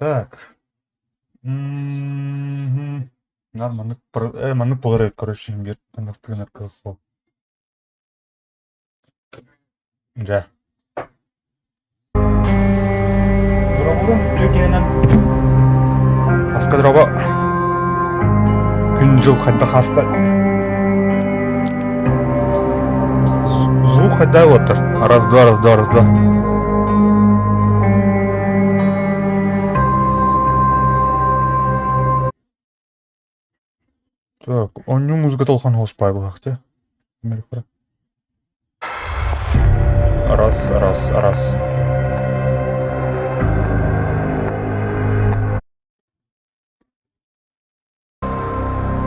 Так. Мгм. Нар маннык маннык буолар эбит, короче, биир маннык тыынар кыах суох. Дьэ. Дробурун үтүөнэн Аска дроба күн-дьыл хайдах ааста? Звук хайдах уоттар? Раз, два, раз, два, раз, два. Так, оонньуу музыката улахан уоспай быһахтыы. Раз, раз, раз.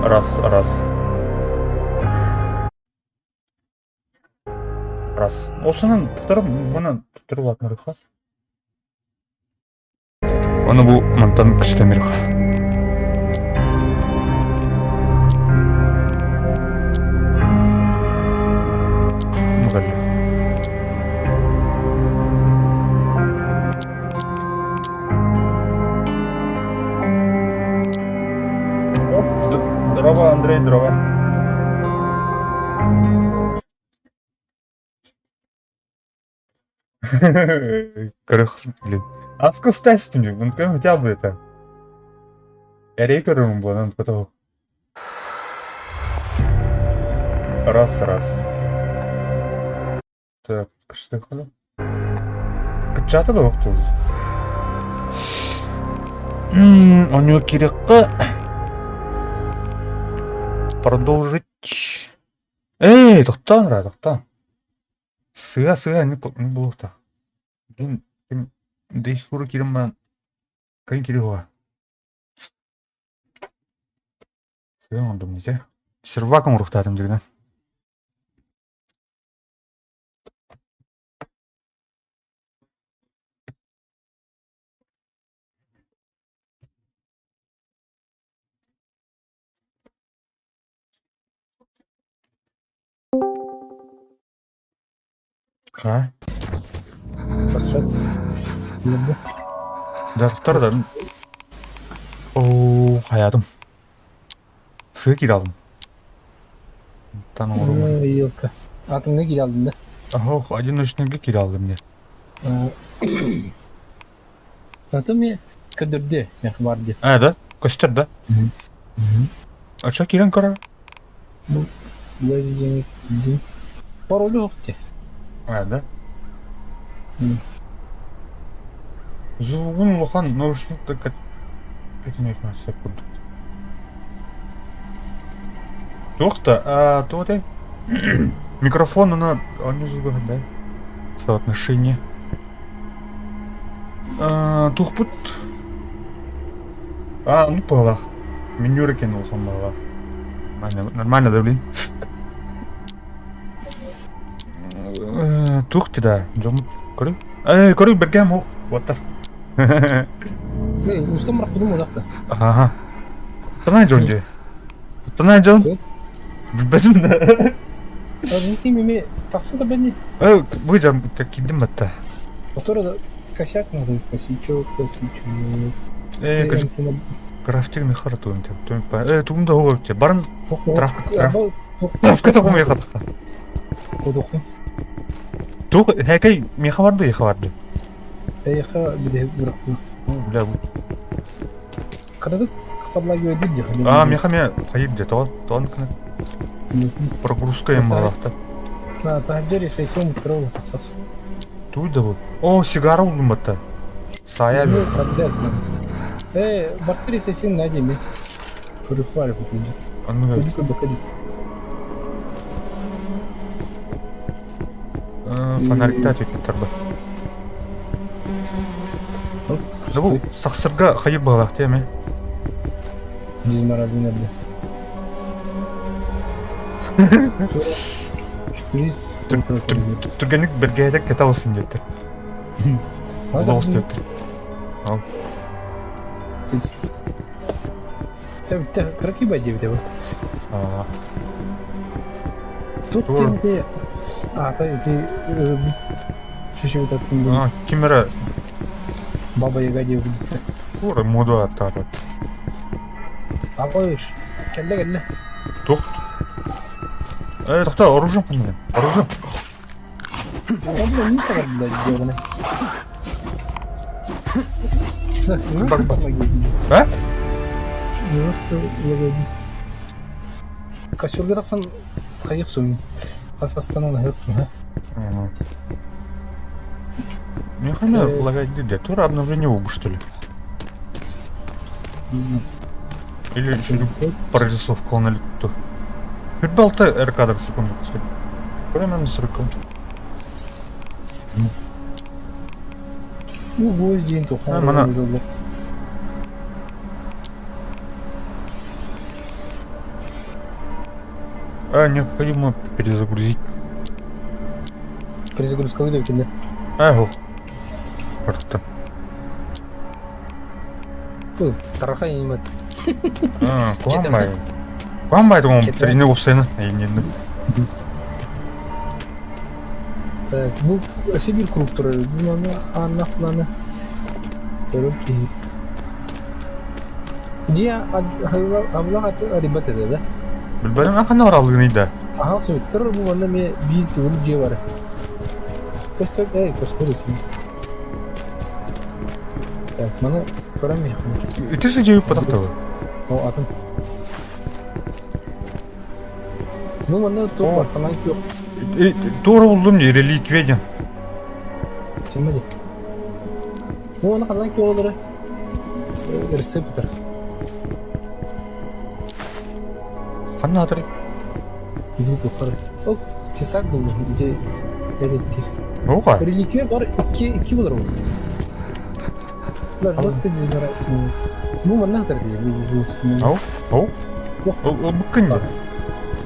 Раз, раз. Раз. Осынан туттарып, мына туттарып улаатынарыха. Ону бу мантан күстэмирха. Здорово, Андрей, здорово. Көрөх, блин. Аска устастым, хотя бы это. Эрэй көрөрүм буолан готово. Раз, раз. Так, что Кыччаата да охтубут. Ону кириэххэ продолжить. Эй, тохтоон эрэ, тохтоон. Сыа, сыа, не буолуохтаах. Блин, ким Дейхуру киирэн баран ким кириэҕэ. Сыа оҥордум дии. Сервак оҥоруохтаатым дьигинэн. Ха? Посраться. Дьахтар да Оо, хайаатым. Сыа киирэ алдым. Тан оҥорум. Елка. Атыҥҥа киирэ алдым да? Ох, одиночныйга киирэ алдым дии. Аты мне көрдөрдө, мех бар дии. А, да? Көстөр да? Ача киирэн көрөр. Ну, пароль yok дии. А, да? Звугун улахан наушник да кэтимиэх сөп курдук. Туох да, а, туох этэй? Микрофон она онньу звуга да? Соотношение. Туохпут А, ну быһалаах. Меню экен улахан быһалаах. Нормально, нормально да, блин. Туох да, дьоммут көрү. Э, көрү бэргэм ох, вот Устам рахпытым узакта. Ага. Куттанай дьон дии. Куттанай дьон. Билбэтим да. Ким эми тахса да бени. Э, бу дьон киирдим батта. Отора косяк надо, косячок, косячок. Э, крафтинг мехара туун Э, тугум да хуга Барын траф трафка тагум яхатха. Тух хэкэй меха барды яха барды. Эйха биде бырахпы. Бля. Кырдык подлагивает дии. А, меха ме хайып де то, тон кына. Прогрузка им малахта. На, таһдьар сейсом крыл тахсар. Туй да бу. О, сигара улдум батта. Сая бер. Э, бартери сейсин найди Көрүхвари кутулду. Анныга. Фонарикта түттэр ба. Да бу сахсырга хайыр баҕалаах тиэмэ. Дизморалин эрдэ. Шприц. Түргэнник бэргэһэтэ кэтэ алсын диэттэр. Олоҕус диэттэр. Ал. Кыракый диэбитэ бу. Тут тимте аата ити шешебит Ким эрэ Баба Яга диэбит. Тура моду аттаата. Апойш. Кэллэ кэллэ. Тух. Э, тохтоо, оружие ханна. Оружие. Онно не табар диэбинэ. А? Костюрга тахсан хайых сумин. Хас астанан хайых сумин. Механа лагать где? Тура обновление обу, что ли? Или прорисовка на лету. Хүрбалта эр кадр секунду кстати. Прямо на срыкал. Ну, гвозди тухан. А, необходимо перезагрузить. Перезагрузка выйдет, да? Ага. Просто. Тараха имат. А, куамбай. Куамбай думал, тренер уопсайна. Не. Так, бу Сибирь круг турар. Бу маны аннах планы. Көрөр киһи. Дьиэ абылаах арыйбат этэ да? Билбэтим ханна бараллыгыный да? Аһаа сөп. Көрөр бу манна эмиэ биир төгүрүк дьиэ бар. Көстөр, эй, көстөр үчүн. Так, маны көрөн миэхэ. Ити же дьиэ ыппатах да О, атын. Ну, манна туох бар, ханан күөх. Туора булдум дии, реликвия диэн. Симма дии. Ну, аны ханан күөх рецептор. Ханна атырый? Иди тухары. Ол тесак булду. Иди эреттир. Оға. Реликвия бар икки икки болар ол. Да, жестко дизморализм. Бу манна атыр дии. Ау, ау. Ылбыккын дии.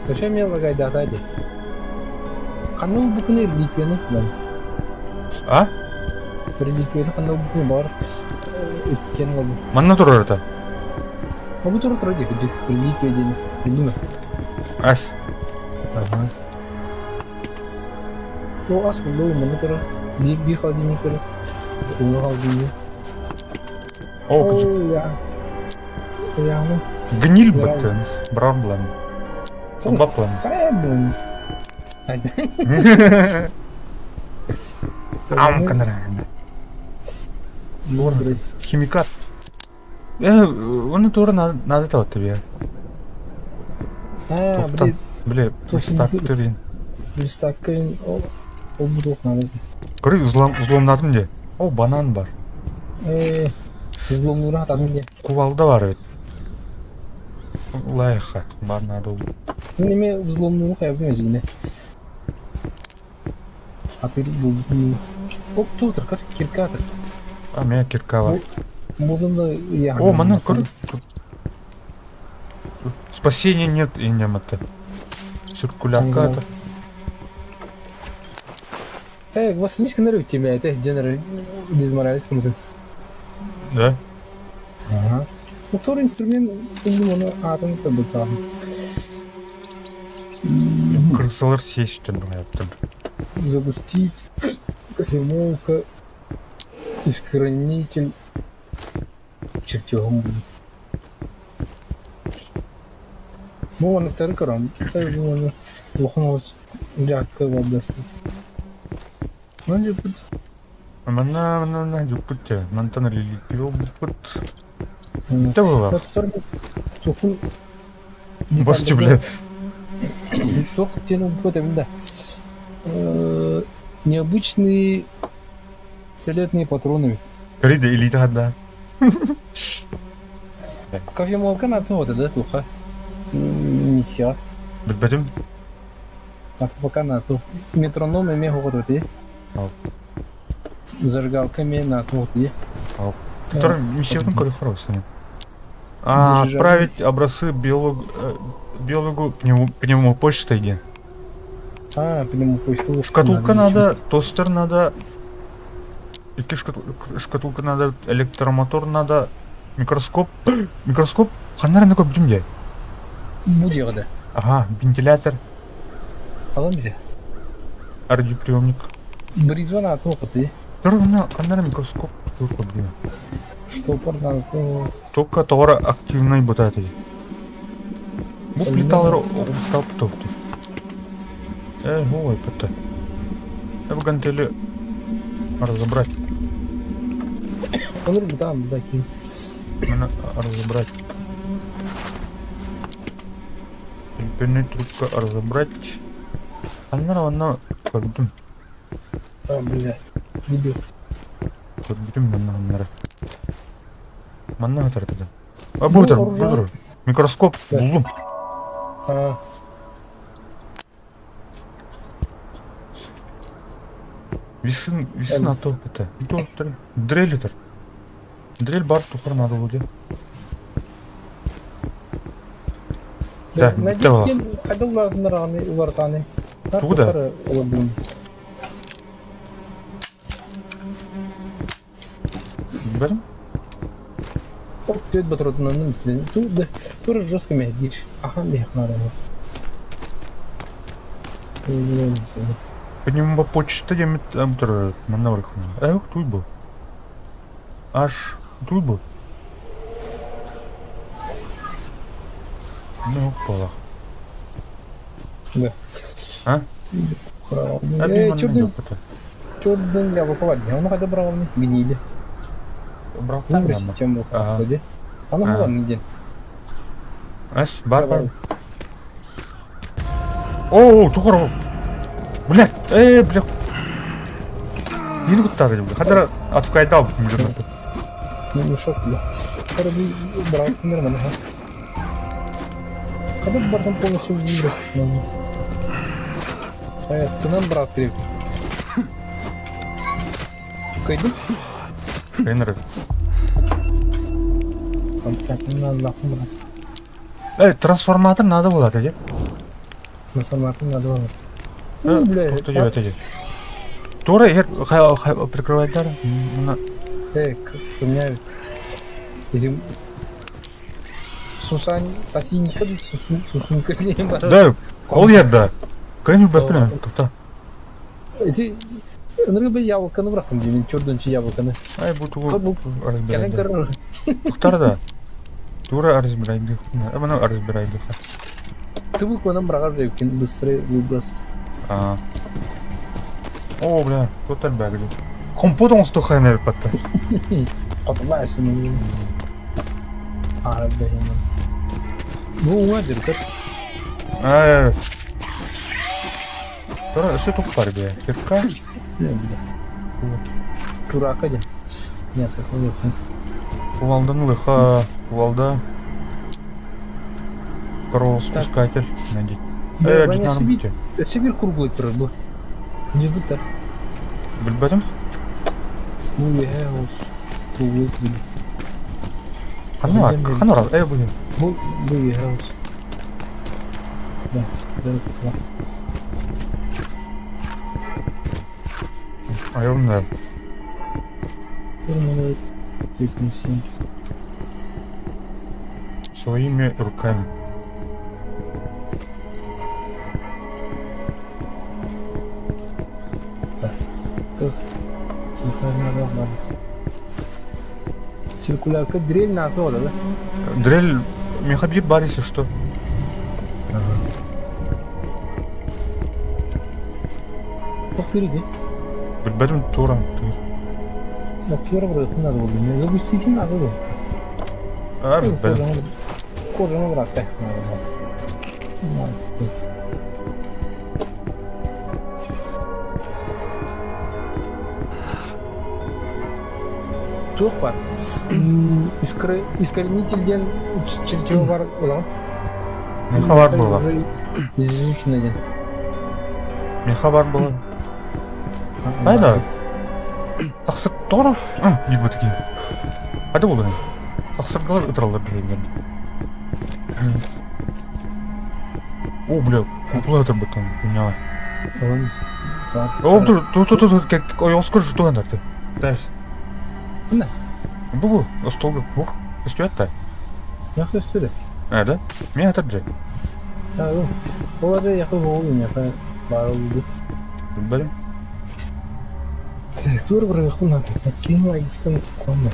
Вообще мне лагайдаата дии. Ханна ылбыккын реликвияны ылан? А? Реликвияны ханна ылбыккын бар иккен ылбыт. Манна турар это. Бу тура тура дии, реликвия диэн. Билдиҥ Ас. Ага. О, ас булду, манна тура. Биир биир холодильник тура. Улуу холодильник. О, я. Я, Гниль быттын. Браблан. Баплан. Сэбэн. Ам канаран. Химикат. Оны тура надо того тебе. А, блин. Бля, верстак түрин. Верстакка ол ол надо. Көрü взлом взломнадым де. О, банан бар. Взломнура атадым де. Кувалда бар бит. Лайха, бар надо. Неме взломнуру хайбын өзүнө. Атыр булдум. Оп, туутур, кыр, киркатыр. А, меня кирка бар. Музым да я. О, мана көр. Спасения нет и немата. Циркулярка это. Э, вас слишком нервы тебя, это General Дизморалис кому-то. Да? Ага. Мотор инструмент, думаю, атын табытан. Крысалар сесть яптым. Запустить кофемолка, искранитель. Чертегом будет. Бу манныктары көрөм. Бу улахан дьаакка бардастын. Манна дьуппут. Манна манна дьуппут дьэ. Мантан реликвия Это было. Сухун. Босчу, бля. Сох тен убыт да. Необычные пистолетные патроны. Крида элита да. Кофемолка на то да, туха. Миссия. Билбэтим. Пока на то. Метроном эмиэ хоҕототи. Зажигалка эмиэ на то Который миссиятын көрө хороший. А, отправить образцы биолог, биологу пневмопочтой где? А, пневмопочту. Шкатулка надо, тостер надо, икки шкатулка надо, электромотор надо, микроскоп. Микроскоп? Ханнар на көбүтүм дии. Бу дьиэҕэ Ага, вентилятор. Алан бизе. Радиоприемник. Бризван аты ты. Тур ханнар микроскоп тур көбүтүм. Штопор надо. Только тоҕо активный бутаты. Бу плиталар устал топту. Эй, ой, это. Я бы гантели разобрать. Онор бутаан бутаки. Надо разобрать. Имперная трубка разобрать. Анна, она көрдүм. А, бля. Дебил. Көрдүм манна аннара. Манна хатартыда. А бу тур, бу Микроскоп буллум. А. Весы, весы на то это. То, дрель это. Дрель бар тухар надо будет. Да, Надеюсь, хайда уларытаны уларытаны. Тугу да? Бәрім? Оп, түөт батыротунан мислен. Тура жестко мехдир. Аха, мех надо. По почта демит амтыр манна бар Э, туй бу. Аш, туй бу. Ну, пола. Да. А? Э, черный, черный яблоко варди. Он хотя брал не гнили. Брал там, чем вот. Оно было нигде. Ас, бар, бар. О, тухар. Блядь, бля. Нені куттары, бля. Хадара атукайдал бүтүн Ну, шок, бля. Короче, брал нормально. Когда потом полностью выбросить надо. Ты нам брат крепкий. Кайду? Хенри. Там так, на нахуй брат. Трансформатор надо было дии. Трансформатор надо было. Ну, бля. Туох Тура иһэр прикрывайдар. Поменяют. Этим Сусань, Сасинька, Сусунька диэн бар. Да, ол ярда. Кайны бэппин тоқта. Ити ынырык бир яблоканы бырахтым деймин, чордончу яблоканы. Ай, бу тугу Кэлэн көрөр. Тохтар да. Тура разбирайды. Маны разбирайды. Ты букванан быраҕар эбиккин быстрый выброс. А. О, бля, тут элбээг дии. Компот оҥостуохха эбиппатта. Хотулаа өссө Аара бэһинэн. Бу уҥа дьыргыт. Ай. Тура өссө тух бар бе. Кирка. Турака диэн. Мясо Кувалдан лыха, кувалда. Коровоспускатель. Найди. Өссө биир круглый турар бу. Дьыбыта. Билбэтим. Бу үөһэ ол круглый турар. Ханна ханна бар? Э бу. Бу бу үөһэ ол. Да, да, Айылна. Своими руками. Циркулярка дрель на то, да? Дрель мехабит бар, если что. Тохтыр иди. Билбэтим тура тыыр. Актер бырыгытын надо булду. Загустите надо было. А, билбэтим. Кожаны быракты. Туох бар? Искоренитель диэн чертеж бар улаҕын. Миэхэ бар буолла. Изучено диэн. Миэхэ бар буолла. Хайда? Тахсыр тоҕо диир киһи. Хайда буолуой? Тахсыргалар ытыраллар билигин. О, бля, куплай ытырбыттан, хуйня. О, тут, тут, тут, тут, ойоҕоскор жутуган дарты. Дальше. Мына. Бу бу, остолга бух, көстүөт Яхы өстүдэ. А, да? Мен атар же. Ол ары яхы боол яхы баар oldu. Билбэтим. Тур бырыгын киин айыстан куаммар.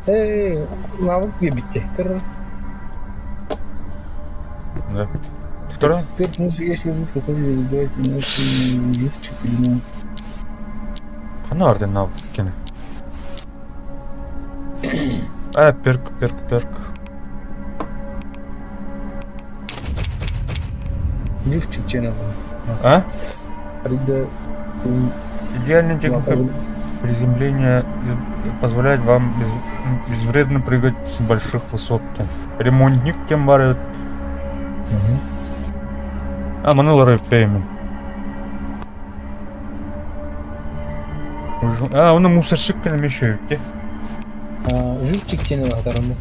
Эй, навык битте. Кыр. Да. Вторая? Теперь, ну, если вы приходили делать лифчик или ну. Хана арден навык кene. А, перк, перк, перк. Лифчик чена. А? Прида. Идеальная техника приземления позволяет вам безвредно прыгать с больших высот. Ремонтник тем барыт. А, маны пеймин. А, оны мусорщик кene еще Живчик тени латарымы.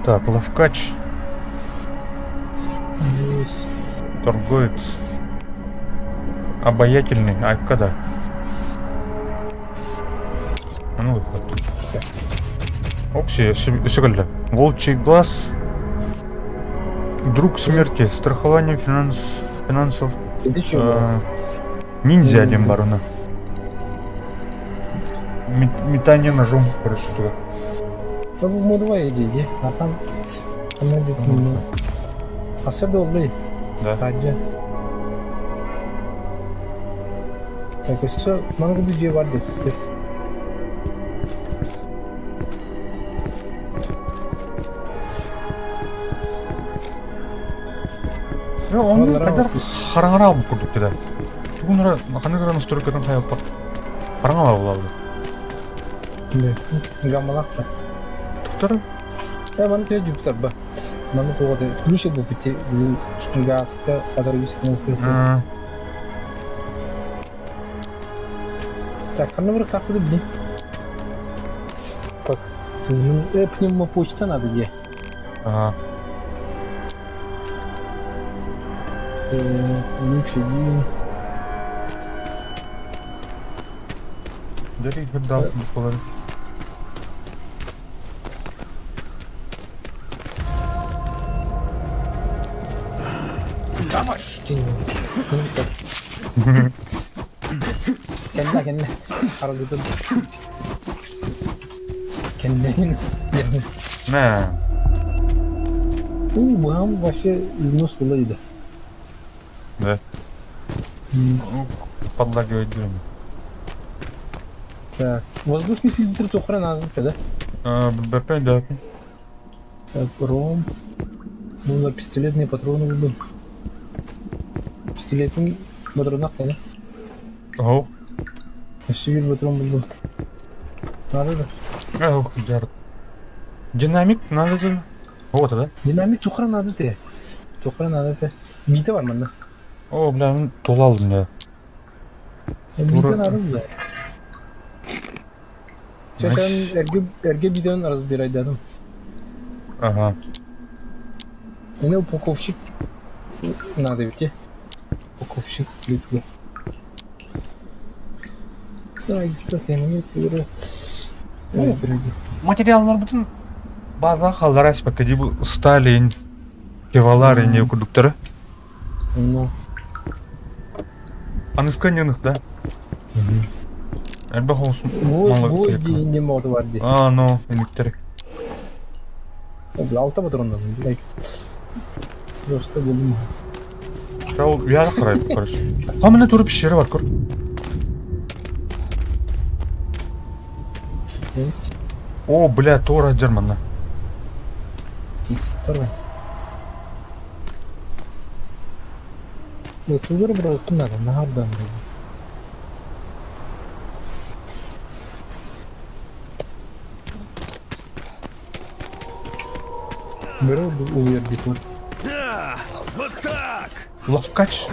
Так, ловкач. Торговец. Обаятельный. А когда? Ну, выход. Окси, секунду. Волчий глаз. Друг смерти. Страхование финансов. Это что? Ниндзя один барона. Метание ножом, короче, туда. Ну, давай иди, иди. А там... Там идет. А все было, Да. Радио. Так, все, много людей бар деп. Оны қайдар қараңыра алып курдук деді. Тугунра қандай настройкадан хайалпак қараңыра болады. Гамалақта. Тоқтар? Э, маны тез жүптар ба. Маны тоғады. Ключ бұл бите газка оторвись. Так, қандай бір қақыды білейін. Так, пневмопочта надо где? Аа. Ключ один. Дэрий кырдаах буолар. Кэннэ кэннэ харалдытын кэннэнин Мэ. У, быһам вообще износ была да. Да. Подлагивать дым. Так, воздушный фильтр тухра надо, да? БП, да. Так, ром. Ну, на пистолетные патроны был. Пистолетный патронах, да? Оу. Өссө биир патрон булдум. Надо да. Ох, дьар. Динамик надо же. Вот, да? Динамик тухра надо те. Тухра надо те. Бита бар манна. О, бля, мин тула алдым да. Бита надо да. Чачан эрге эрге бидон разбирайдадым. Ага. Мне упаковщик надо ведь. Упаковщик плитку. Да, кстати, мне разбирайди. Материалларбытын база халлара испакка бу Сталин, Кевалар не курдуктары. Ну. Аныска неных, да? Элбэх олус Гвозди не могут варди. А, ну, инниктери. Алта патроннан, блядь. Просто булдум. Ол уяр карай, короче. Хамына туруп пещера бар, көр. О, бля, тора дерманна. Второй. Ну, тулар бұратын надо, наардан. Бөрө улуйар дип Вот так! Ловкач.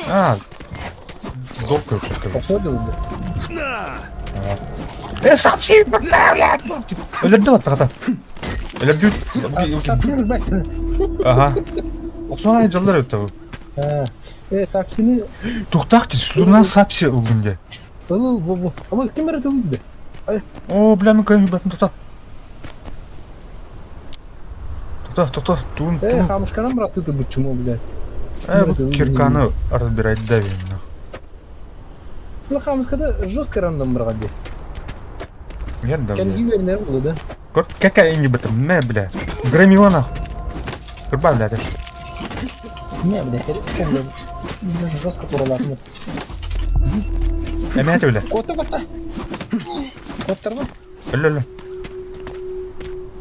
А, Зопка уже. Посадил бы. Э, сапси, блядь! Өлөрдү баттаҕата. Өлөрдү. Сапси билбэт. Ага. Оксана дьоллор өттө бу. Э, сапсини Тухтаах слуна сапси ылдым дьэ. Ыл бу бу. Ама ким эрэ тылыйды. Оо, бля, мен кайын батын тоқта. Тоқта, тоқта, туун, Э, туун. хамышканан братты ты бычумо, блядь. Э, бу кирканы разбирать давим, нах. Ну, хамышкада жестко рандом брат. Я да, Кән бля. ювернер булды, да? Көр, какая инди бытым, мә, бля. Громила, нах. Кырба, бля, ты. Не, бля, бля. Жестко куралар. Эмэти, бля. Кота, кота. Коттарма. Өлө, өлө.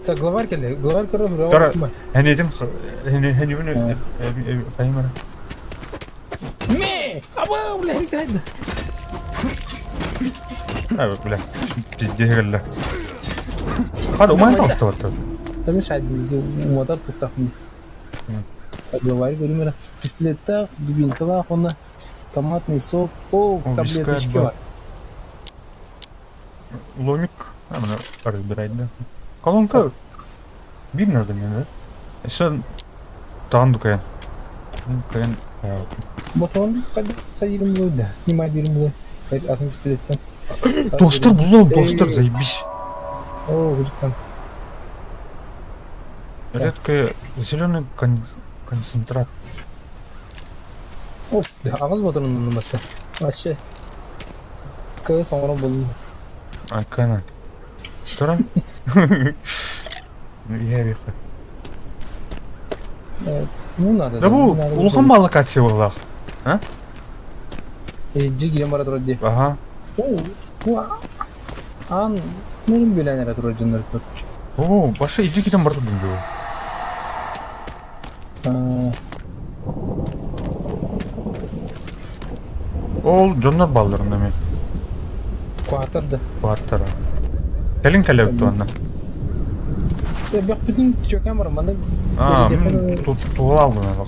Так, главарь келди. Главарь көрө, Тора, главарь. хэнидин, хэни, хэни, файмара. Ме! Аба, бля, кайда. А, бля, пиздец, бля. Хада, умайн таҕыста Да мешает, умотар туттахмын. Главарь говорю, пистолеттах, дубинкалах, он томатный сок, о, таблеточки бар. Ломик, а, мына разбирать, да. Колонка биир надо мне, да? Еще таан дукайын. Кайын. Ботон хайырым да, снимай берим атын пистолеттен. Тостер буллом, тостер, заебись. О, там. Редкое зеленый концентрат. О, аҕыс ботонун баста. Вообще. Кыз оҥорон буллум. Айкана. Тура? Я веха. Ну надо. Да бу улахан баллакация буоллаах. А? Жигиен бара турар дии. Ага. О, аан нөрүн билэн эрэ турар дьоннор тут. О, баша иди китен бар турдум дуу. Ол дьоннор баалларын эми. Куатар да. Куаттара. Кэлин кэлэбит туонна. Бөхпүтүн түөкэн бар манна. А, туола алдын алах.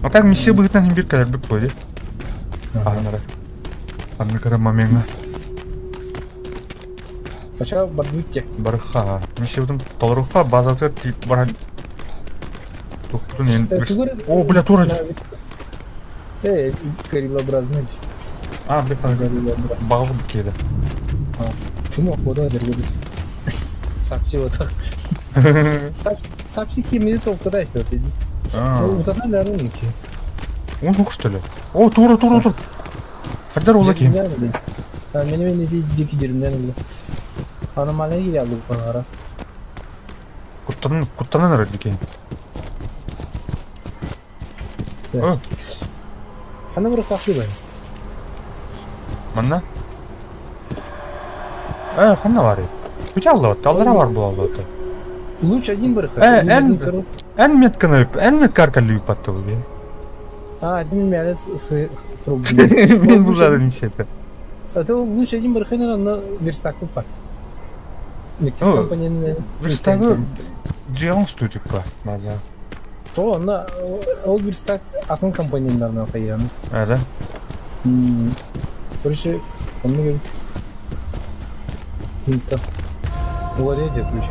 А так миссия быһытынан иһин бир кэлэрбит буолуо дии. Аһанара. Анны кыра момеҥҥа. Сначала барбыт Барыха. Миссиябытын толоруха базатыгар тиийп баран тухпутун эн О, бля, тура Э, гориллообразный. А, бля, баҕабыт киэдэ. Чумок вода дергали. Сапси вот так. Сапси кимини толкудай что ты. Ну, вот она наверное, Он ух, что ли? О, тура, тура, тура. Хайдар ола киһи. Мені мен ити дики дерімнен булду. Аномалия кире алды bu ara. Куттанан, куттанан эрэр дикей. О, Аны бір қақсы бар. манна? Э, ханна бар. Күтә аллабатты, аллара бар була аллабатты. Луч один бір Э, эн, эн метканы, эн метка аркалыы ыппатты бұл А, один мяле с Мин бу зады миссията. Это лучше один бархайнер, но верстак бар. Иккис Ну, компонент. Верстагы дьиэҕин устуу типа база. То онно ол верстак атын компоненнарынан хайыаны. Ээ да? Короче, онно говорит. Инта. Улария короче.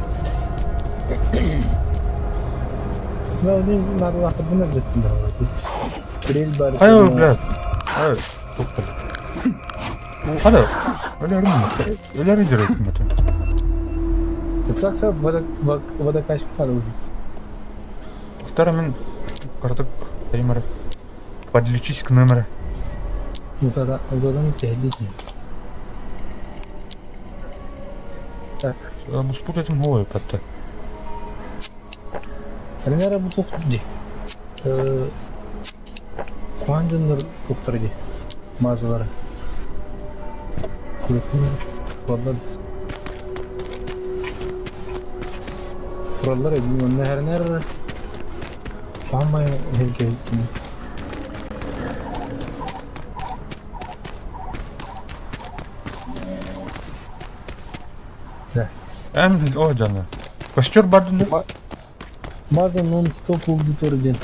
Да, блин, надо лахабына беттин да. Прель бар. Хайа, блядь. Ай, туктал. Хада, өлөрүм. Өлөрү жүрөкүм это. Сакса водокачка надо уже. Второй мен картык таймер. Подлечись к номеру. Ну тогда, угадан теhdit. Так. Буспут этим голову патта. Ренера бу тухтур ди. Куан дьоннор тухтар ди. Мазалары. Тураллар. Тураллар эбин онна хэрнер Памай хелге Эн о жана. Костер бар дында. Маза нон-стоп аудитория ден.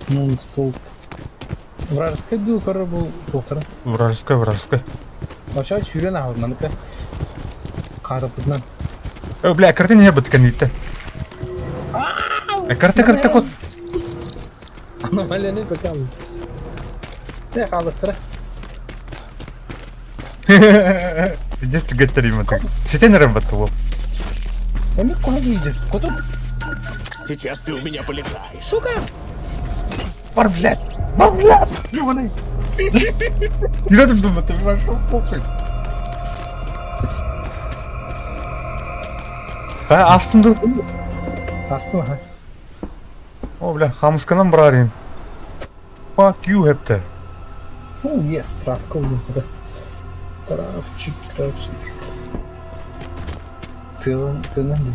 Нон-стоп. Вражеская дуу көрөр бул тухтара. Вражеская, вражеская. Вообще сүүрэн аһабын маныка. Хаарапытынан. Э, бля, картина не быткан итте. Э, карта, карта кот. Аномалияны бакам. Э, хаалыктара. Здесь түгэттэр им это. Ситен эрэн батты ол. Эми куһа киидир. Коту. Сейчас ты у меня полетаешь. Сука! Бар, блядь! Бар, блядь! Ёбаный! Не надо думать, ты пошел похуй. А, астын ду. Астым аха. О, бля, хамысканан барарым. Fuck you, хепте. Ну, есть травка у них. Да. Травчик, травчик. Тылын, тылын.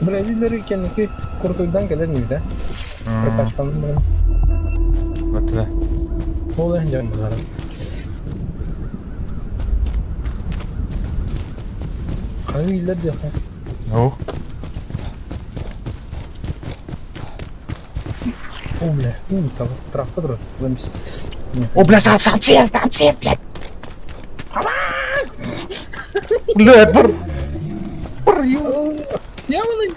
Бля, виделер кенники куртуйдан келер не да? Прокачкан блин. Вот да. Ол эң жан булар. Кайы үйлер диэхэ. О. О, бля, ну, там травка турар. О, бля, сам сам сен, сам сен, блядь. Бля, бар. Бар, ё. Яманы!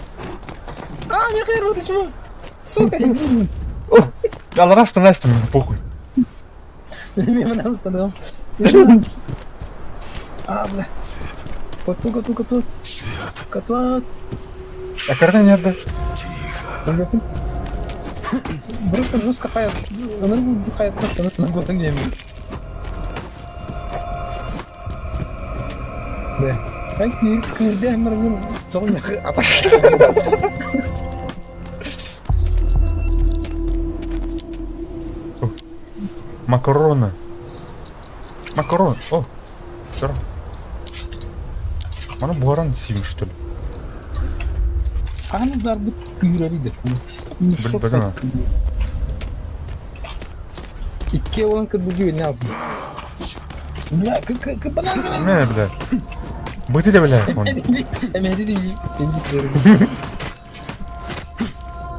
А, мне хер, вот почему. Сука, не буду. Ал раз ты похуй. Мимо нас остановил. А, бля. Коту, коту, коту. Коту. А карта не отда. Просто жестко хаят. Она хаят просто на горле. Да. Как кирде мырмын соң аташ. Макароны. Макарон. О. Здорово. Маны буһаран сиим что ли? Аны дарбыт күүрэр Билбэтим. Икки уолан кырбыгы билне алды. Бля, к банан. Мэ, бля. Быты да бля.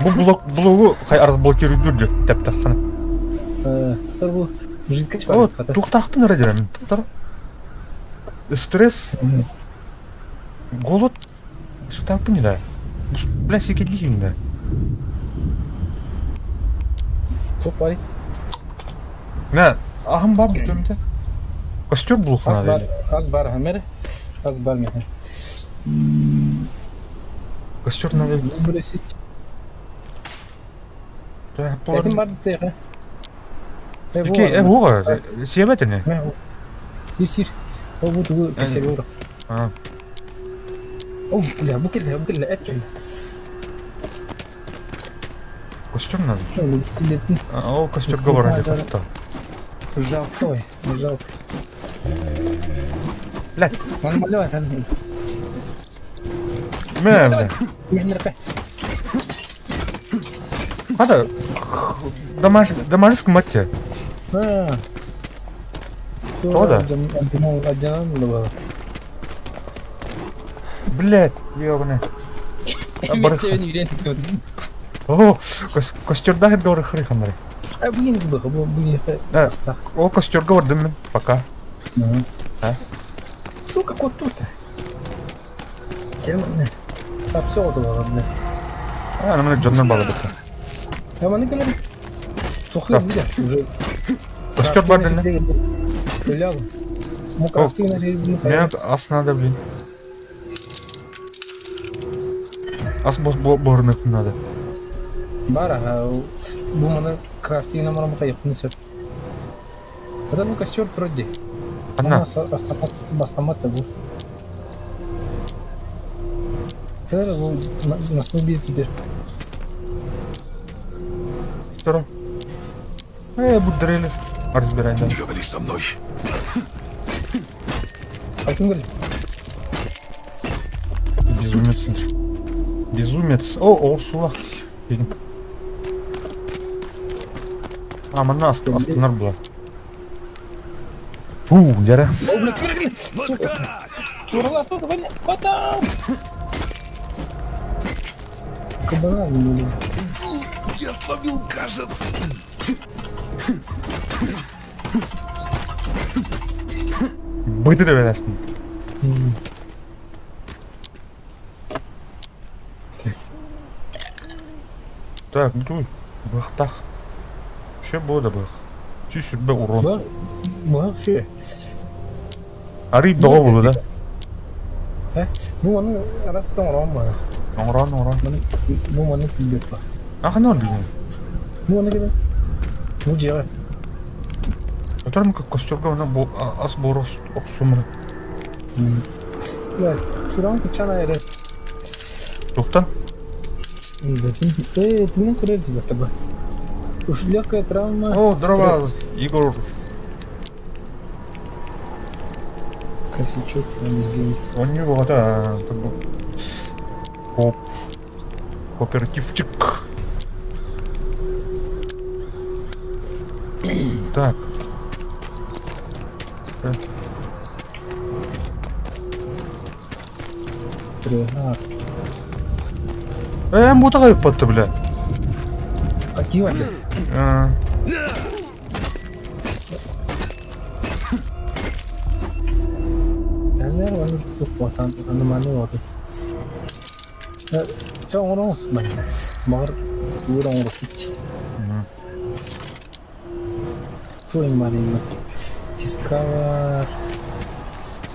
Бу блок блогу хай арт блокируйдур дьэ тэптаххана. Э, бу. Жидкость О, бар хата. туохтаахпын эрэ диэмин. Туохтар? Стресс, голод, шутаахпын да. Бля, сикиллиим да. Туох баарый? Мэ, аһым баар бүтүөмтэ. Костер Ас булуоххана бар, диэн. ас бар хамер, ас бар меха. Костер надо. Выбросить. Этим бар дитеха. Ики, э, буга, сиэбэт ини. Сир. Ол бу тугу кэсэбэ А, О, бля, бу кэллэ, бу кэллэ, эт кэллэ. костер надо. Силетин. А, Ол костерга баран диэххэ. Жалко, ой, жалко. Блядь, Нормально, нормально. мэ, бля. Мехнерка. Хата, дамаж, дамажск матте. А. Кто да? Одинам Блядь, ёбаный. О, костерда доры хрыханары. А блин, было, блин, Да. О, костерга бардым мин. Пока. А? Сука, кот тут. Келмэн. Сапсы олар, блядь. А, на мне дьоннор бала бытта. Я маны келер. Тухлы буде уже. Костер бардым. Бля. Мукрафты на Мне ас надо, блин. Ас бос борных надо. Бара, бу маны крафтинг намарам кайыпны сөп. Это ну костер вроде. Анна, Бастамат бу. Тэр бу насны бир теперь. второй. Э, буду дрели. Разбирай, да. Не говори со мной. А ким говорит? Безумец. Безумец. О, Урсула. А, манна астынар була. Фу, дяра. О, бля, кир, кир, сука. Турла, тут, блин, потом. Кабана, блин. Я словил, кажется. Быдыр беләсен. Так, дуй. Бахтах. Вообще было да бах. Чуть бе урон. Ба, вообще. Арый доға булу да. Бу маны арастан урон ба. Урон, урон. Бу маны тилбет ба. Аха, не блин. Бу маны кеде. Бу жеге. Которым как костерга она бо ас борос оксумры. Бля, туран кучана эре. Тоқтан. Э, ты не курер тебя таба. Уж легкая травма. О, здорово, стресс. Игорь. Косячок, я не знаю. Он не был, да, это был коп. Кооперативчик. Так. Тринадцать. Э, мутага патты, бля. Какие они? Э, Neler var? Çok basan, anlamı var. Ча оңороңуз Маар уур оңоруп кетти. Той марина. Тискавар.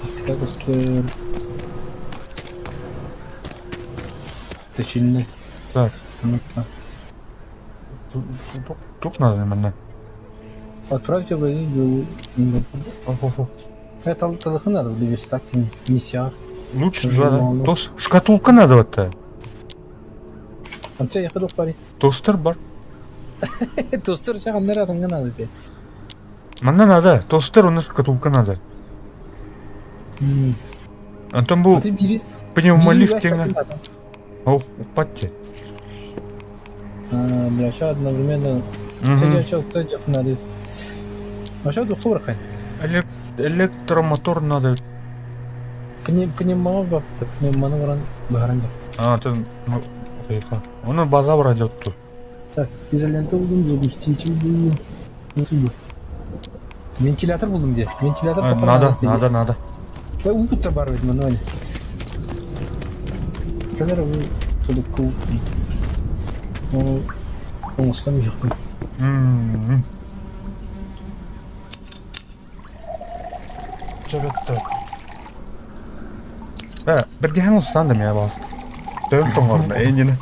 Тискавар. Точильный. Так. Станок. Тух надо мене. Отправьте образец Охо-хо. Это талахы надо в верстак, миссиар. Лучше да, да. Тос шкатулка надо вот-то. Анча якын пари. Тостер бар. Тостер чаган надо надо те. Манна надо. Тостер у нас шкатулка надо. Антон бу пневмолифт теңе. Ох, упатте. А, бля, ща одновременно. Ча ча ча надо. А что тут хурхай? Электромотор надо. Пневмолог, пневмоногран, багаранга. А, ты, ну, тихо. Он база брать тут. Так, изолента будем загустить, будем. Вентилятор булдум дии. Вентилятор А, тоққан надо, дии. надо, надо. Ой, уу куттар бар эбит манна ани. Кэлэр уу тулукку ол оҥостон иһиэхпин. М-м-м. Чөбөттө. Э, бэргэһэн ылсан да миэ басты. Төбөм тоҥордо, эйнини.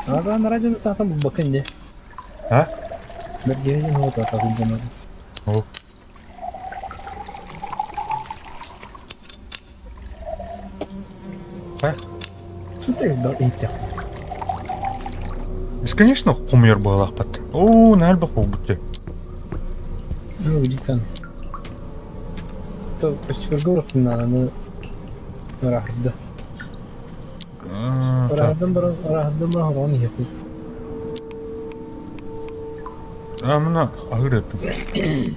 Ага, радионы таһтан булбаккын дии. А? Бэргэһэ диэн уот ататын дьоно. Ол. А? Тут иһиттэх. Бесконечно хомуйар быһалаахпат. Оо, наһаа буолбут дии. Ну, видите. То костюрга надо, ыраахырда. Ыраахырдан баран, ыраахырдан баран хороон иһиэхпит. А, мына аһыыр эппин.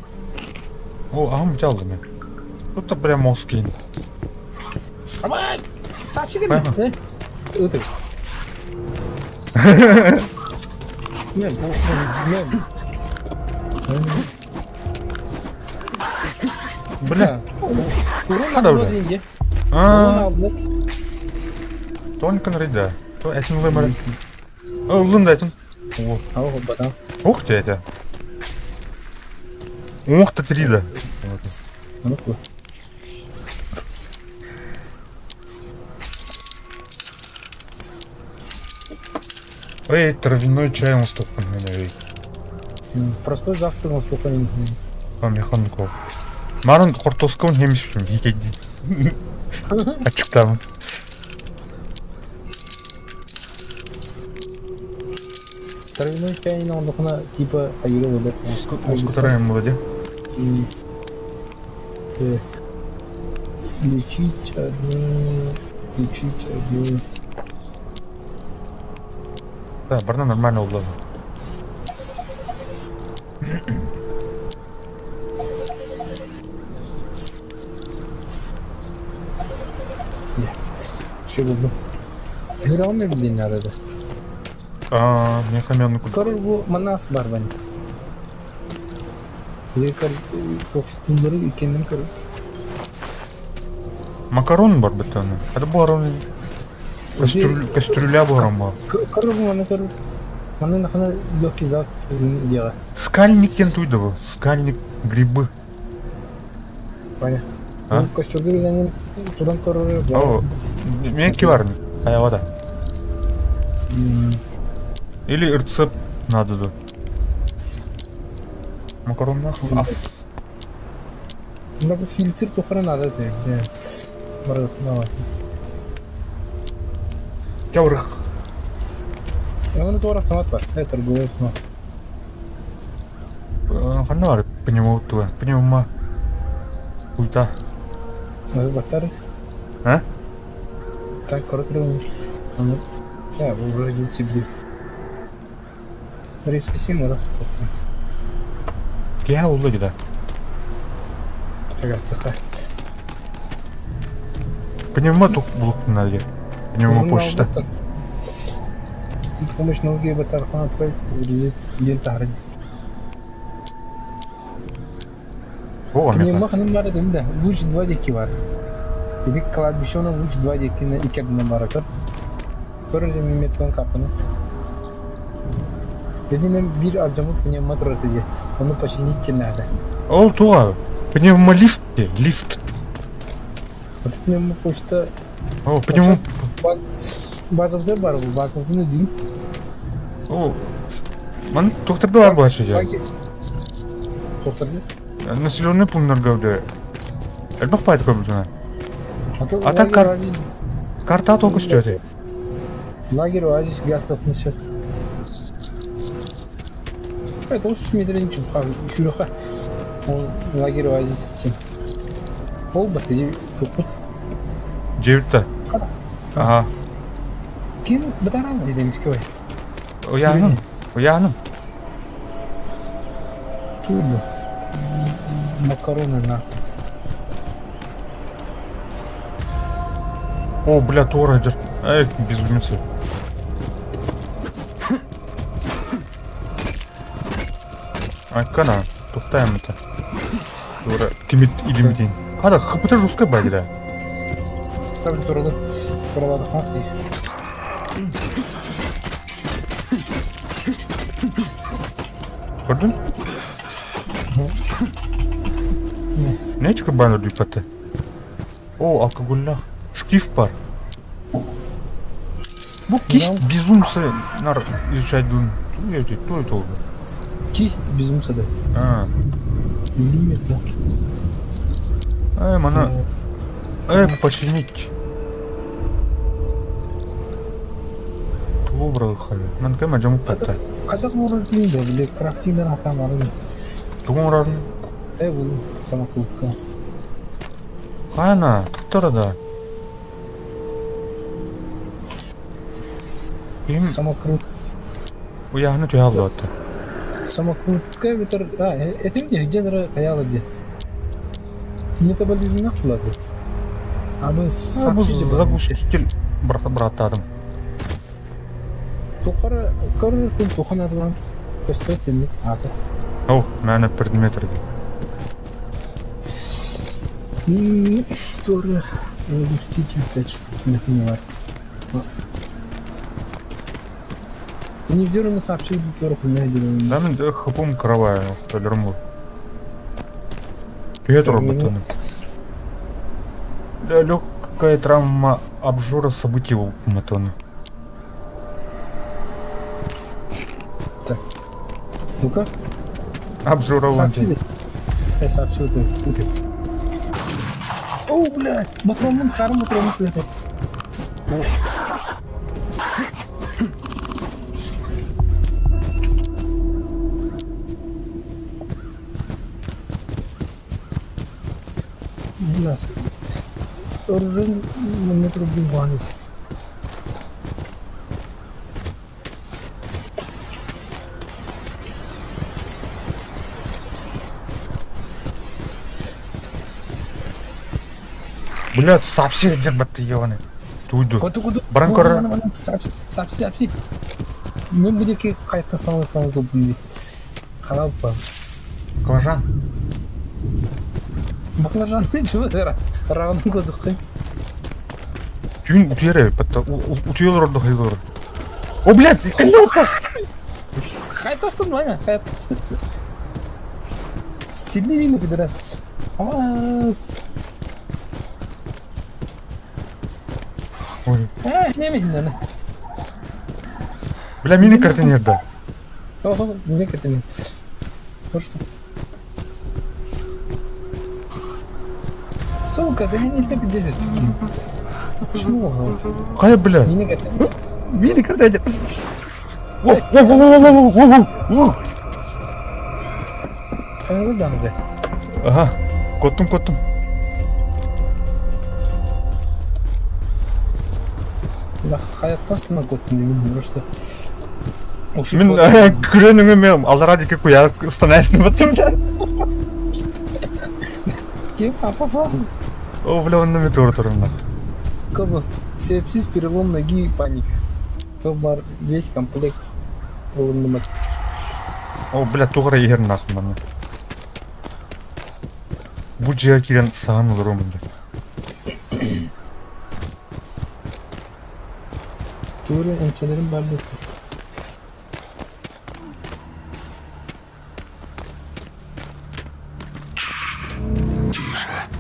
О, аһым дьалды мен. Тут прям мозг кейин. Амай! Сапчик э? Ытыр. Мен, мен. Бля. Урон Хада алды уже. деньги. А, Урон алды. тонкан рейда. То этин вымыр. О, ылын да этин. О, Ау, батам. ух ты это. Ух ты, трида. Ну-ка. Эй, травяной чай он стопан эй. Простой завтрак он сколько не Механиков. Марын хортоскон хемишпин хикеди. Ачыктамын. Травяной чай оннохуна типа айыра буолар. Ускутараем молоде. Так. Лечить одну, лечить одну. Да, барна нормально облаза. Все булдум. Громер диэн арада. А, мне каменный куль. Король бу манас бар бани. Лекарь куллары икеннен көр. Макарон бар бітті Это барон. Кастрюля барон бар. Король бу мана көр. Мана нахана легкий завтрак дело. Скальник тен туйда бу. Скальник грибы. Понял. А? Костюрды билген туран король. О, мягкий варник. А вода. Или рецепт надо да. Макарон нахуй. Ас. Много фильтр тухара надо ты. Бар давай. Тяурых. Оны туар автомат бар. Это торговый автомат. Ханна бар пневмо туа. Пневмо. Куйта. Батар. А? Так, коротко. Я уже один себе. Резко 7 раз. Кия улы гида. Астаха. Пневмо тух булук надо. Пневмо почта. Помощь науки Батархан отправить резец день тахрад. О, Пневмо ханым бар дим да. Луч 2 деки бар. Иди кладбище луч 2 деки на икердин бар көр. Көр метрон картаны. Единен бир аржамы пневмо турат иди. Оны починить надо. Ол туа. Пневмолифт. Лифт. Вот пневмо почта О, пневмо. Базовда бар бу. Базовда не дейм. О. Ман тухтарда бар башы я. Тухтарда. Населенный пункт гавды. Элбах пайда көбүтүнө. А так кар... карта только көстөдү. Лагерь оазис гастов несет. Это уж метрен чупха, шуруха. Ол лагерь оазис чем. Ол баты тупут. Жебитте. Ага. Ким бытаран дедемиз кой. Уяным. Уяным. Турбо. Макароны нахуй. О, бля, Тора, Эй, безумцы. Айкана, тухтаем это. Тура, кимит илимдин. Хада, хпт жесткая бадира. Ставлю туралы. Туралады хақ дейш. Көрдүн? Не чүкө баныр дүйпатты? О, алкогольлах. Шкив бар. Бу кисть безумцы нар изучать дун. Кто это уже? Кисть безумца да. А. Миллиметр. Э, мана. Э, починить. Тугу быралыхали. Ман кэм ажамык патта. Хайдах оҥорор да, били крафтингдан хатаан баран. Тугу оҥорорун? Э, бу самокрутка. Хайана, туттара да. Им Самокрут. уяһаны түһэ аллаатта. Самокрутка эбэтэр а, этим де генера хаяла де. Метаболизмна кулады. Абы А, бу загуситель братадым. Тухара көрөр күн тухан адлан көстөт тинник аата. Ох, мээнэ предметр. Тура загуститель 5 штук не бар. Не вдерно сообщил тура хуйня делаю. Да мен хапум кровая, толерму. Привет, роботы. Легкая травма обжора событий матона. Так. Ну-ка. Обжора вон. Сообщили? Я сообщил, ты. О, блядь! Матромун, харм, матромун, светость. Нас. Оружие мне трубу. Блядь, сапси дербатты ебаный. Туйду. Куду. Баран көрөр. Сапси, сапси, сапси. Мен будеки кайта стану көпүндү. Халапа. Баклажан. Баклажан чего рагын көзүк. Түүн утуяр батта. Утуялар орду хайдор. О, блядь, калёка. Кайтастын ваня, кайтастын. Сильнее пидорас. Ас. Ой. А, неме Бля, мини картинер да. Ого, мини картинер. Просто. Сука, да я не так здесь такие. Почему? Кая, бля? Мини картинер. Мини картинер. Во, во, во, во, во, во, во, во. Кая Ага. Коттум, коттум. Да, хаяттан коттум деймин, просто. Мин күренүңү мен аллара дике куя станасны баттым. Кем папа па. О, бля, онны мен тура турам нах. Кабы сепсис, перелом ноги, паника. То бар весь комплект ылыннымат. О, бля, тугара иһер нах маны. Бу жига кирен саан олорум да. Тура эмчелерим бар деп.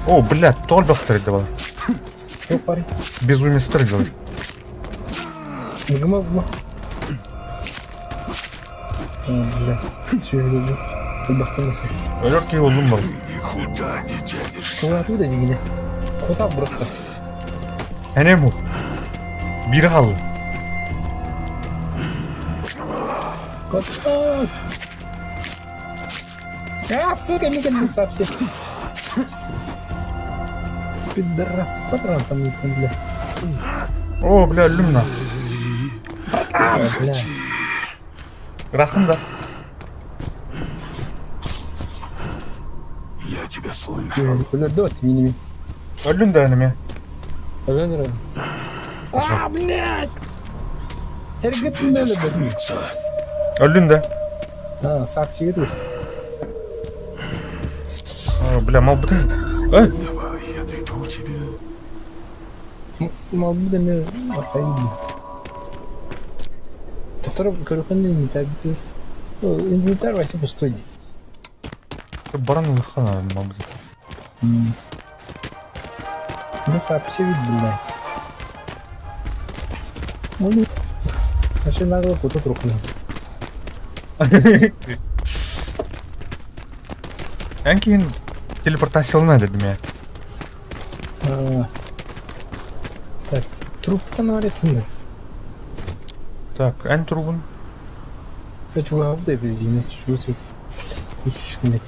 О, бля, толбах бар. Yok пари. Безумие стрыгал. Быгыма быгыма. Бля, сүрүлү. Бактанасы. Өлөр олум бар. Никуда не денешься. Куда оттуда дегене? Куда просто? Әне бу. Бир калды. Куда? А, сука, мне как сообщи. Пидорас, патрон там не там, бля. О, бля, өлдүм на. Бля. Рахын да. Я тебя слышу. Бля, давайте миними. Өлдүм да неме. Бля, А, блядь! Эргетин бля, бля. Лица. Өлдүм да. А, сообщи это. Бля, малбытын. Эй! Давай, я дойду тебе. Малбыт эмиэ архайын. Доктор көрөхөн инвентарь инвентарь вообще пустой дии. Баран ылыххан малбыт. Да сообщи ведь, бля. Ну, вообще нагло куток рухнул. Эн киһин телепортациялана дедим я. Так, трубканы бар этинде. Так, эн трубун. Чугаһабыт да эбизине, чугас үч күн.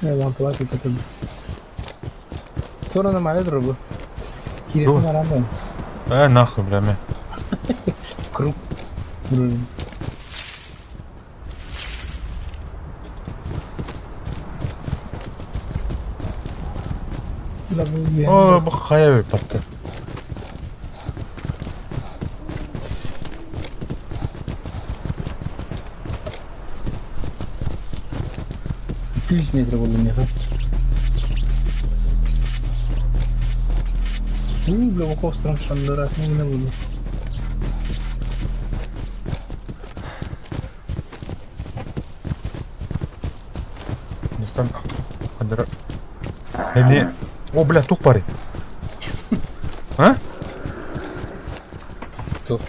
Лампалар кытын. Тура нормально другу. Кирехин аранда. Э, нахуй, бля, ме. Круг. О, бу хайа батты. 200 метр буоллум миэхэ. Ну, бля, окоосторон шандара, ну, не буду. Нестан хадара. Эми О, бля, тух бары. А? Тух.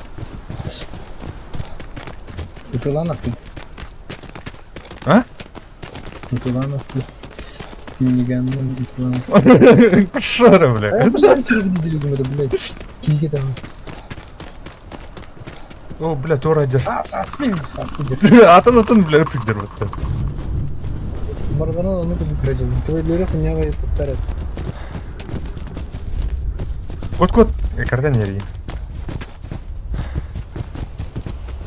Ытылан астыт. А? Ытылан астыт. Миниганнан ытылан астыт. Шара, бля. Блядь, это, блядь. Киги там. О, бля, тура дер. А, саспин, саспин. Атын атын, бля, ытык дер бітті. Барбаран оны да крадем. Твой дөрөх меня повторят. Кот кот, картан ерейін.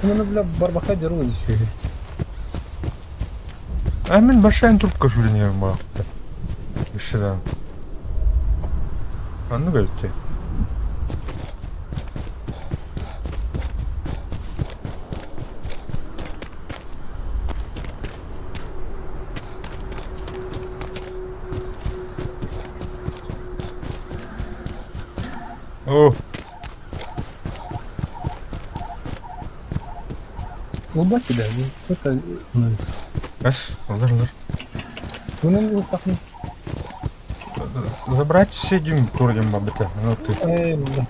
Ты, ну, бля, барбаха деру еще. А мен большая трубка сүрінемін бағытта. Ишідан. Анны көлтте. О, Лубать тебя, это... Эс, алыр, алыр. Ну, пахнет. Забрать все дюм турдем бабыта. Ну ты. Эй, да.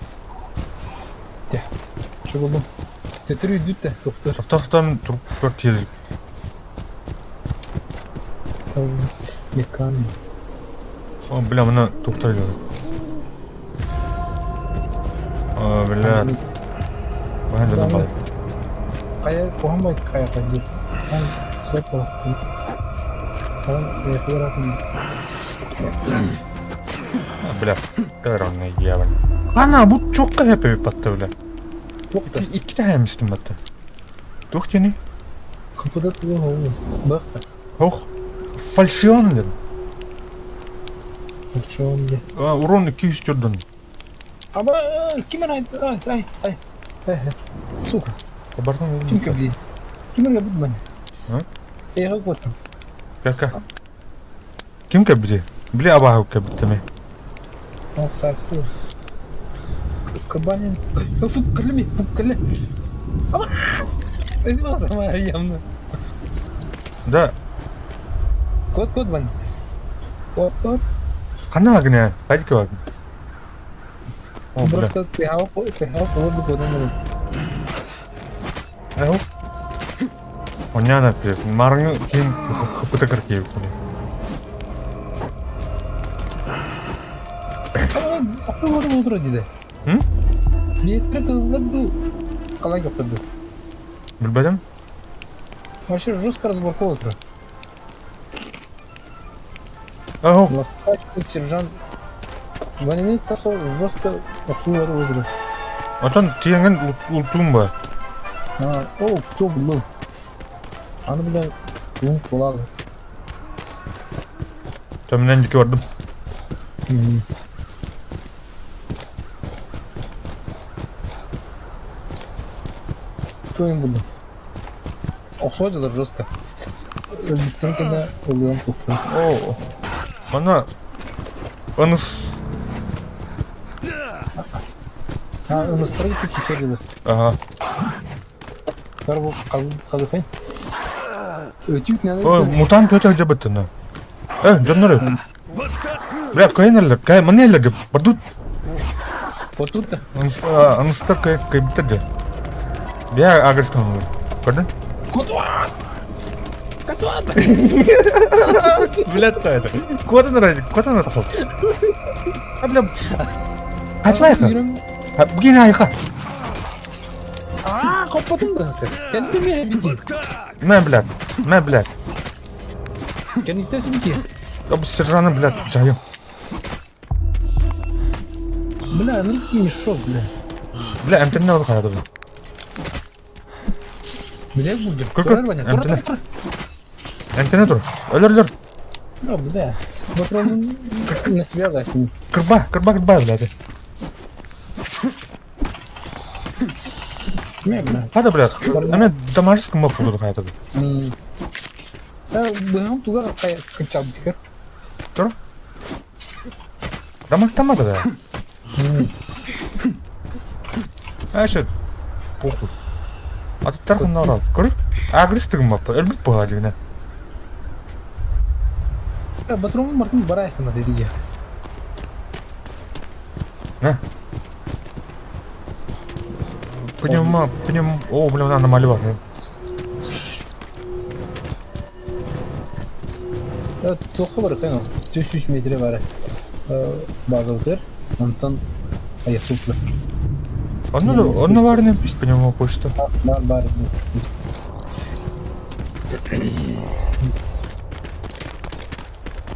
Те. Что было? Ты три идут-то, доктор. Автохтан труп квартиры. Там не камень. О, бля, мына тоқтай О, бля. Бля, бля. Кая, кохамбай кая кая. Там свет Там Бля, коронный дьявол. Ана, бу чокка хэппи батта, бля. Туохта. Икки таһаамистым батта. Туох тини? Хапыда туох ол. Бахта. Ох, фальшион ден. Фальшион де. Урон 200 төрдөн. Аба, ким ай ай ай ай. Сука. Хабардан Ким кабли? Ким габит бан? А? Я как вот там. Кака? Ким кабди? Бля, абаху кабиттами. Ох, саспу. Кабанин. Фу, калми, фу, калми. Явно. Да. Кот, кот, Вань. Кот, кот. Хана агня, хайдики вагн. О, бля. Просто ты хау, ты хау, кот, кот, Ау. Оняна пес. Марны ким хапыта каркиев куни. Акыл утро диде. М? Биетре кылды қалай көптірді. Билбедим. Вообще жестко разборка утро. Ау. Лавкач, сержант. Ванины тасо жестко обслуживали утро. Отон тиеңин ултуун ба. А, о, кто был? Аны бля, лунг болады. Төмнөн диэки бардым. Туйун булдум. Охсуо дьылар жестко. Өлбүттэн кэннэ ылыам туттум. О, манна ыныс. А, ыныстары кисе дьылы. Ага. Кар бу халыхай. Өтүүк надо. Ой, мутант өтө дьабыттына. Э, дьоннор. Бля, кайнерлер, кай, манеллер бардут. Вот тут-то. Ыныстар кай, кайбыттар дьэ. Бя агрескан олор. Көрдүн? Кутуан! Кутуан! Блядь, это. Куда нравится? Куда надо тахал? А, бля. Хатлайха. Бүгін айха. Аа, хоппотум да. Кэнники миэхэ бити. Мэ, блядь. Мэ, блядь. Кэнниктэн сибити. Об сержана, блядь, жайым. Бля, ну мешок, бля. Бля, эмтэннэ ол хайады. Бля, будет. Көр, көр. Эмтэнэ. Эмтэнэ тур. Өлөр, өлөр. Ну, бля. Патрон на себя лазит. Кырба, кырба, кырба, блядь. Мэ, бля. Хада, блядь. Эме дамажыскы мап буду хайады. Быһам туга кычабытыгар. Тур. Дамактамады да. Аша. Похуй. Аттар ханнар. Көр. Агрестигим мап. Өлбүт буһа дигинэ. Батрон Мартын барайсың деді. На. Пневма, пневм... О, блин, она намалевала. Туохха барыттан ол? 300 метре бары базабытыр. Онтон айахсытлар. Онно, онно баарыны пневма почта. Бар, бар.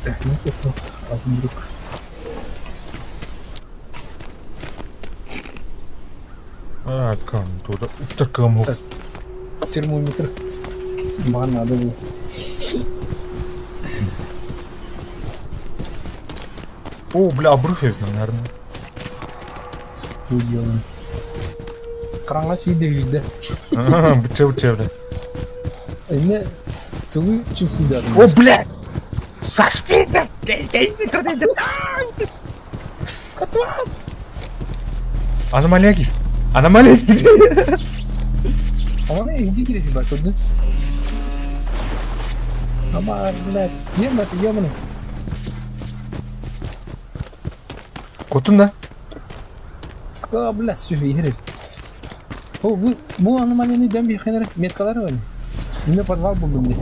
Так, ну это а вдруг. А, кам, туда. Уптар кам. Термометр. Маған надо было. О, бля, обрыв наверное. Уйдем. Хараҥа сүүрдэ сүүрдэ. Быча быча, бля. Эмне тугу чувствуйдадым. О, бля! Саспида! Аномалия Аномалия Ама иди киреси бар көрдүн. Ама, блядь, ем это, ебаный. Кутун да? А, блядь, сүһү иһэр. О, бу, бу аномалияны дәм бихенер меткалары бар. Мин подвал булдум ди.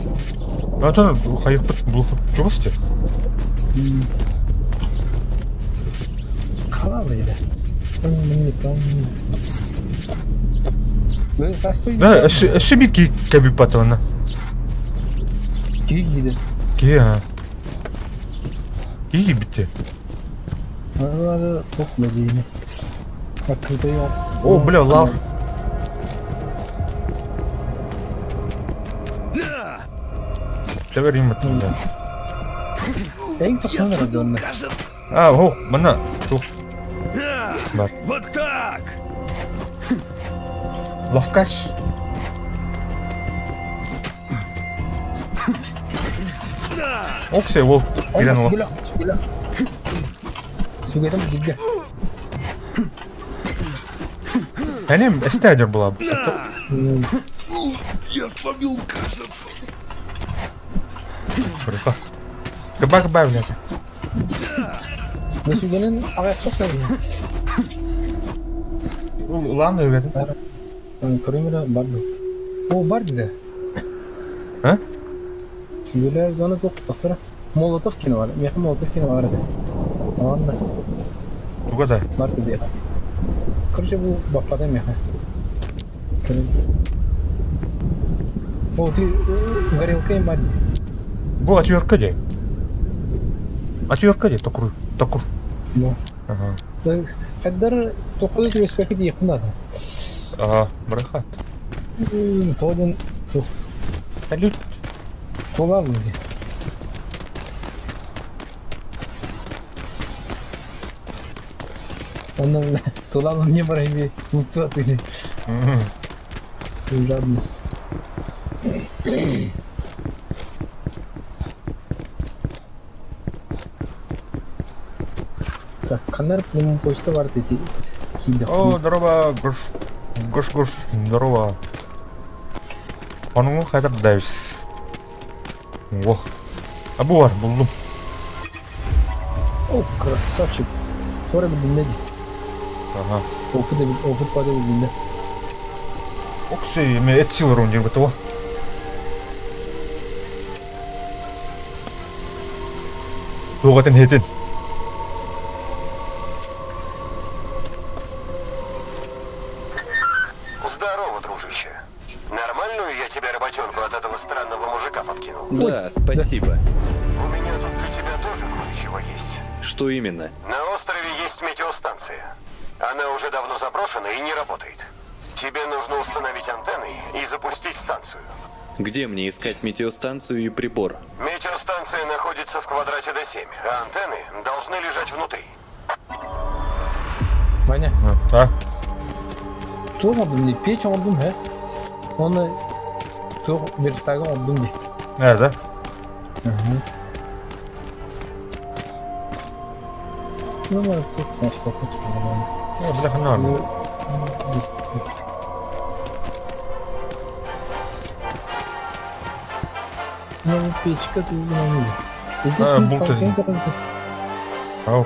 Это хайыппыт булухут чугас те. Халава иде. Да, өссө бир ки кәбип батыбына. Киги киди. Ки, а. Ки битте. Надо токма дейми. Открытый О, бля, лав. Чабер им да. Эң токсон радионна. А, о, мана. Тух. Бар. Вот так! Лавкач. Оксе, ол кирен ол. Сүгеле, сүгеле. Сүгелем дигге. Әнем эстәдер була. Я словил, кажется. Кырба. Кырба кырба блядь. Мен сүгенин агай токсон. Ул улан öğretim. Көрөм эле бар. О, бар диде. А? Сүгелер зона токтор. Молотов кино бар. Меха Молотов кино бар иде. Ладно, Туга да. бар диде. Короче, бу баклада меха. О, ты горелка им бар. Бу отвертка де. Отвертка де, токур, токур. Ну. Ага. Хаддар тоходу тебе спеки ди надо. Ага, брахат. Тоден Салют. кола вроде. Онон тулан не барайми луктуатыны. Жадность. Так, ханна эрэ почта бар ити О, киирдэхпинэ. здорово, Гош, Гош, Гош, здорово. Онуҥу хайдах даешь? Ох. А бу бар, буллум. О, красавчик. Скоро билиннэ дии. Ага. Опыт опыт паде билиннэ. Окси, эме эт силорун диэн бытыва. Туоҕатын хетин. Здорово, дружище. Нормальную я тебе работенку от этого странного мужика подкинул? Да, спасибо. У меня тут для тебя тоже кое-чего есть. Что именно? На острове есть метеостанция. Она уже давно заброшена и не работает. Тебе нужно установить антенны и запустить станцию. Где мне искать метеостанцию и прибор? Метеостанция находится в квадрате D7, а антенны должны лежать внутри. Ваня, А? туох оҥордум дии? Печь оҥордум һэ. Уонна туох верстагы оҥордум дии. Э, да? Ну, может, тут оҥостуохха Э, бля, ханна. Ну, печка тут гынан А, булт Ау.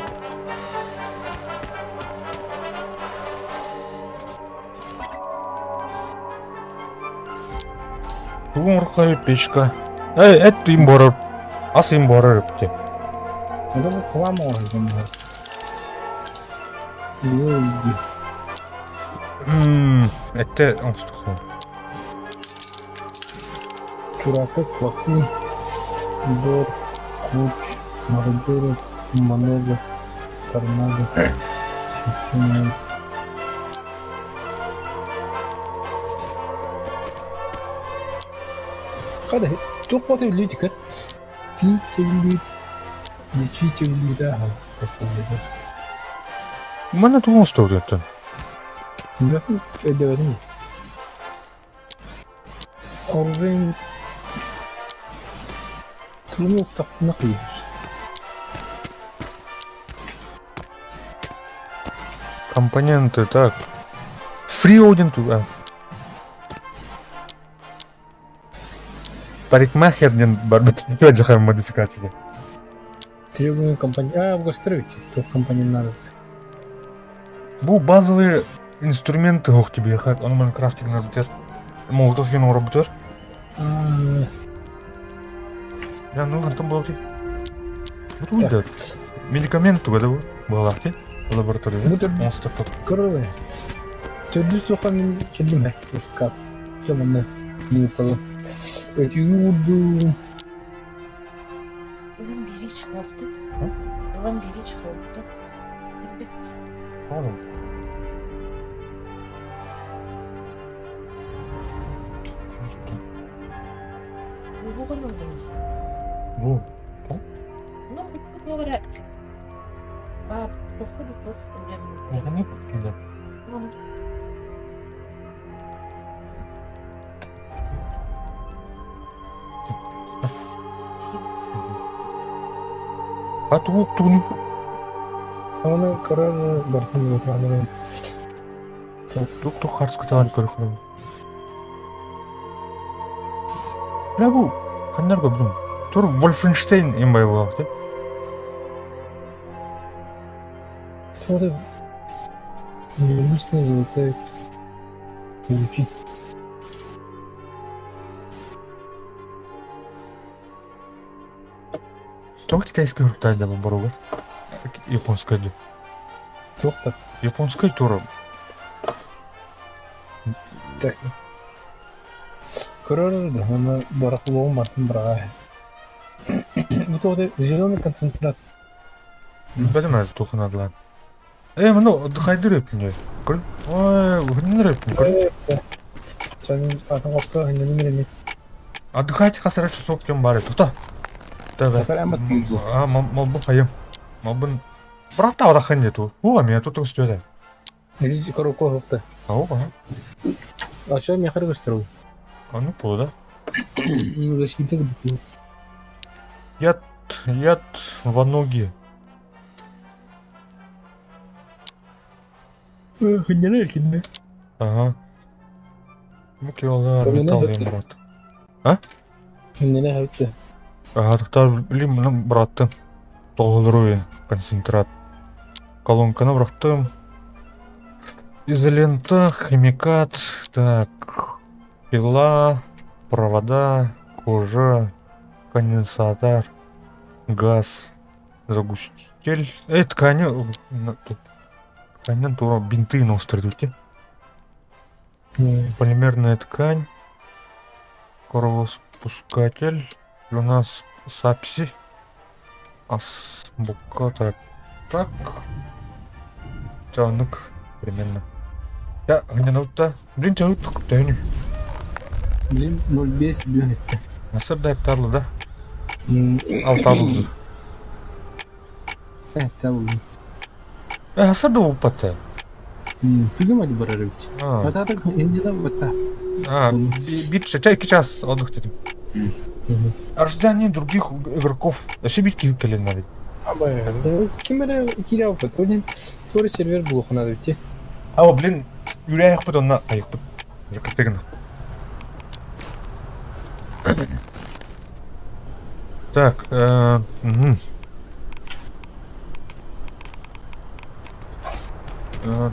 Тугун уркай печка. Эй, эт им борор. Ас им борор эпти. Это вот хлам Этте оҥостуохха. Чурака, Квакун, Бор, Куч, Мародеров, Много, Торнадо, Чемпион. Хада, туох боты билбит Пи Лечите да, Манна тугу оҥостуохтан? Өйдөөбөтүм. Оружие Тугу уктахпына кыйыр. Компоненты, так. Фриодин туда. Парикмахер диэн барбыт дьахар модификация. Требуемый компания. А, гострой туох компаньоннар. Бу базовые инструменты ох тебе хат, он мен крафтинг бүтер. Молотов ен оро бүтер. Я ну хантан болти. Бу туйда. Медикамент туга да бу. Буолахти. Лаборатория. Бу төр Монстр топ. көрөр. Төрдүс туха мин кэллим ээ. Эскап. Дьэ манна минуталы. Өтүүгү уурдум. Ылан биэрии чохуолту. Ылан биэрии чохуолту. Билбэт. Oğlum. Уһугун ыллым дии. Бу. Ну, туох эрэ баар походу туох Механик да. Аны А тугу тугун Аны көрөр бартын отуран. тук тук харскытаан көрөхлө. Бля бу ханнар көрдүм. Тур Wolfenstein им байлаах Туох необычная золотая получить. Тоҕо китайскай уруктаайда боругар? Японскай дуу. Туох да. Японскай тура. Так. Көрөр да, аны барахлоҕум бартын быраҕаа. Бу туох зеленый концентрат. Билбэтим ээ туохун адлаан. Э, маны отдыхайдыр эппин Көр. Ой, уһуннар эппин көр. Чанын атын хоско ханнаным эрэ Отдыхайте хасара часов кем бары. Тута. Давай. Сатар амат тиийдэ. А, малбын хайым. Малбын. Бырахтаабатаххын дии туу. Уу эмиэ тут көстүөтэ. Ити коробка оһохто. Ау, ага. А что мехар көстөр ол? Ону буолу да. Защита курдук. Яд, яд в ноги. Хынньана эркиннэ. Ага. Бу киолар металл брат. А? Хынньана хэвтэ. Ага, тоқтар блин, мына быраттым. Тоғылыру концентрат. Колонканы бырақтым. Изолента, химикат, так, пила, провода, кожа, конденсатор, газ, загуститель. Эй, ткани, ткани тура бинты ностридути. Полимерная ткань, кровоспускатель. И у нас сапси. Асбука так. Так. Чанык примерно. Я гнянутта. Блин, чанык төһөнү. Блин, 0,5 бүөн этте. Насыр да эптарлы да? Алтабылды. Эттэ булдум. Э, хасар да уппатта. Түгем adi барар эбит. Бататак инде бата. А, бир чай икки час отдых дедим. Ожидание других игроков. Вообще бит киһи кэлэн надо. Абай, ким эрэ киирэ алпыт. Ол туора сервер булуохха надо бити. А, блин, үрээхпит онно айыкпыт. Закрытыгын. Так, угу.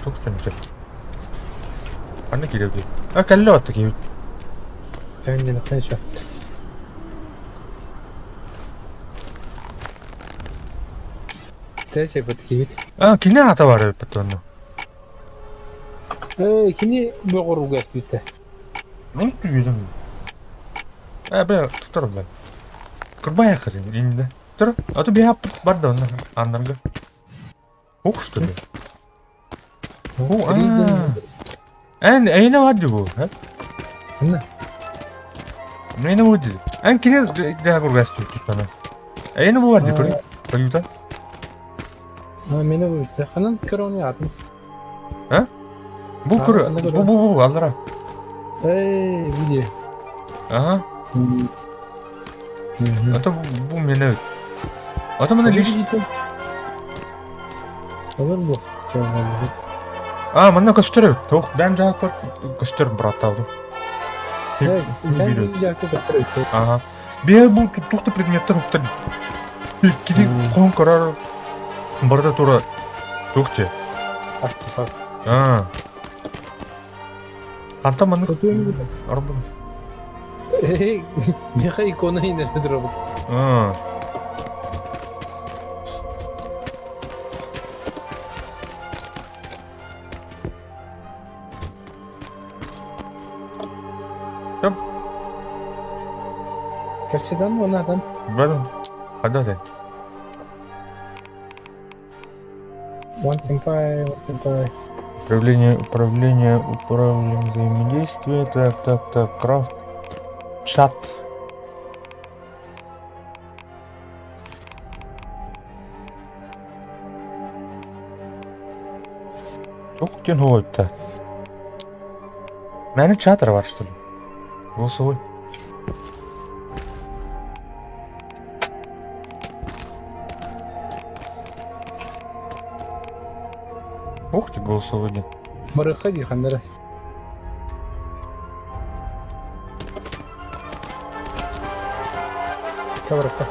Туох тэнтэ? Ханна киирэбит? А, кэллэ батта киһибит. Кэннин хорошо. Тәсэ бат киһит. А, кини аата бар эбит онно. Э, кини бөҕөрүгэ эстибиттэ. Ну, түйедім. Э, бля, туттар, бля. Кырбай акырын, инде. Тур, а то бия бар да онно, аннарга. Ух, что ли? О, а. Эн, эйне бар бу, ха? Ханна? Эйне бу ди. Эн кини дэ кургас түстү Эйне бу бар ди, көрү. Көрү А, мені бу битте. Ханан көрөни атын. А? Бу көрө, бу бу бу аллара. Эй, види. Ага. Это бу мене. Это мене лиш. Olur бу. А, манна көстөр. Тох, бәм жаак бар көстөр браттабы. Көстөр. Ага. Бе бу тухта предметтер ухта. Кини кон карар барда тура тухте. Артефакт. А. Ханта маннык арбы. Эй, меха икона инер робот. А. Там. Кэрчидан уоннаатан. Бәрін. Қайда сен? One темпай, one темпай. Управление, управление, управление взаимодействие. Так, так, так, крафт. Чат. Туох диэн уойта? Мээнэ чат эрэ бар что ли? Голосовой. Ух ты, голосовой диэн. Барыахха дии ханна эрэ. Кабарыкка.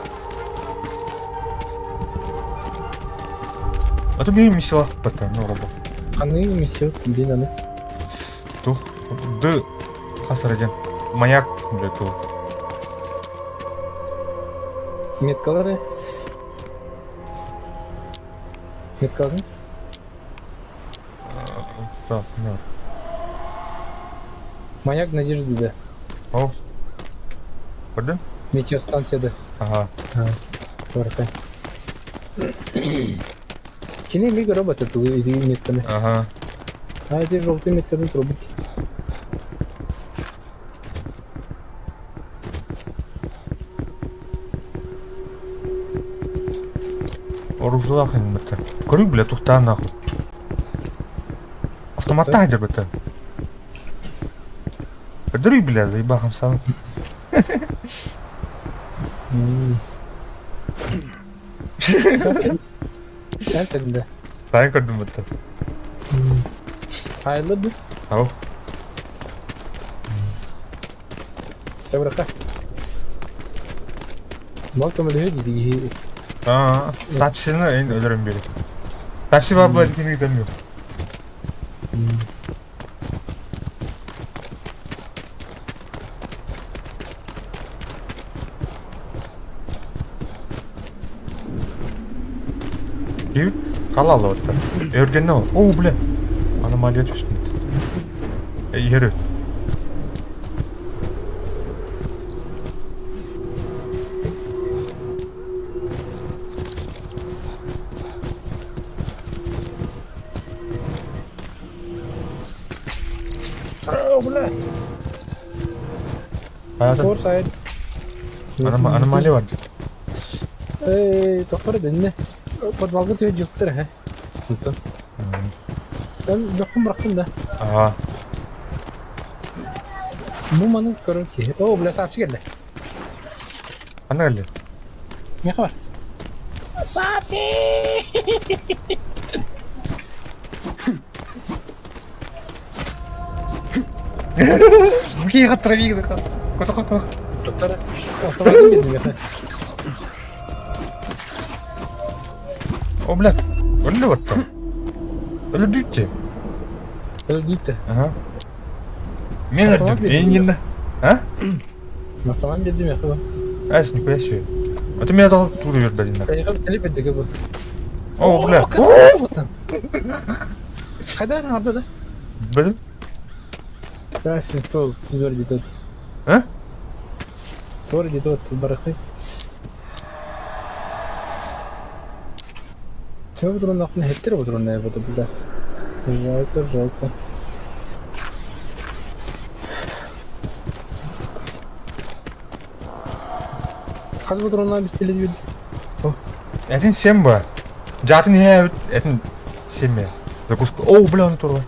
А то бии миссила бата, ну робот. Ханныгы миссия блин аны. Тух, ды хас эрэ диэн. Маяк, блядь, туох. Меткалары. Меткалары. Так, ну. Маяк надежды, да. О. Көрдүн? Метеостанция да. Ага. Барыта. Кини миг робот это метканы. Ага. А эти желтые метканы трубить. Оружиелаах иҥмиттэр. Көрүй, бля, тухтаан нахуй. Автоматтаах дьарбыттар. Көрдөрүй, бля, заебахом сам. Sen sen de. Таайан көрдүм бытта. Hayırlı bu. Ау. Табырка. Мал көмөлөһө дии. Аа, сапсины эн өлөрөн биэрэ. Сапси баба кими көрмү. Ким? Калалыбыттар. Өргенне ол. О, бля. Аномалия түстүм. Иһэр О, бля. Hayatım. Тор сайт. Аномалия бар. Эй, тохтор дэннэ. Подвалга түһэ дьыктыр һэ. Онтон. Мен бөххүн бырахтым да. Аа. Бу маны көрөр киһи. О, бля, саапчы кэллэ. Ханна кэллэ? Миэхэ бар. Саапчы! Киһи травик Кото кото. Тохтор. Автоматын биэрдим миэхэ. О, блядь. Өллө батта. Өлөрдүүччү. Өлдүүттэ. Ага. Мен Автомат өлдүм. биэрдим. Эйнинна. А? Автомат биэрдим миэхэ. Эс, нихуя себе. А ты меня дал тур вербалина. Эйиэхэ теле биэрдигэ бу. О, бля. Хайда арда да? Блин. Красный стол, твердый тот. А? Твердый тот, барахы. Чего вдруг нахуй хеттер вдруг на его бля. Жалко, жалко. Хас вдруг на бестелез Этин сем ба. Жатын не этин сем Закуска. О, бля, он турба.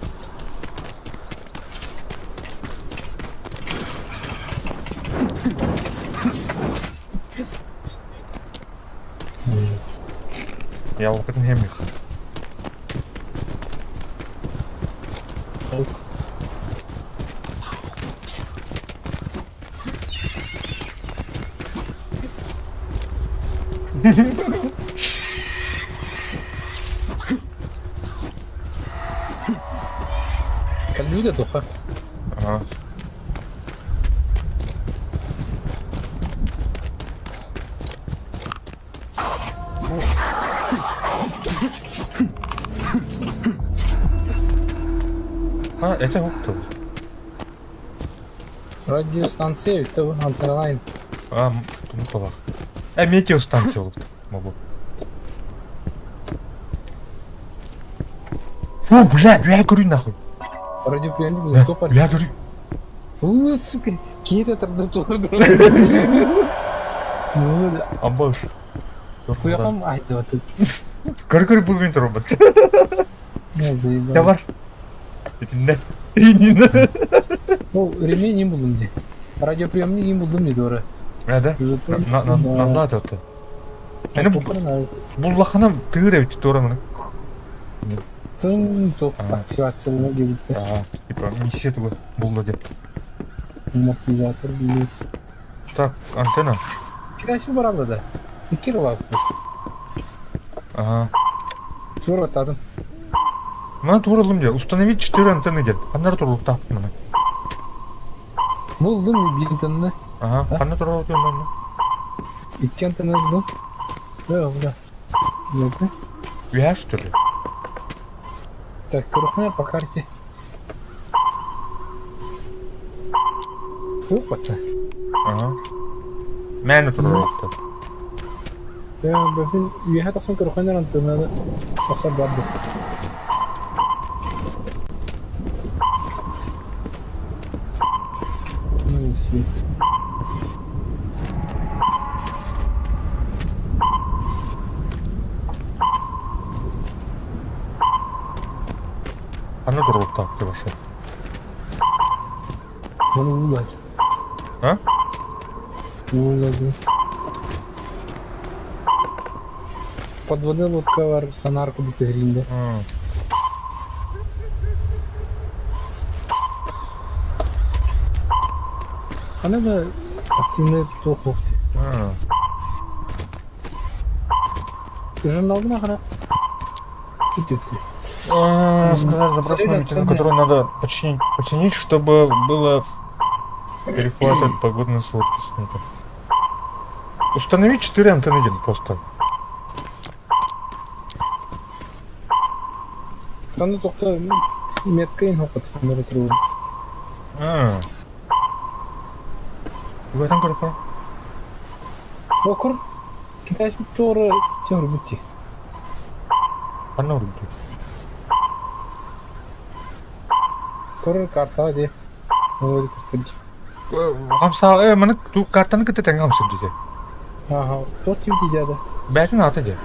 Я локотын хемих. Кальмида туха. Ага. А, это кто? Радиостанция это антенна. А, тумукалах. Э, метеостанция вот могу. Фу, бля, бля, говорю нахуй. Радиоприемник Да, топа. бля, говорю. У, сука, киһи тарда тур Амбаш. Куякам айтып Көр көр бу мен робот. заебал. Я бар. Итинне. Инне. Ол ремень им булдум ди. Радиоприемник им булдум ди дора. Да? На на на на это. Эни буллахана тыыр эбит тура маны. Тын топ активация келипти. Типа миссия туга булду деп. Амортизатор билет. Так, антенна. Кираси баралды да. Икки лап. Ага. Тура тадым. Мына тууралым де. Установить 4 антенны деп. Кандар турлук тап мына. Булдум бир антенна. Ага, кандар турлук мына. Икки антенна булдум. Да, да. Нет. Я что ли? Так, крупная по карте. Опа-то. Ага. Мэн турлук. Бөһүн үөһэ тахсан көрөхөнөр антеннаны тахсар барды. Ну, свет. Ханна туруохтаах ты вообще? Оны уулач. А? Уулады. Подводная лодка бар сонар курдук түһэринде. Аны да активный туох буолуохтуй. Журналгын ахара китүттү. Сказать заброшенную антенну, которую надо починить, починить, чтобы было перехватывать погодные сводки снято. Установить 4 антенны один просто. Аны тохто метка ин хокот камера туруу. А. Угатан көрөхө. Окур китайский туора тем бутти. Ханна урбут. Көрөр картаҕа дии. Ол көстөр Хамсаа э маны ту картаны кытта тэҥҥэ хамсыр дии. Ааха, туох ким тиийдэ? Бэйэтин аата дии.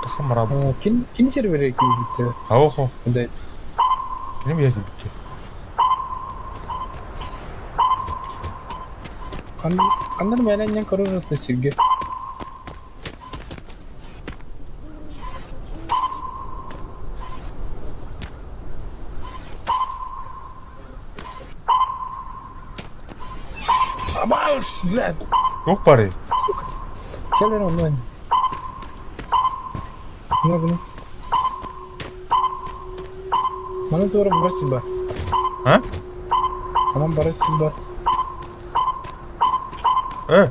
Тахам мараб. Кин кини сервере киирбиттэ. Аохо. Да. Кини бэйэ киирбиттэ. Ханнар мээлэнньэн көрөр сиргэ. Абаш, блядь! Туох баарый? Сука! Кэл эрэ онно Ну, ну. Маны туора барар сир бар. А? Онон барар сир бар. Э?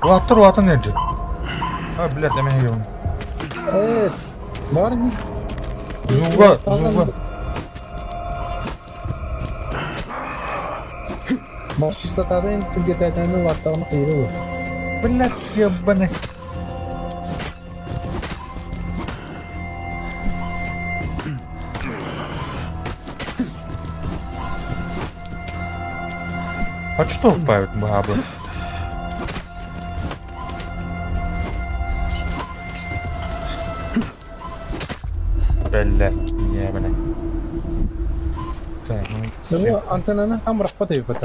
Улааттар улаатан эрдэ. А, блядь, эмэһэ йоҕун. Э, бар ини. Зуга, зуга. Бар чистотатын түргэтээтэни улааттаҕына хайыра буолар. Блядь, ебаный. А что впают бабы? Бля, не, бля. Так, ну... Ну, антеннаны там рахпат эбит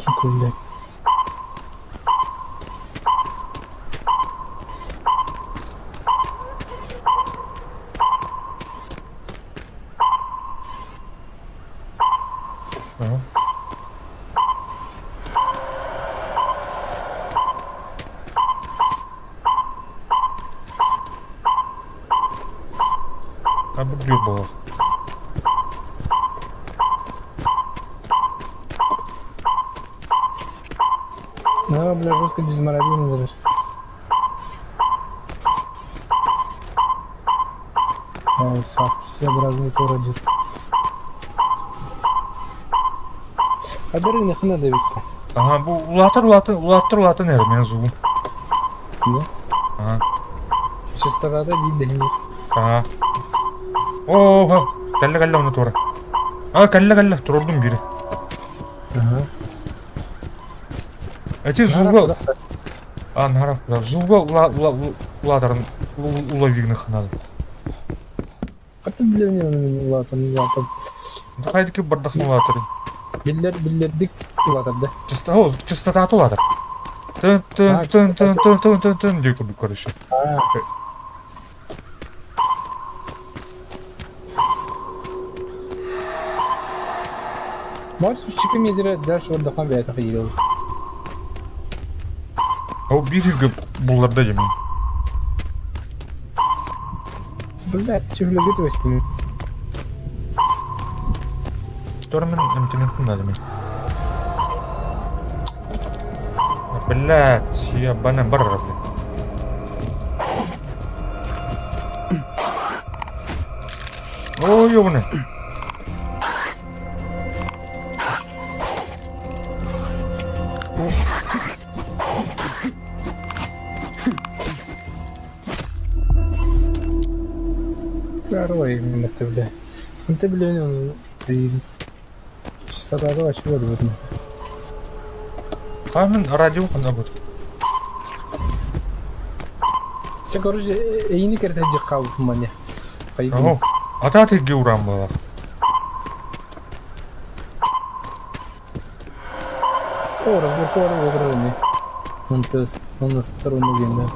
Сука, блядь. Ага. А было. А, бля, жестко дезморализирован даже. О, С-образный городит. А бери нахрена давить-то? Ага, бу улаатар улаатар улааттар улаатан эрэ мен зугум. Да? Ага. Частота видно. Ага. Оо, кэллэ кэллэ онно туора. А, кэллэ кэллэ, турордум биири. Ага. Эти зуга... А, наһаа зуга улаатарын улавигных надо. Хата билэр улаатан улаатан. Хайдыки бардахын улаатарын. Биллэр биллэрдик улаатар да. Частота, частота улаатар. Тын тын тын тын тын тын тын тын диye курдук короче. Может, чика медире дальше отдохнуть бэйэтэ хайыыл. Ол биир сиргэ булларда дьэ мин. Блядь, сүһүлэргэ түбэстим. Тура мин эмтэммиппин надо мин. Блядь, ебаная барра, блядь. О, ёбаный. Второй именно ты, бля. Ну ты, блин, он... Частота вообще вот. А мин радио ханна бут. Чэ, короче, эйини кэрэтэ дьик хаалбытым манья. Ого, ата тирге уран буолар. О, разборка бар болар эми. Мынтыс, мыныстыр уну генде.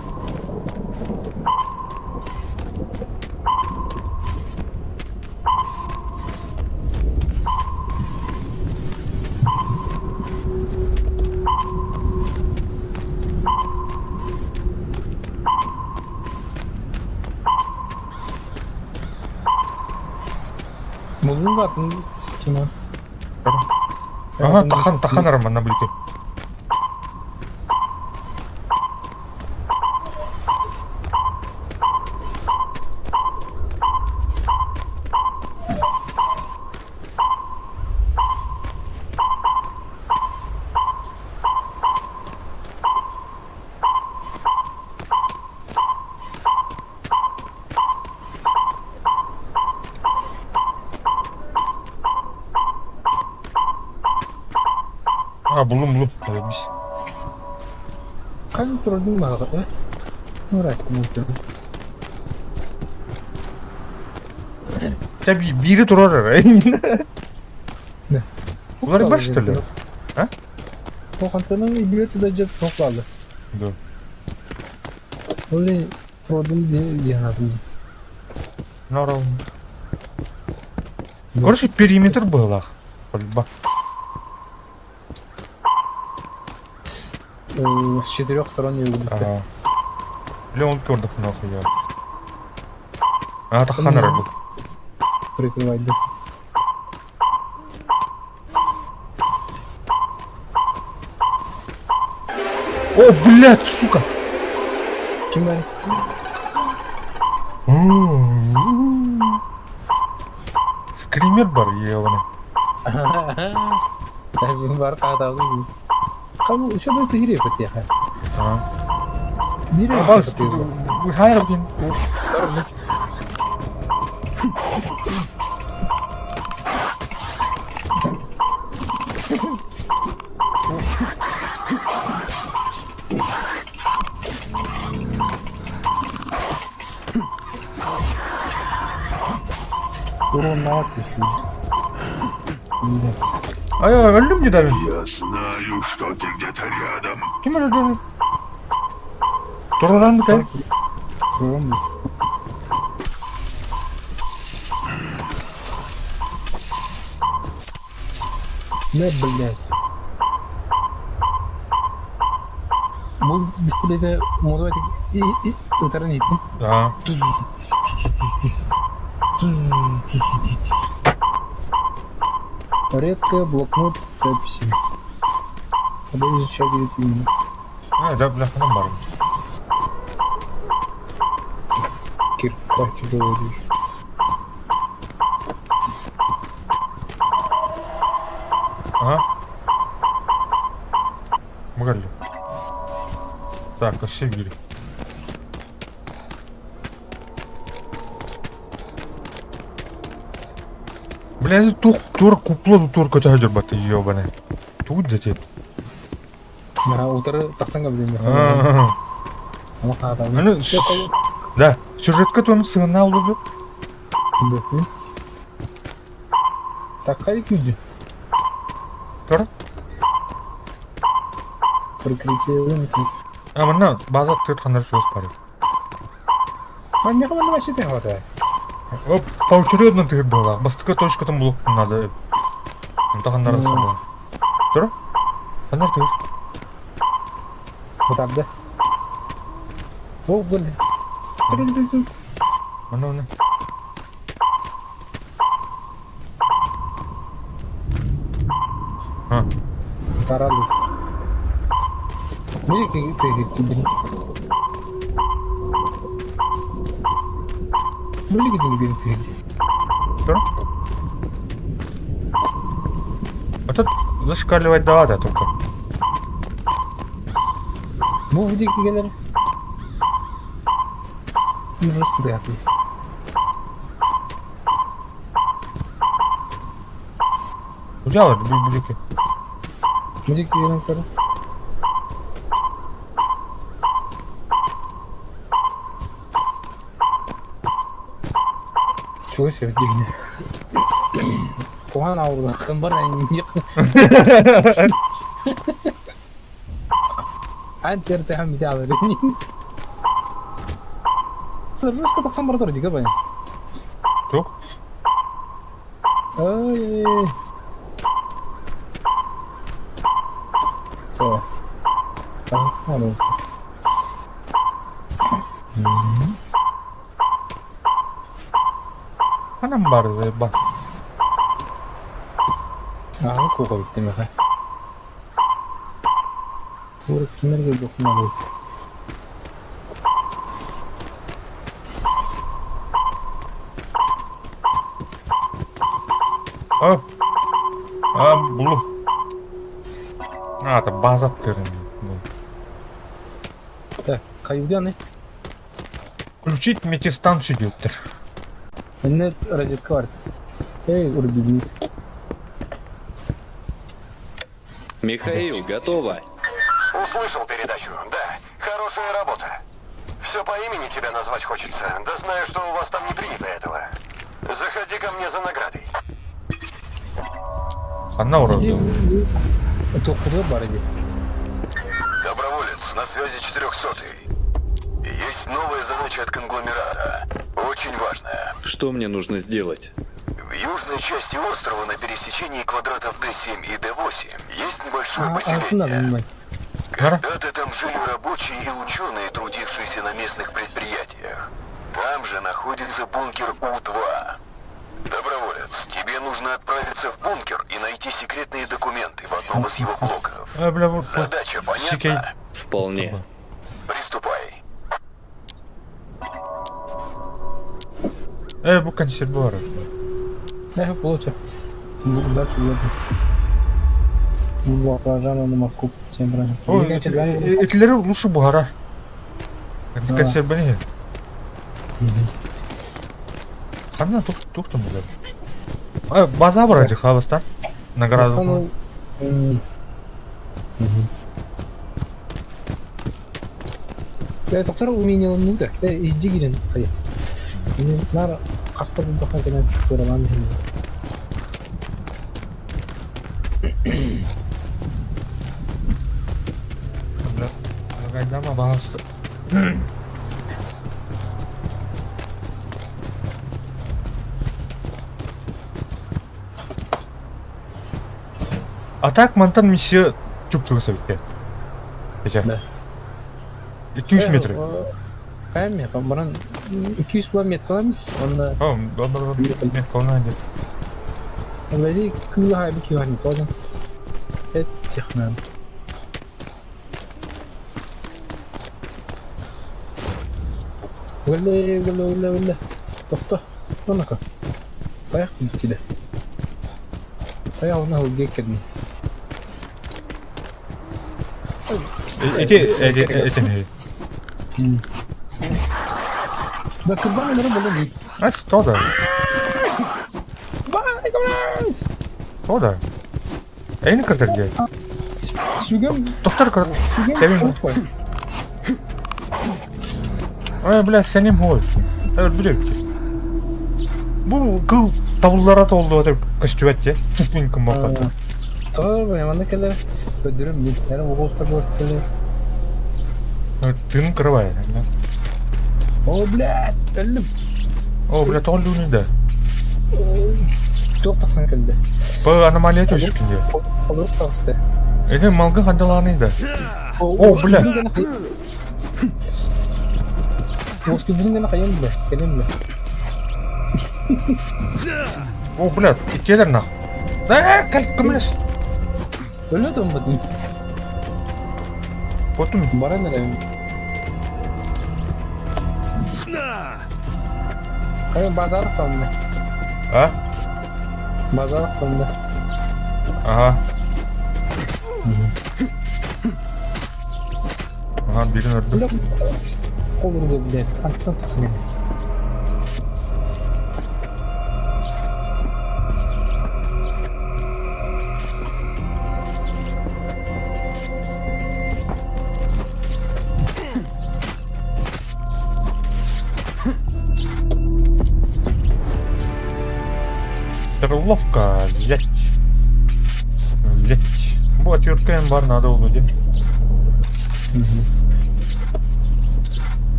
Булдун атын Тимон. Ага, тахан, тахан роман на блики. А, булум булум. Biz. Ханна турдун баҕа Уурастым. Дьэ биири турар эрэ. Улар бар что ли? А? Хантанан илбигэ туда дьэ туох бааллар. Да. Ол турдум диэн аатым. Норм. Короче, периметр быһылаах. Пальба. С четырех сторон не выглядит. Ага. Бля, он көрдөх нахуй я. А, таххан эрэ бу. Прикрывать, да. О, блядь, сука! Ким баар? Скример бар, ебаный. Бар хаатаабын. Кому еще да тигире патиха. Бире Бас, хайр блин. Урон еще. Блядь. Ай, өллүм дии даже. Я знаю, что ты где-то рядом. Ким өлдү? Туруран кай. Урон. Не, блядь. Бу бистилете модуайтик ытарын иттин. Да. Редко блокнот с записями. Когда изучал говорит именно. А, да, бля, ханан бар. Кирка тяжело лежит. Ага. Мыгалли. Так, вообще бери. Бля, тух тур купло тур көтө хадыр баты ебаный. Тут дете. Мара утары тахсанга билин. Ну, да, сюжетка тон сыгына улуду. Так хайы күнді. Тур. Прикрытие. А манна база төрт хандар сөз бар. Манна манна вообще ты хватает. Оп, поочередно тыгыр была. Бастыкы точкатын булук надо. Онта хандар сабы. Тур. Хандар тыгыр. Бытарды. Ол были. Манна манна. А. Таралы. Мне ты блин. Были где-нибудь ты? Что? А тут зашкаливать да, да, только. Бу видео келер. Ужас приятный. Куда вот блики? Где келер көр? Чугас эбит дигини. Куһаҕан аҕабылааххын бар Ан тертеһэн бите алыр. Русска тахсан баратар дига бай. Туох? Ой. То. Таххану. Ханан баар ба? Аҕа куока бүттүмэхэ. Туора кимэргэ документ. А, а, булу. А, это база тырын. Так, каюдяны. Включить метеостанцию диэбиттэр. Иннэ розетка бар. Эй, урбидни. Михаил, готово. Услышал передачу, да. Хорошая работа. Все по имени тебя назвать хочется, да знаю, что у вас там не принято этого. Заходи ко мне за наградой. Ханна Иди, уродил. Туохпутугар бар иди. Доброволец, на связи четырехсотый. Есть новая задача от конгломерата. Очень важная. Что мне нужно сделать? В южной части острова на пересечении квадратов D7 и D8 есть небольшое А, поселение. а, Когда-то там жили рабочие и ученые, трудившиеся на местных предприятиях. Там же находится бункер У-2. Доброволец, тебе нужно отправиться в бункер и найти секретные документы в одном из его блоков. Э, бля, вот, Задача Сикей. понятна? Вполне. Приступай. Э, бу консерватор. Э, получше. Дальше будет. Баклажан, морковь, всем правильно. Ой, этилери лучше буһара. Консервани. Ханна тух тух там бля. А, база вроде хавастан. Награду. Э, доктор умение да. Э, иди гирен. Нар хаста булдахан кэлэн туоралаан иһин. Бля, Гайдама баҕаста. А так мантан миссия чуп-чугас эбит Эчэ. Да. 200 метр. Кайме, баран 200 була меткаламыз. Онна О, меткална нет. Влади кылга бит юган тоже. Это технан. Выле, выле, выле, выле. Тохто. Тонака. Таяқ килде. Таяқ оны хылге кирни. Эти, эти, эти не. Да кырбан өмірі болды не. А что да? Что да? Эйни кыртар дед. Сүгем, Доктор кырт. сүгем Кевин. қой. Ой, бля, сеним хой. Өлбүрек. Бу кыл табыллара толду деп көстүбэт же. Мин кым бакат. Тоғыр яманда келер. Өдірім мен. Яны оғызда болып келер. Тын кырбай. О, блядь, өлдім. О, бля, толду да. Тоқ тақсан келді. Бу аномалия төшкүндө. Олып тақсты. Эти малгы хандаланы да. О, бля. Оскүлдүн гана кайын бля, келем бля. О, бля, иккелер нах. Да, кал көмөлөс. Өлө томбатын. Потум Баран эле. Кайын базарлык салынды. А? Базарлык салынды. Ага. Ага, бирин өрдүм. Кол урду, блядь. Анттан тақсан келе. Перловка взять. Взять. Бу отвертка бар надо было где.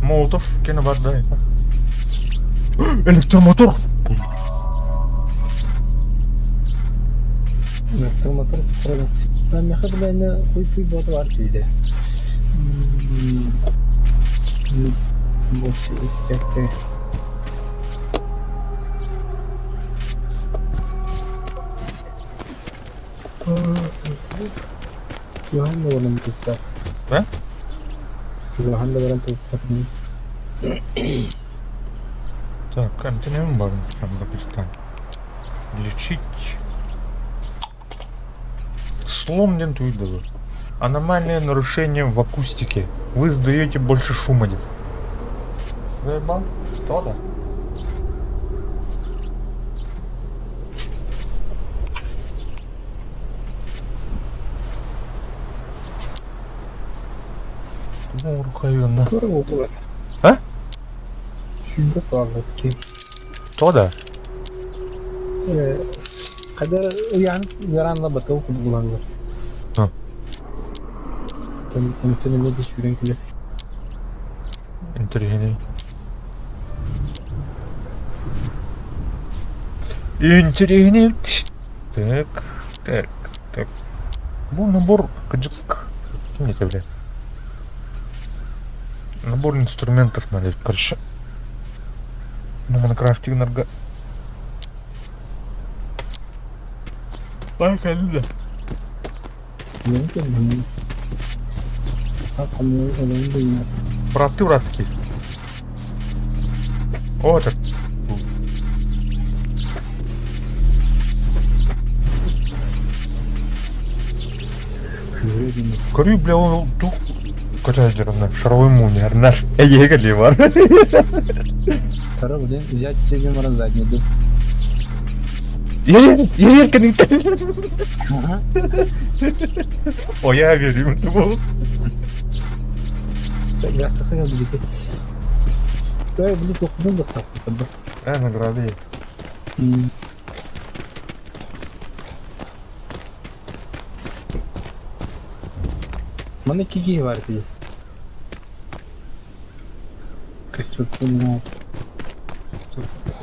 Молотов кene бар да. Электромотор! Электромотор правильно. Миэхэ билээнэ хуй-пуй бота бар диде. Всякое. Чугаһан да баран тутта. А? Чугаһан да баран тутта. Так, антенем бар там, допустим. Лечить. Слом диэн туй было. Аномальное нарушение в акустике. Вы сдаете больше шума диэн. Заебал? Что-то? А? То да. Когда ыйаан батыл курдук Онтон эмиэ да сүүрэн кэлэр. Интэриэһинэй. Интэриэһинэй. Так, так, так. Бу набор кыдьык. Ким это, бля? Набор инструментов надо, короче. На Майнкрафте энерго. Так, да. Братты братки. О, это. Көрүү, бля, ол тух көтөдөрүнэ шаровой молния наш эйеге бар. Второй, блин, взять себе задний дуб. Ер О, я верю. Я сохранял будет. Да, блин, только ну так. А, награды. Маны киги бар дии. Костюм.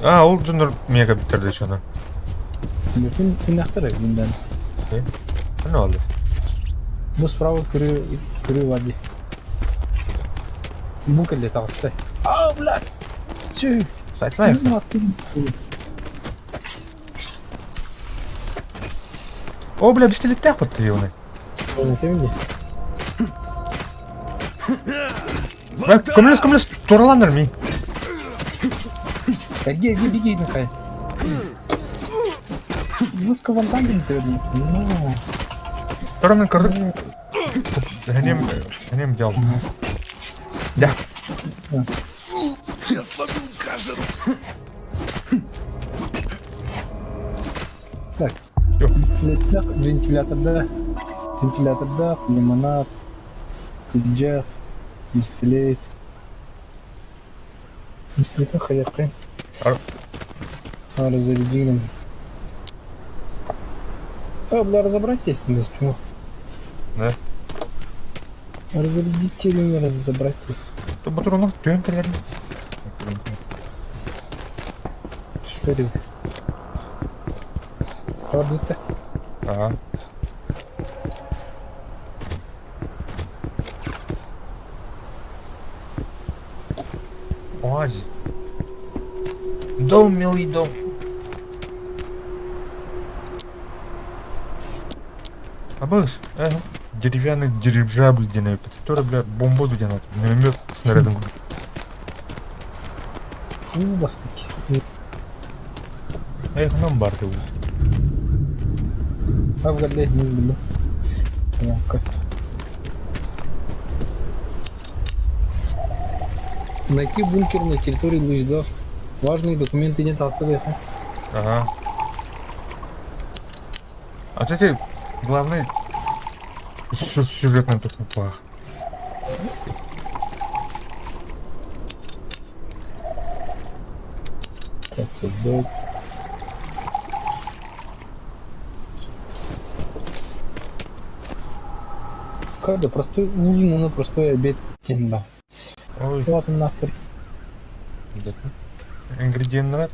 А, ол дьоннор мега бүтэрдэ чана. Бүтүн тынахтар күндэн. Не oldu? Бу справа көрүү көрүү бар дии. Бу кэллэ таҕыста. А, блядь! Сүү! Сайтлайық. О, бля, пистолеттях подтвердил. Көмөлөс, көмөлөс, тураланыр ми. Эрге, эрге, беги, нахай. Музыка вон там где-то. Ну. Тура мен көрдүк. Хенем, хенем дел. Да. Я словил кажется. Так. Вентиляторда, вентиляторда, лимонад, күлдьэх, пистолет. Пистолет хайаккай. Разрядили. А, бля, разобрать есть надо, чему? Да. Разрядить или не разобрать? Батуруну түйен кэлэрин. Что это? Орбита. Ага. Оазис. Дом, милый дом. Абыс, э, деревянный дирижабль диэн который, бля, бомба диэн миномет снарядом. Ну, господи. Эх, нам бар ты А в годле не люблю. Найти бункер на территории Луиздов. Важные документы нет оставили. Ага. А кстати, главный сюжетный тут неплох. Так, Правда, простой ужин, но простой обед диэн баар. Ой, Улаатыннаахтар. Ингредиеннэр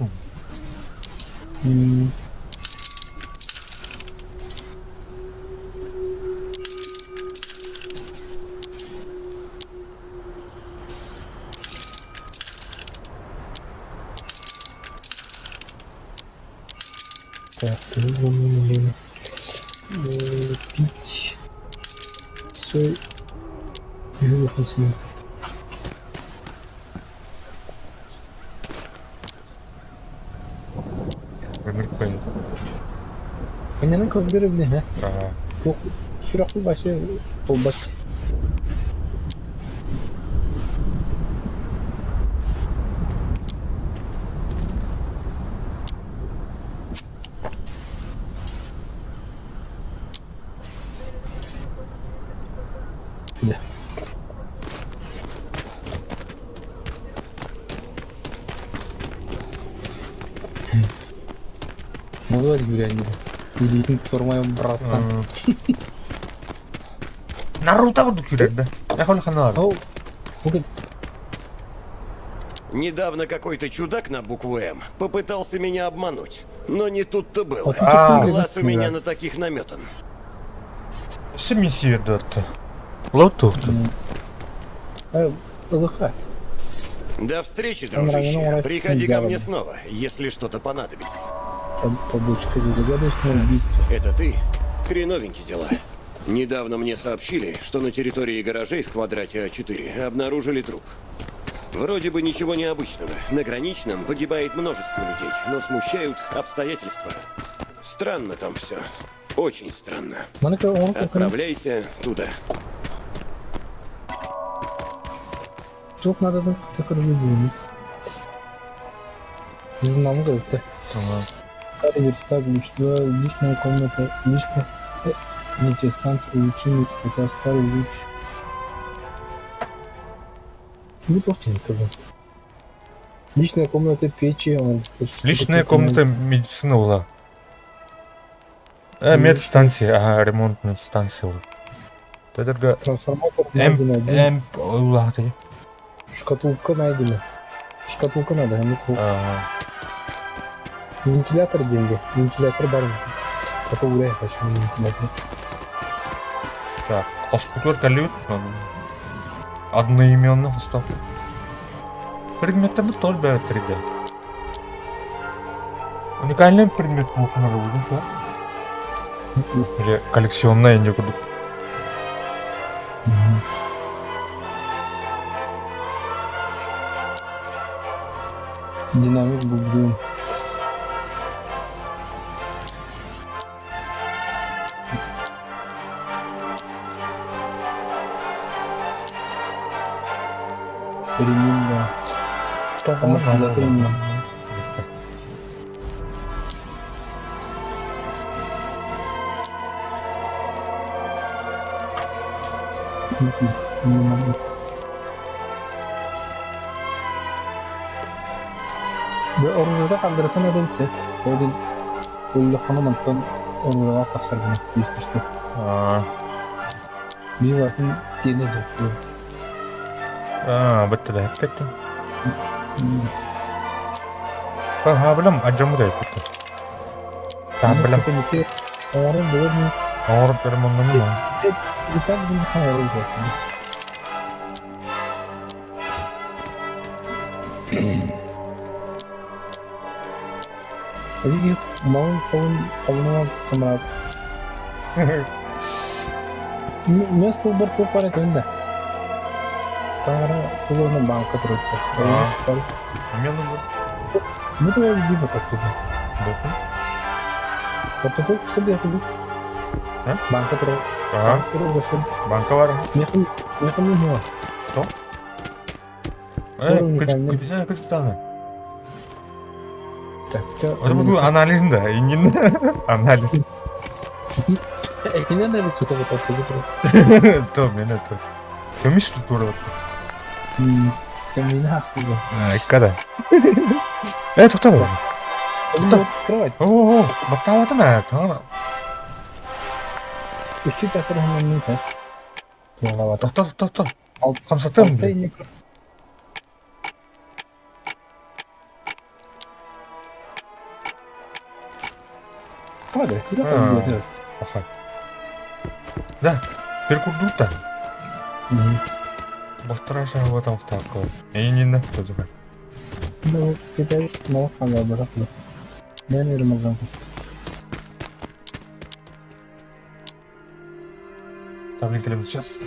Так, блин. Пить. Все. Анньанан көрдөр эбит ээ. Туох сүрэхпит вообще буолбат. Да. Молодец, Юрий, Илиитин туормайын бырааттан. Наруто курдук киирэр да. Эхол ханаар. Ол, бу Недавно какой-то чудак на букву М попытался меня обмануть. Но не тут-то было. А. Глаз у меня на таких наметан. Все миссия дырты. Лотухту. ылыха. До встречи, дружище. Приходи ко мне снова, если что-то понадобится. Побочка за загадочное убийство. Это ты? Хреновенькие дела. Недавно мне сообщили, что на территории гаражей в квадрате А4 обнаружили труп. Вроде бы ничего необычного. На граничном погибает множество людей, но смущают обстоятельства. Странно там все. Очень странно. Отправляйся туда. Туох наадатын көрбүт Журналга ытта. Старый верстак, лучшая личная комната, личная метеостанция, улучшение верстака, старый луч. Ну, туох Личная комната печи. Он, Личная комната медицина была. Медстанция, ага, ремонтная станция. Тедерга Трансформатор М, найден один. М, улааты. Шкатулка найдена. Шкатулка надо, Вентилятор деньги. Вентилятор бар. Такой уря хочу вентилятор. Так, хоспутур калют. Одноименный хостов. Предметтер тоже бәрі 3D. Уникальный предмет буохунара будет, да? Или коллекционная не курдук. Динамик был. Ремень, да. Амортизатор ремень. Не могу. Дьэ, оружиета хардырытан эрэн сир. Ол иһин өллөххүнэ мантан оружиеҕа тахсар гына если что. Биир барытын тиэнэ дьэ. Аа, бытты да эппеттим. Хаабылам адьаммыт эппиттим. Хаабылам. Оҥорон булар Оҥорон ремоннаным Деталь гын оҥорон Эдиги малын салын хомунан самараат. Мен столбар туох бар этим да. Таҥара тулуна банка турар. Мен бу. Бу тула диба так Допун. Ортотук кусtur якын. Банка турар. Ага. Банка бар. Мехын мехын не Что? Күчтаны. Так, Это был анализ, да, и не анализ. Не анализ сука вот так То, мен это. Көмүс тут бар. Кэмиинэ аахтыга. Иккада. Э, тоқтар. Тоқтар. Кровать. О, баттаабатым ээ. Тоҕо Үчү тасыр ханан мин Туолабата. Тохтоо, тохтоо. Хамсатым. Алта инник. Тоҕо да? Аха. Да, перкурдута. Балтараа саһыба тамахтаакка. Эйининна тозуга. Ну, китайс мал ханга барак. Мен ирмалган кыст. Там не сейчас.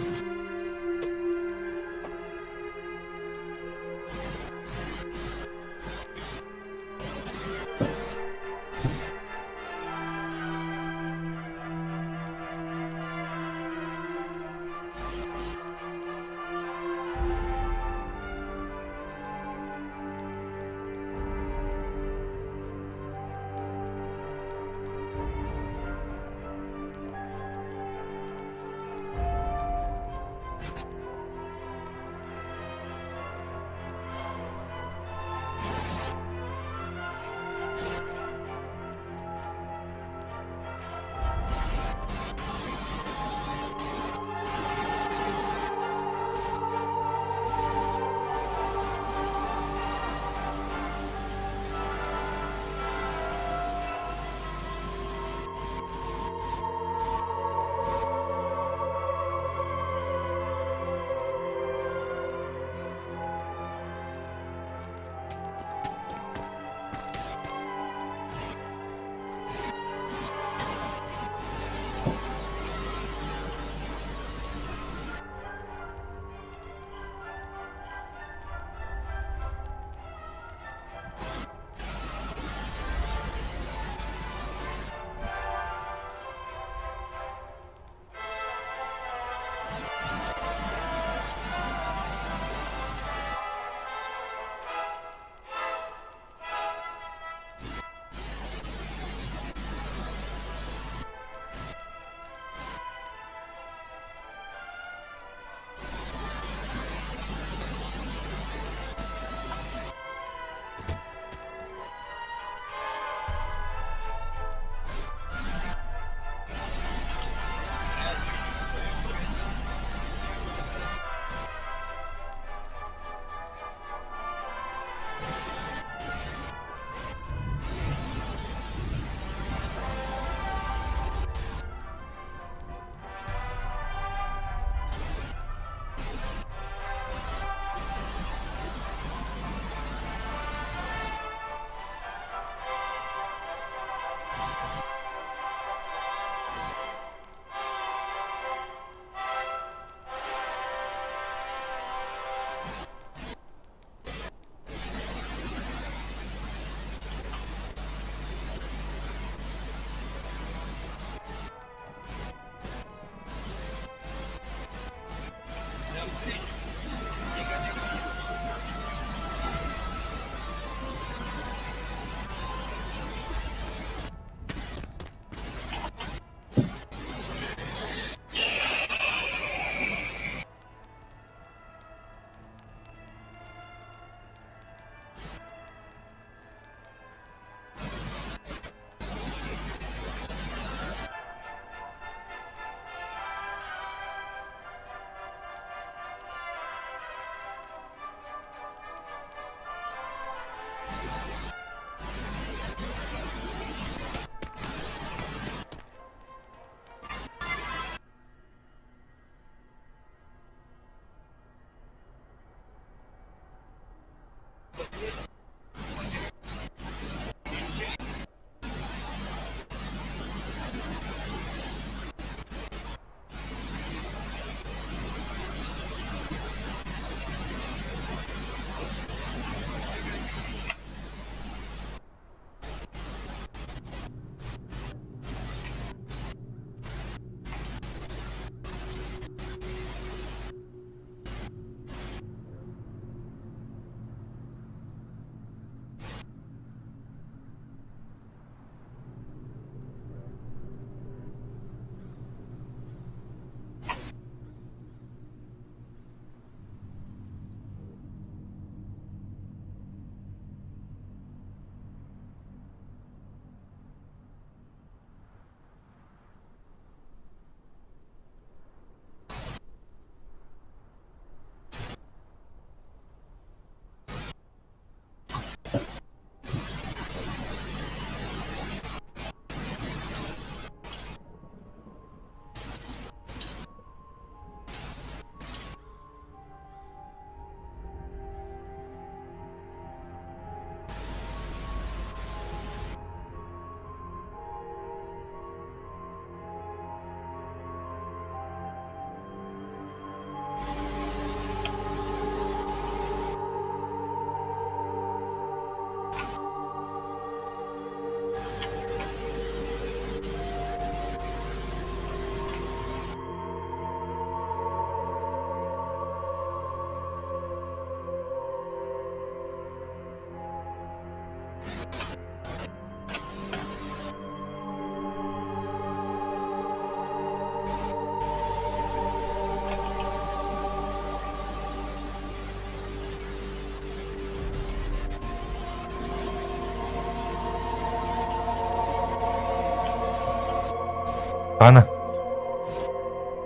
Ана.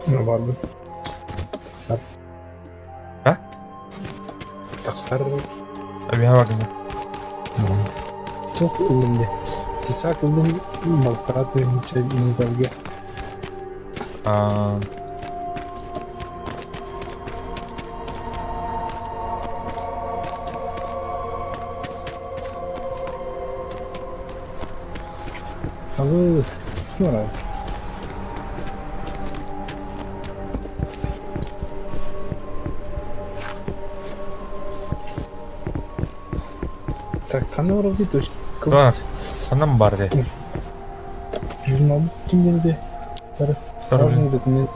Барбыт. Тахсар. А? Тахсар. Абиха бардым. Туох ыллым де. Тесак ыллым балтара тыһыынча минутарга. Аа. Абы, ким Так, ханна барабыт точка? Ханнан бар де. Журналбыт кимдерде? Осторожный документ.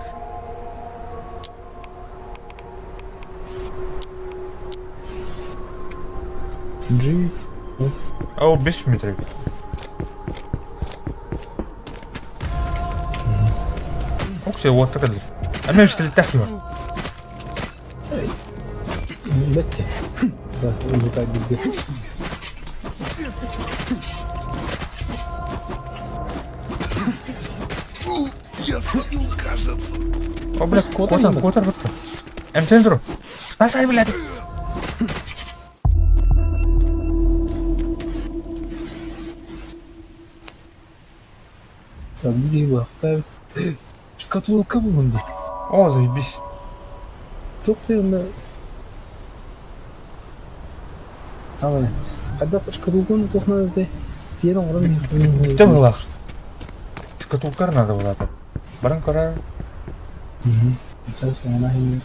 G. Ол 5 метр. Оксия уотта кэллэр. Эмиэ үстэлиттээх киһи бар. Бэтти. Да, улутай билгэ. Я словил, кажется. О, бля, куотар, куотар бытта. Эмтэн туру. Басай, блядь. Так, где его оставить? Шкатулка булун дии. О, заебись. Туох да Аны хайдах шкатулканы туох наада тиэн оҥорон Бүттэ быһыылаах. Шкатулкар надо было Баран көрөр. Сейчас она иһиннэр.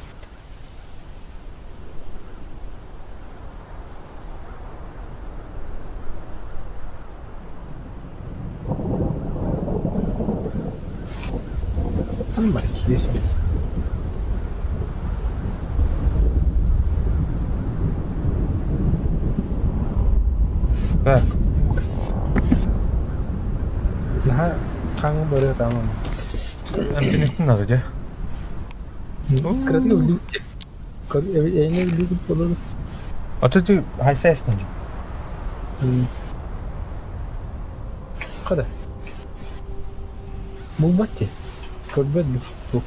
Аны киирэ Так. Наһаа хаҥы барыа таамам. Эмтиниктин надо дьэ. Кыратык өллүбүт Эйне өллүбүт болор. Ото ти хайсайсың Хада. Булбат ти. Көрбөт бу.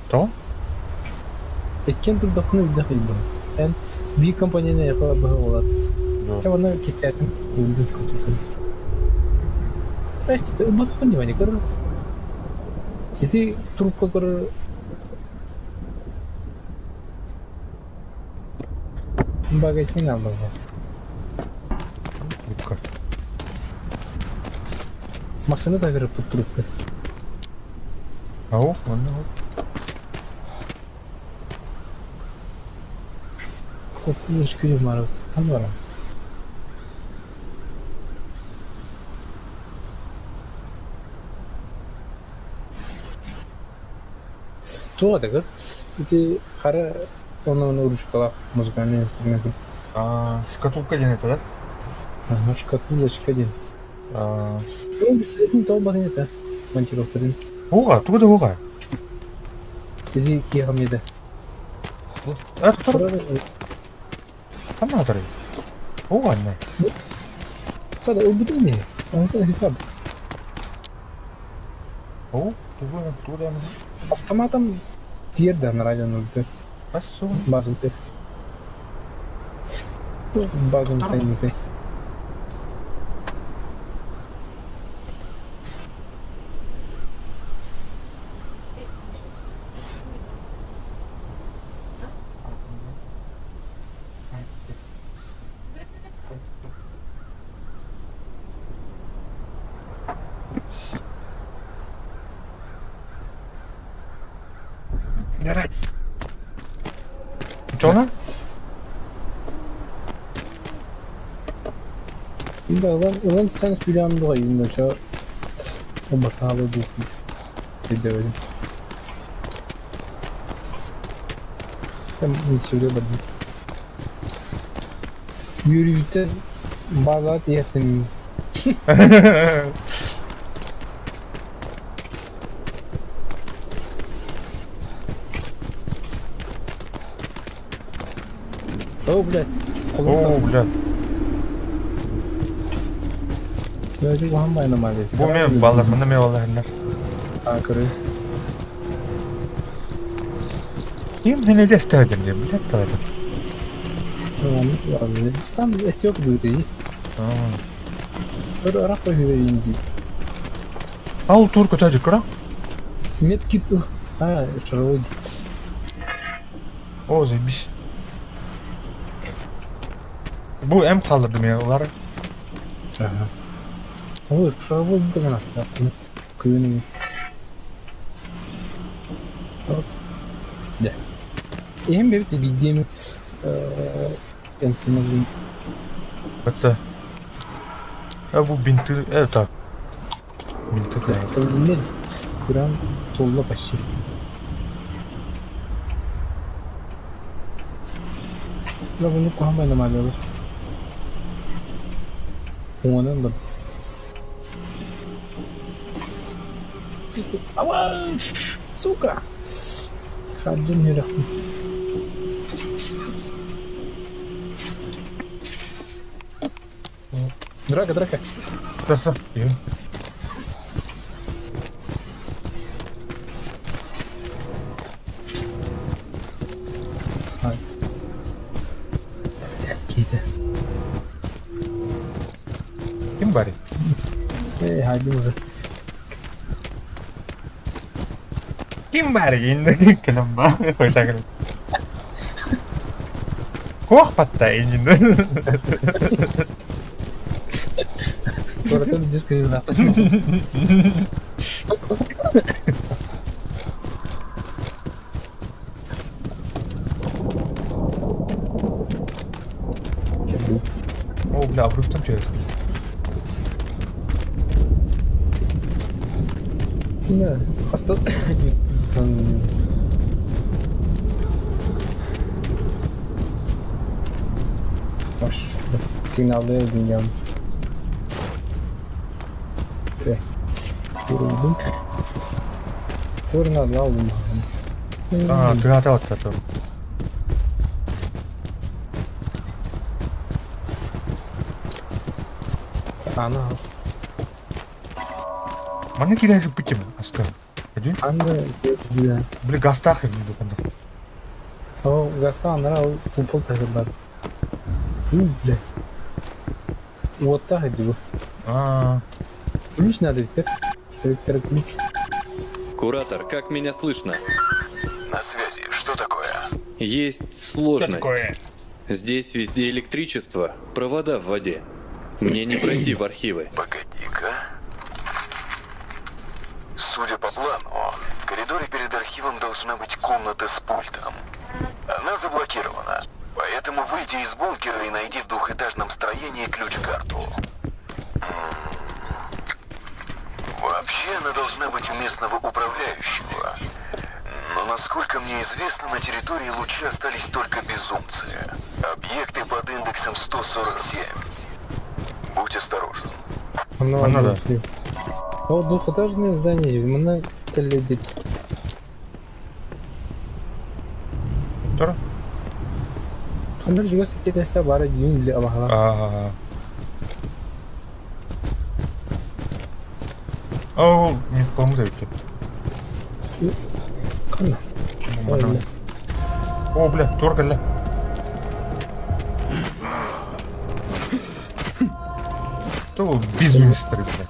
То? Иккиэн турдахпына үрдэх ыйбын. Эн биир компанияны эйиэхэ быһа буолар. Чэ уонна кистээтим. Ылдым скотчукун. Эчти ылбатахпын дии көрөр. Ити трубка көрөр Багасин аллаҕа. Трубка. Массыына таһырыппыт трубка. Ау, онно Там баран. Туох этэ Ити хара ону ручкалаах музыкальный инструмент. А, шкатулка диэн этэ да? Ага, шкатулочка диэн. Ну, тоҕо батын этэ монтировкатын. Уга, тугу да уга. Ити киэхэм еді. А, тур. Там надо. Уга, не. Хада, ылбытым не. Онтон хисап. О, тугу тугу да Автоматом тиэрдэ радиону Бассу. базуты. Багын тайныты. Жона? Да, ылан, ылан сен сүүрэн дуҕайын да Убатаалы дуу өйдөөбөтүм. Сүүрэ бардым. Үөрүүтэн базаҕа тиийэхтин О, блядь, қолым О, тасты. блядь. Бөдү уһан байнамаады. Бу мен балlar, мына мен балlar. А, көрөр. Ким не эстээдим диэн билет талатым. Стан эстиок быытый. Өр арах көһүрейин дии. Ал тур көтөөдүк кыра. Медкит А, шаровой. О, заебись. Бу эм қалдырдым я олар. Ага. Ой, шаровой деген астаттым. Күнүм. Да. Эм бебит бидем эмтемелин. Это. А бу бинты, это. Бинты Да. Прям толла почти. La bunu kuhamayla alıyorlar. Umanın da. Aman! Сука! Хаджин юрахтым. Драка, драка. Краса. Киһитэ. Ким барый? Э, хайдым уже. Ким барый? Инде кэлэн ба. Хойта кэлэн. Кох патта инде. Куораттан диск О, бля, обрывтан через. Да, хаста Сигналды дүйнем. Vuruldum. Tornado aldım. А, тыгата оттатым. Аны ас. Манна киирэн бүттүм аска. Один? Анда бля. Бля, гастах эбит бу О, гаста анара купол тахылдар. Бля. Вот так иди. А, Ключ надо теперь. Электроключ. Куратор, как меня слышно? На связи, что такое? Есть сложность. Здесь везде электричество, провода в воде. Мне не пройти в архивы. Погоди-ка. Судя по плану, в коридоре перед архивом должна быть комната с пультом. Она заблокирована, поэтому выйди из бункера и найди в двухэтажном строении ключ-карту. Вообще она должна быть у местного управляющего. Но насколько мне известно, на территории Луча остались только безумцы. Объекты под индексом 147. Будь осторожен. Оно Манна да. О, двухэтажное здание. Манна теледит. Тора? Хандар жуга сиккетесте бара дүйүн биле абахала. А. О, мен қолым да өтті. Канна. О, бля, тур кэллэ. То безумистый, бля.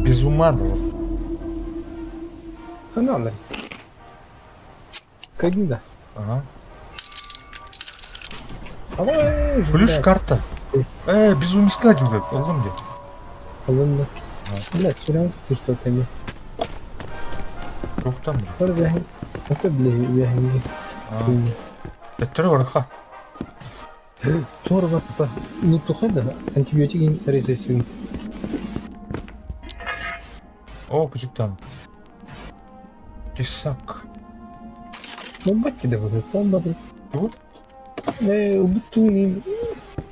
Без ума, да. Каналар. Когда? Ага. Давай. Ключ карта. Безумиска жүгіп, ылдым де. Алынды. Бля, сүрәм что там. Тоқтам бля. Бар бәһин. Это бля, бәһин. Төттөрі орха. Тор бар. Ну тухайда антибиотик резистент. О, күчүктан. Тесак. Ну батти да будет. Он да. Тут? Убытуни.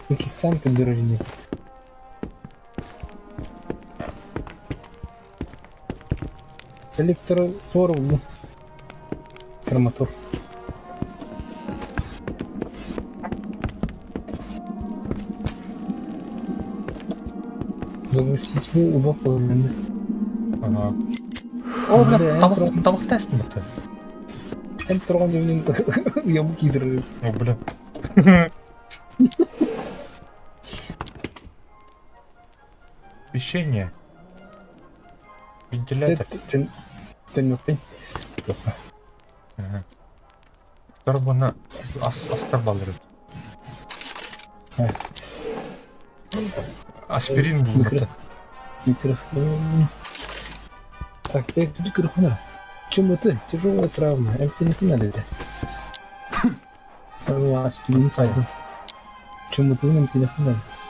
Кистян поддержание. Электротор, ну, электромотор. Запустить убапылмен. Ага. О, бля, табах, табах тестин бутта. Эн турган дьүнүн уйамы киидирэр. О, бля. Печенье. Вентилятор. Төннүкпүн. Торбуна астар баллар. Аспирин булбута. Микроскоп. Так, ты Чему ты? Тяжелая травма. Эмтиниһин надо. Аспирин сайдым. Чумутун эмтиниһин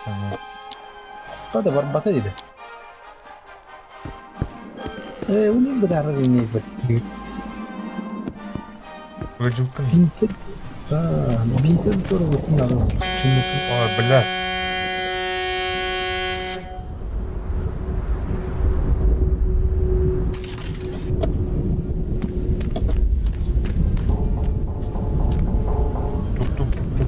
надо. Бата барбата диде. Э, уни быдарыр не бит. Выживкин. Бинти. А, бинти тоже вот надо. Чумутун. Ой, бля. Тук-тук-тук-тук.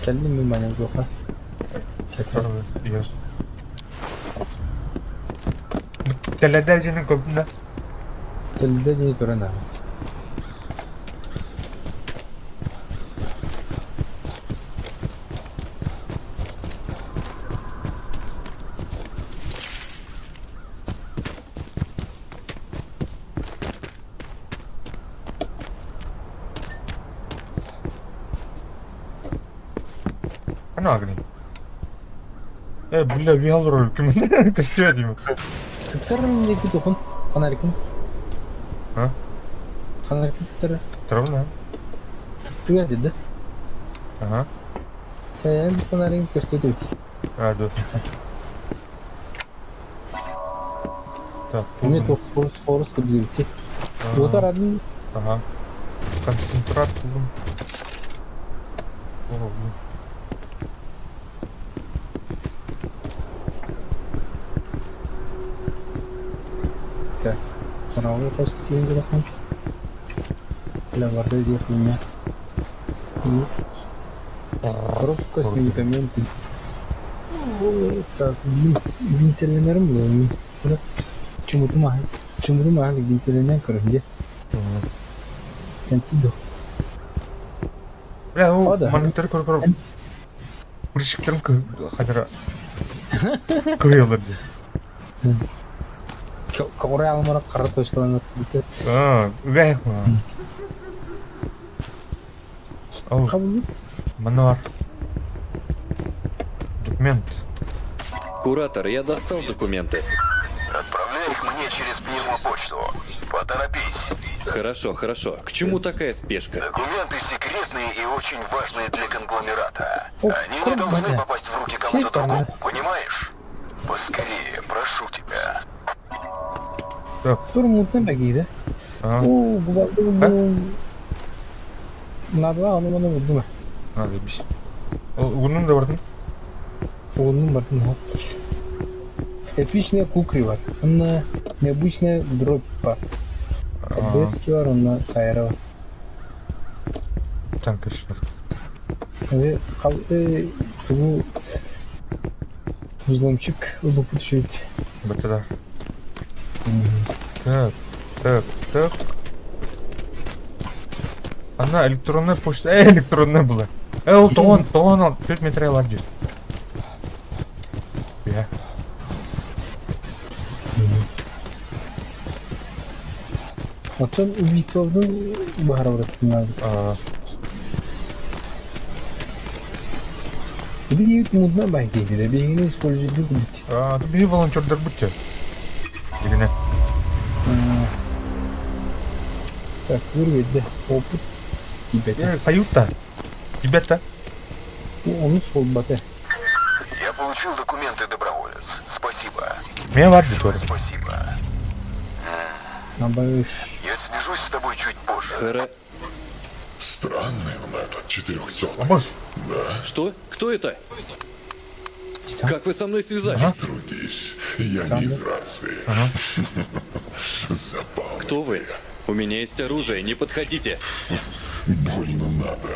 Кэллим мин манан туохха. Yes. Тэлэдэ дьиҥин көбүнэ. Тэллэ дии көрөн аҕа. Аны агни. Э, бля, виал роль ким көстүө дим. Тыктарын диэки тухун. Фонарикын. А? Фонарикын тыктары. Травна. Тыктыга деді. Ага. Э, фонаригын көстөтү. А, да. Так, Мне тух форс форс кудгүтти. Уотар адын Ага. Концентрат булдум. О, блин. Так. Каравыл кос киин гырахан. Бля, барда диэх хуйня. Коробка с медикаментами. Так, бинтелленерим буолуо. Чумутум аһы. Чумутум аһы бинтелленен көрөн дьэ. Кэнтий дуо. Бля, ол О, да. монитор көр көр. Прищиктерим хадара. Кыйылыр дии. Көҕүрэ алмара хара точкаланар бите. А, үгәйх ма. Ол, Хабылы. манна бар. Документ. Куратор, я достал документы. Отправляй их мне через пневмопочту. Поторопись. Хорошо, хорошо. К чему такая спешка? Документы секретные и очень важные для конгломерата. О, Они не круто, должны бля. попасть в руки Сейф кому-то там, другому, понимаешь? Поскорее, прошу тебя. Так, Тур мутный багида. а, О, бу бу. Надо, ону маны булдум. надо бис. Ол, угунун да бардым. Угуннум бардым. Эпичная кукри бар. Онно необычная дробь бар. Бетки бар, онно сайра бар. Танк еще. Тугу взломчик ылбыппыт үчүгэй. Бытыда. Так, так, так. Она электронная почта. Электронная была. Ол тоҕон, тоҕон ал, 4 метр бар дии. Я. Оттон убийствобун баһарабыраттыннаабыт. А, Ити диэбит мудна баай киһитэ, биһигини используйдук бит. а, биһи волонтердар бутте. Дигине. Так, үргөйдэ. Опыт тиийбэтэ. Каюта. Ребята. Онус буолбата. Я получил документы, доброволец. Спасибо. Мен бар дии тоже. Спасибо. Набавишь. Я свяжусь с тобой чуть позже. Хоро... Странный он этот четырехсотый. Абос. Да, Что? Кто это? Что? Как вы со мной связались? Ага. трудись. Я не из рации. Ага. Забавный Кто вы? ты. У меня есть оружие, не подходите. Больно надо.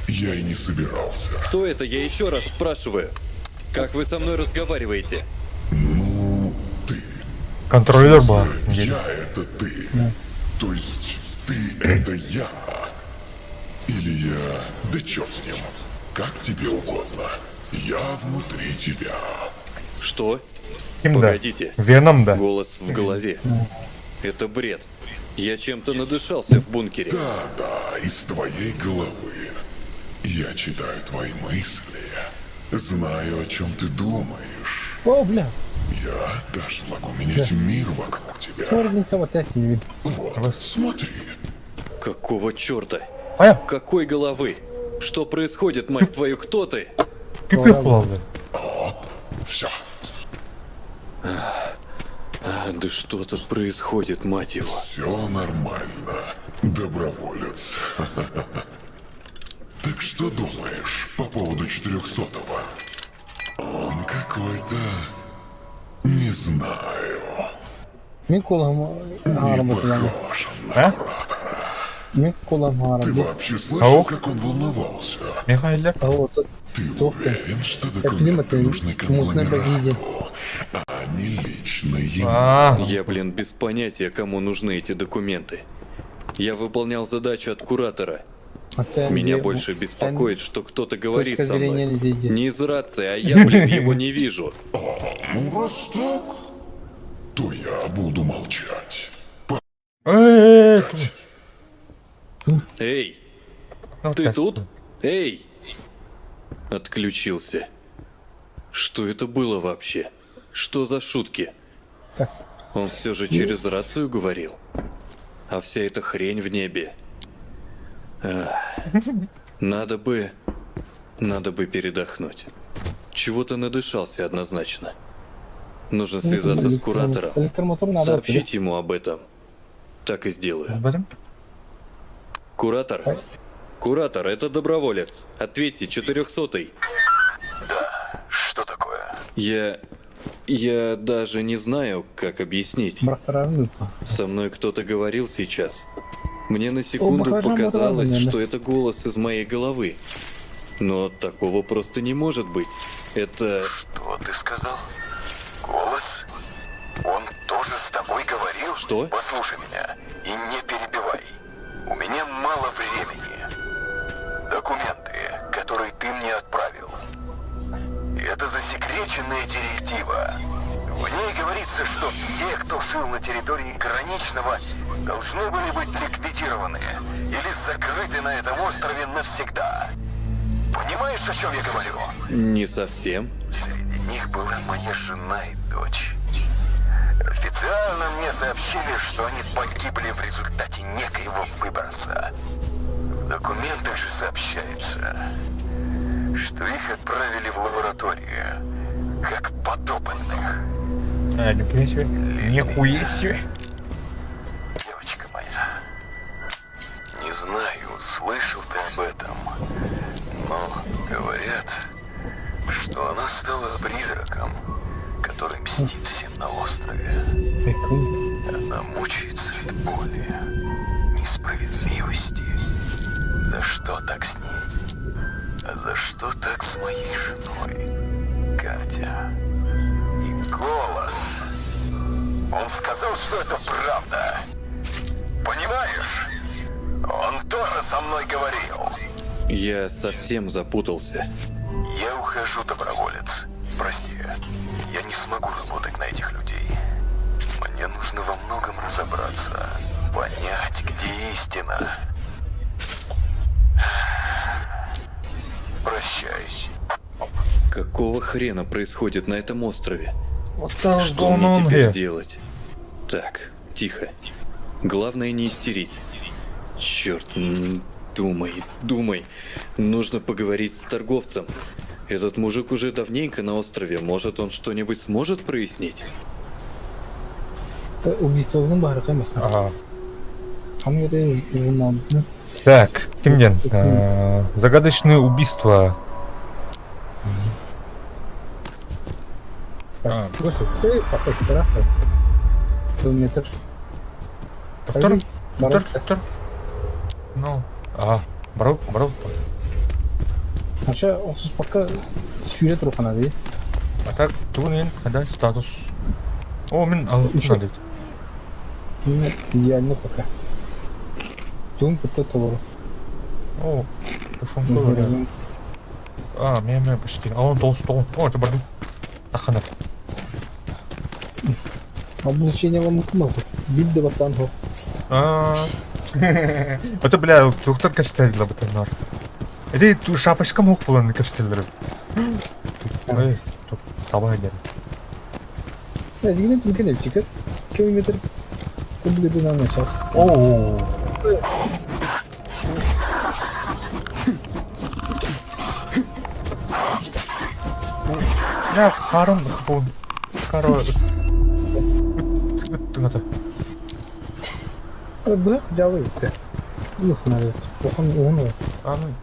Я и не собирался. Кто это, я еще раз спрашиваю. Как вы со мной разговариваете? Ну, ты. Контролер был. Я это ты. То есть ты это я. Или я... Да черт с ним. Как тебе угодно. Я внутри тебя. Что? Ким да? Погодите. Веном да. Голос в голове. Это бред. Я чем-то надышался в бункере. Да-да, из твоей головы. Я читаю твои мысли. Знаю, о чем ты думаешь. О, бля, Я даже могу менять мир вокруг тебя. Орден саботаж не Вот, смотри. Какого черта? Хайа, Какой головы? Что происходит, мать твою, кто ты? кипих булалды. Все. А, да что тут происходит, мать его? Все нормально, доброволец. Так что думаешь по поводу четырехсотого? Он какой-то... Не знаю. Мин кулам Не хаарым похож он на А? куратора. Мин кулам Ты хаарым. вообще слышал, Ау. как он волновался? Михаил. А вот Ты Тух ты. уверен, что климат документы и нужны мутная богиня. конгломерату, а не лично ему? А, Я, блин, без понятия, кому нужны эти документы. Я выполнял задачу от куратора. Меня больше беспокоит, что кто-то говорит Точка со мной. зрения не Не из рации, а я, блин, его не вижу. Ну, раз так, то я буду молчать. Эй, Эй, ты тут? Эй! Отключился. Что это было вообще? Что за шутки? Так. Он все же через рацию говорил. А вся эта хрень в небе. Ах, надо бы... Надо бы передохнуть. Чего-то надышался однозначно. Нужно связаться с куратором. Электромотор надо. Сообщить ему об этом. Так и сделаю. Бадым. Куратор? Куратор, это доброволец. Ответьте, четырехсотый. Что такое? Я... Я даже не знаю, как объяснить. Со мной кто-то говорил сейчас. Мне на секунду баклажан показалось, наверное. что это голос из моей головы. Но такого просто не может быть. Это... Что ты сказал? Голос? Он тоже с тобой говорил? Что? Послушай меня и не перебивай. У меня мало времени. Документы, которые ты мне отправил. Это засекреченная директива. В ней говорится, что все, кто жил на территории Граничного, должны были быть ликвидированы или закрыты на этом острове навсегда. Понимаешь, о чем я говорю? Не совсем. Среди них была моя жена и дочь. Официально мне сообщили, что они погибли в результате некоего выброса. В документах же сообщается, что их отправили в лабораторию, как подопытных. А, нихуя себе. Нихуя себе. Девочка моя, не знаю, слышал ты об этом, но говорят, что она стала призраком, который мстит всем на острове. Она мучается от боли, несправедливости. За что так с ней? А за что так с моей женой, Катя? И голос. Он сказал, что это правда. Понимаешь? Он тоже со мной говорил. Я совсем запутался. Я ухожу, доброволец. Прости, я не смогу работать на этих людей. Мне нужно во многом разобраться, понять, где истина. Прощай. Какого хрена происходит на этом острове? What the hell's Что going мне on теперь here? делать? Так, тихо. Главное не истерить. Черт, думай, думай. Нужно поговорить с торговцем. Этот мужик уже давненько на острове. Может, он что-нибудь сможет прояснить? Убийство баар каймасна. Ага. Там это журнал. Так, кимден? Загадочное убийство. А, Просто похож, Километр. Доктор? Тур, тур. Ну, а, барып, барып. Вообще, охсуспакка сүүрэ турухана дии. А так, тугун иһин, когда статус. О, мин алыппын дейт. Идеально пока. Тугун кытта толору. О, шумка. А, мен почти. А он толстый, О, это бардым. Аханат. Облучение вам Бил да баттан хо. Это, бля, доктор кэпсэтэллэр бытаннар. Эти шапочка мух булан кэпсэтэллэр. Ой, таба дер. Дигинен түрген эпчикер. Километр кубгыдынан начался. О. Я харын бун. Каро. Ыттыҥата. Быһах дьалы итте. Улахана Охан уһун оҕус. Аны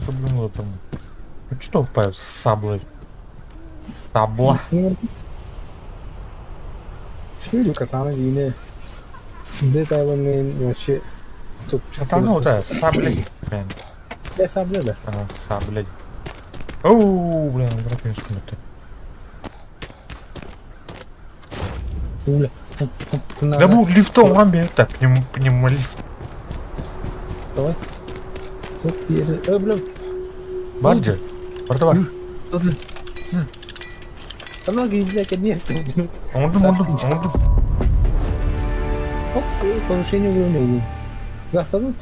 блин там. Что по саблой? Табла. Что катана диine. Dead Island вообще тут. Катана вот это, сабли. Я сабля, да. Ага, сабля. Оу, блин, дракон это. Бля. Да бу лифт оҥорон биэрдэ, пневмолифт. Давай. Тут Э, бля. Бар же. Барда бар. Ноги, блядь, нет. Оҥордум, оҥордум, оҥордум. Оп, повышение уровня. Гастадут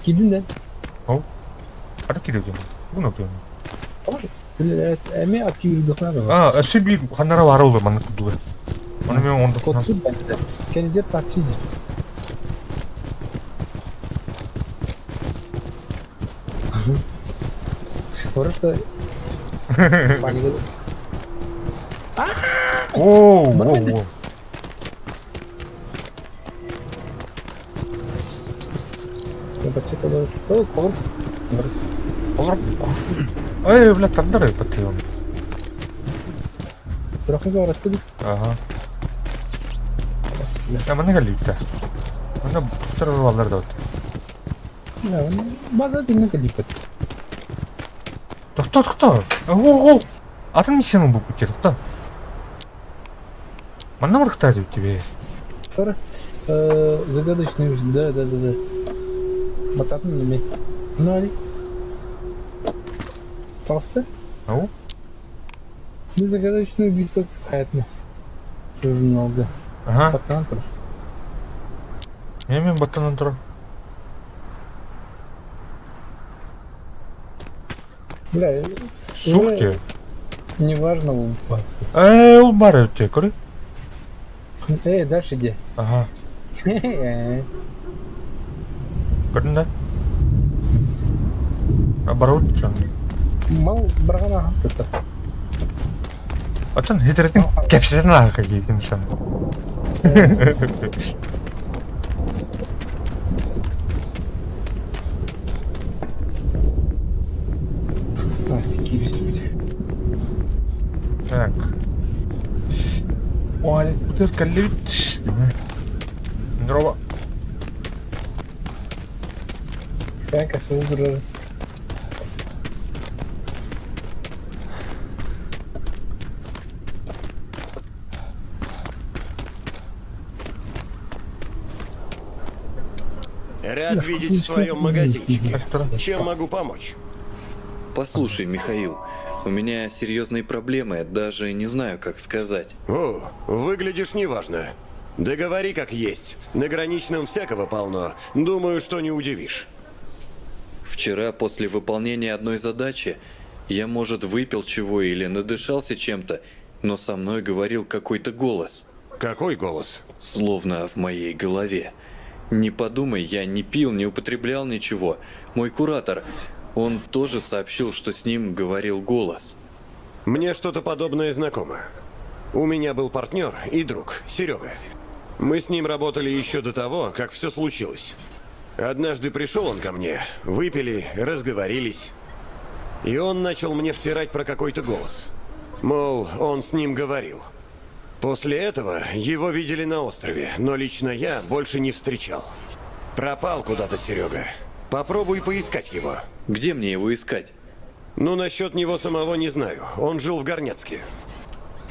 Кидин да. Ол. Ата кириэм. Бу нокуем. Эми активирдухнада. А, өссө биир ханнара баар ол маннык курдуга. Ону мен оҥордохпуна. Кандидат сообщить. Просто паника. Оу, оу, оу. Олор. Ой, бля, тардар патрион. Ага. Я манна кэллибиттэ. Манна сырылалар да вот. База билин кэллиппит. Тохтоо, тохтоо. Оо, оо. Атын миссияны булбут дии, тохтоо. Манна барыхтаа диэбит тебе. Второй. Загадочный, да, да, да, да. Бататын неме. Ну, али. Толстый? Ау. Ну, загадочное убийство хайатны. Журналга. Ага. Баттан тур. Мен баттанан турар. Бля, Сух дии. Неважно, упа. Ээ, ол бар өттө, көрүй. Эй, дальше иди. Ага. Көрдүң да? Барабыт чон. Мал барган ахап туттар. Оттон хитирэтин кэпсэтин ааха киитин шан. Так. Ой, бутыр кэллибит. Здорово. Так, а Рад видеть в своем магазинчике. Чем могу помочь? Послушай, Михаил, у меня серьезные проблемы, даже не знаю, как сказать. О, выглядишь неважно. Да говори как есть. На граничном всякого полно. Думаю, что не удивишь. Вчера после выполнения одной задачи я, может, выпил чего или надышался чем-то, но со мной говорил какой-то голос. Какой голос? Словно в моей голове. Не подумай, я не пил, не употреблял ничего. Мой куратор, он тоже сообщил, что с ним говорил голос. Мне что-то подобное знакомо. У меня был партнер и друг, Серега. Мы с ним работали еще до того, как все случилось. Однажды пришел он ко мне, выпили, разговорились. И он начал мне втирать про какой-то голос. Мол, он с ним говорил. После этого его видели на острове, но лично я больше не встречал. Пропал куда-то Серега. Попробуй поискать его. Где мне его искать? Ну, насчет него самого не знаю. Он жил в Горняцке.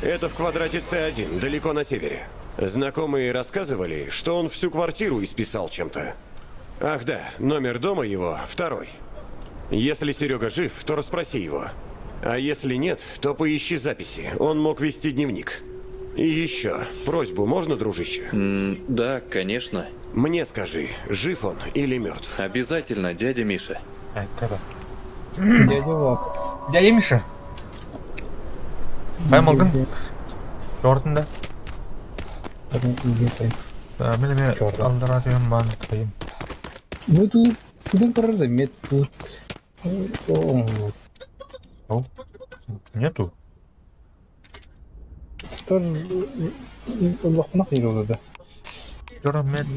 Это в квадрате С1, далеко на севере. Знакомые рассказывали, что он всю квартиру исписал чем-то. Ах да, номер дома его второй. Если Серега жив, то расспроси его. А если нет, то поищи записи. Он мог вести дневник. И еще, просьбу можно, дружище? Да, конечно. Мне скажи, жив он или мертв? Обязательно, дядя Миша. Дядя Влад. Дядя Миша. Хайа малгын. Чортун да. Мин эмиэ аллараа түһэн баан тайым. Ну тут тутан көрөр да мет тут. Ол нету. Тоже улахнах не да. Мет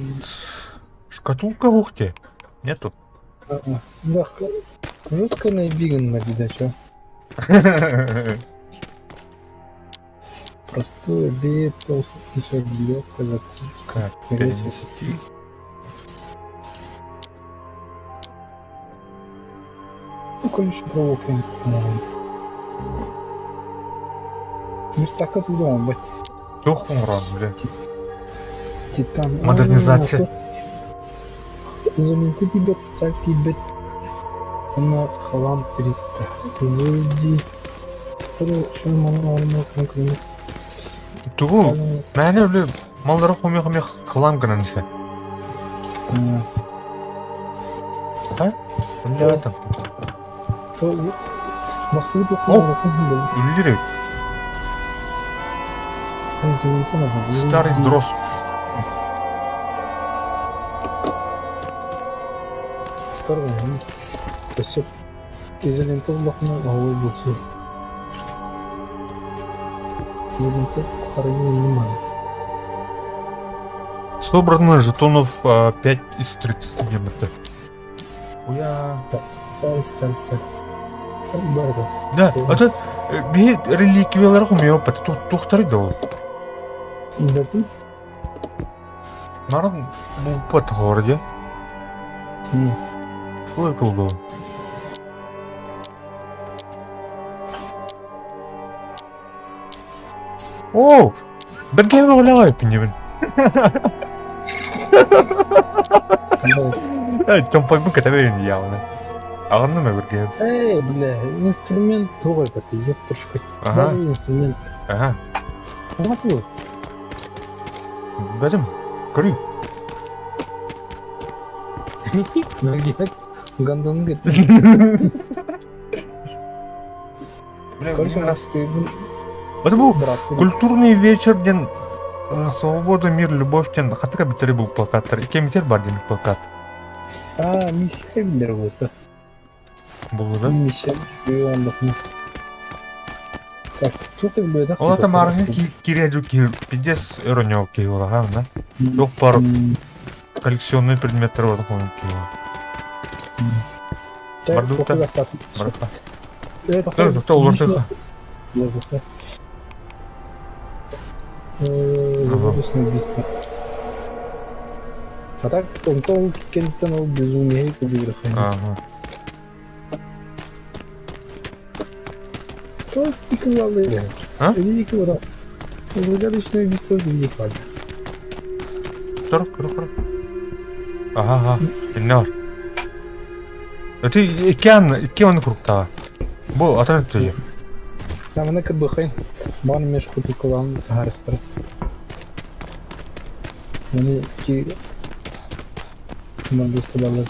шкатулка в ухте. Нету. Да, жестко наебиган на вида, Простой обед, легкая закуска. Перенести. Ну, короче, проволока Верстака тут дома, бать. Тух умран, бля. Титан. Модернизация. Изоленты тибет, сталь тибет. Она халам 300. Вроде... Тугу, мээнэ үлэ маллары хомуйа-хомуйа кылаам гынан истэ. А? Үллэбэтим. Үллүр эбит. Старый дрозд. Изолента улахана оһуой булсу. Изолента харайы внимание. Собрано жетонов 5 из 30 диэбитэ. Уя. Сталь, сталь, сталь. Бар Да, это биһи реликвиялары хомуйа туохтары да ол. Да Наран булпат городе. Ой, кулду. Оо, бэргэһэ бөҕөлөөх эппин Чомпойбун кэтэбэйин явно. Аҕынным эбиргэһим. Эй, бля, инструмент туох эбит, ёптар хоть. Ага. инструмент. Ага. Туох Бэтим, көрүй. Гандон говорит. Короче, раз ты... Это был культурный вечер диэн Свобода, мир, любовь диэн хатыка бүтери был плакаттар. Икемитер бар диэн плакат. А, миссия билер буолта. Булу да? Миссия Так, туох билбэтэх. Ол ата маарыҥҥа кириэдьу киһи пиздец өрөньөк киһи буолар, да? Туох бар коллекционный предметтер бар киһи Бардукта. Барда. Тоқта олортуха. Загадочное убийство. А так, он то кем-то ол безумие Ага. То пиковалы. А? Великого. Загадочное убийство великого. Тур, тур, тур. Ага, ага. Инне бар. Ити икки икки оны куруктаҕа. Бу атын өттү Намана кырбыхын. Баан эмиэ шкутукалаан таһаарыахтара. Маны ки командоста баллар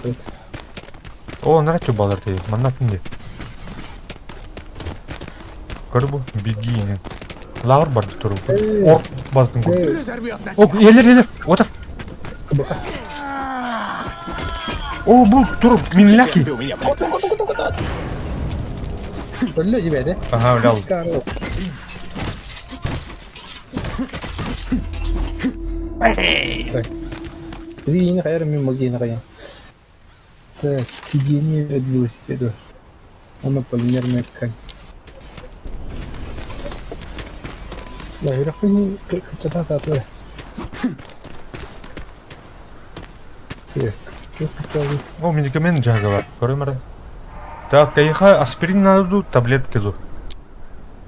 О, нара баллар тии. Манна атын дии. Көр бу, беги. Лаур бар туру. Ор баздың О, елер, елер, отыр. О, бу тур минляки. Өллө жибеде. Ага, лял. Так. Тигиени хайар мин магиени хайан. Так, сиденье от велосипеда. Оно полимерная ткань. Үрэхпин кыччата сатаатылар. О, медикамент дьаһага бар. Көрөм эрэ. Так, эйиэхэ аспирин надо дуу, таблетки дуу?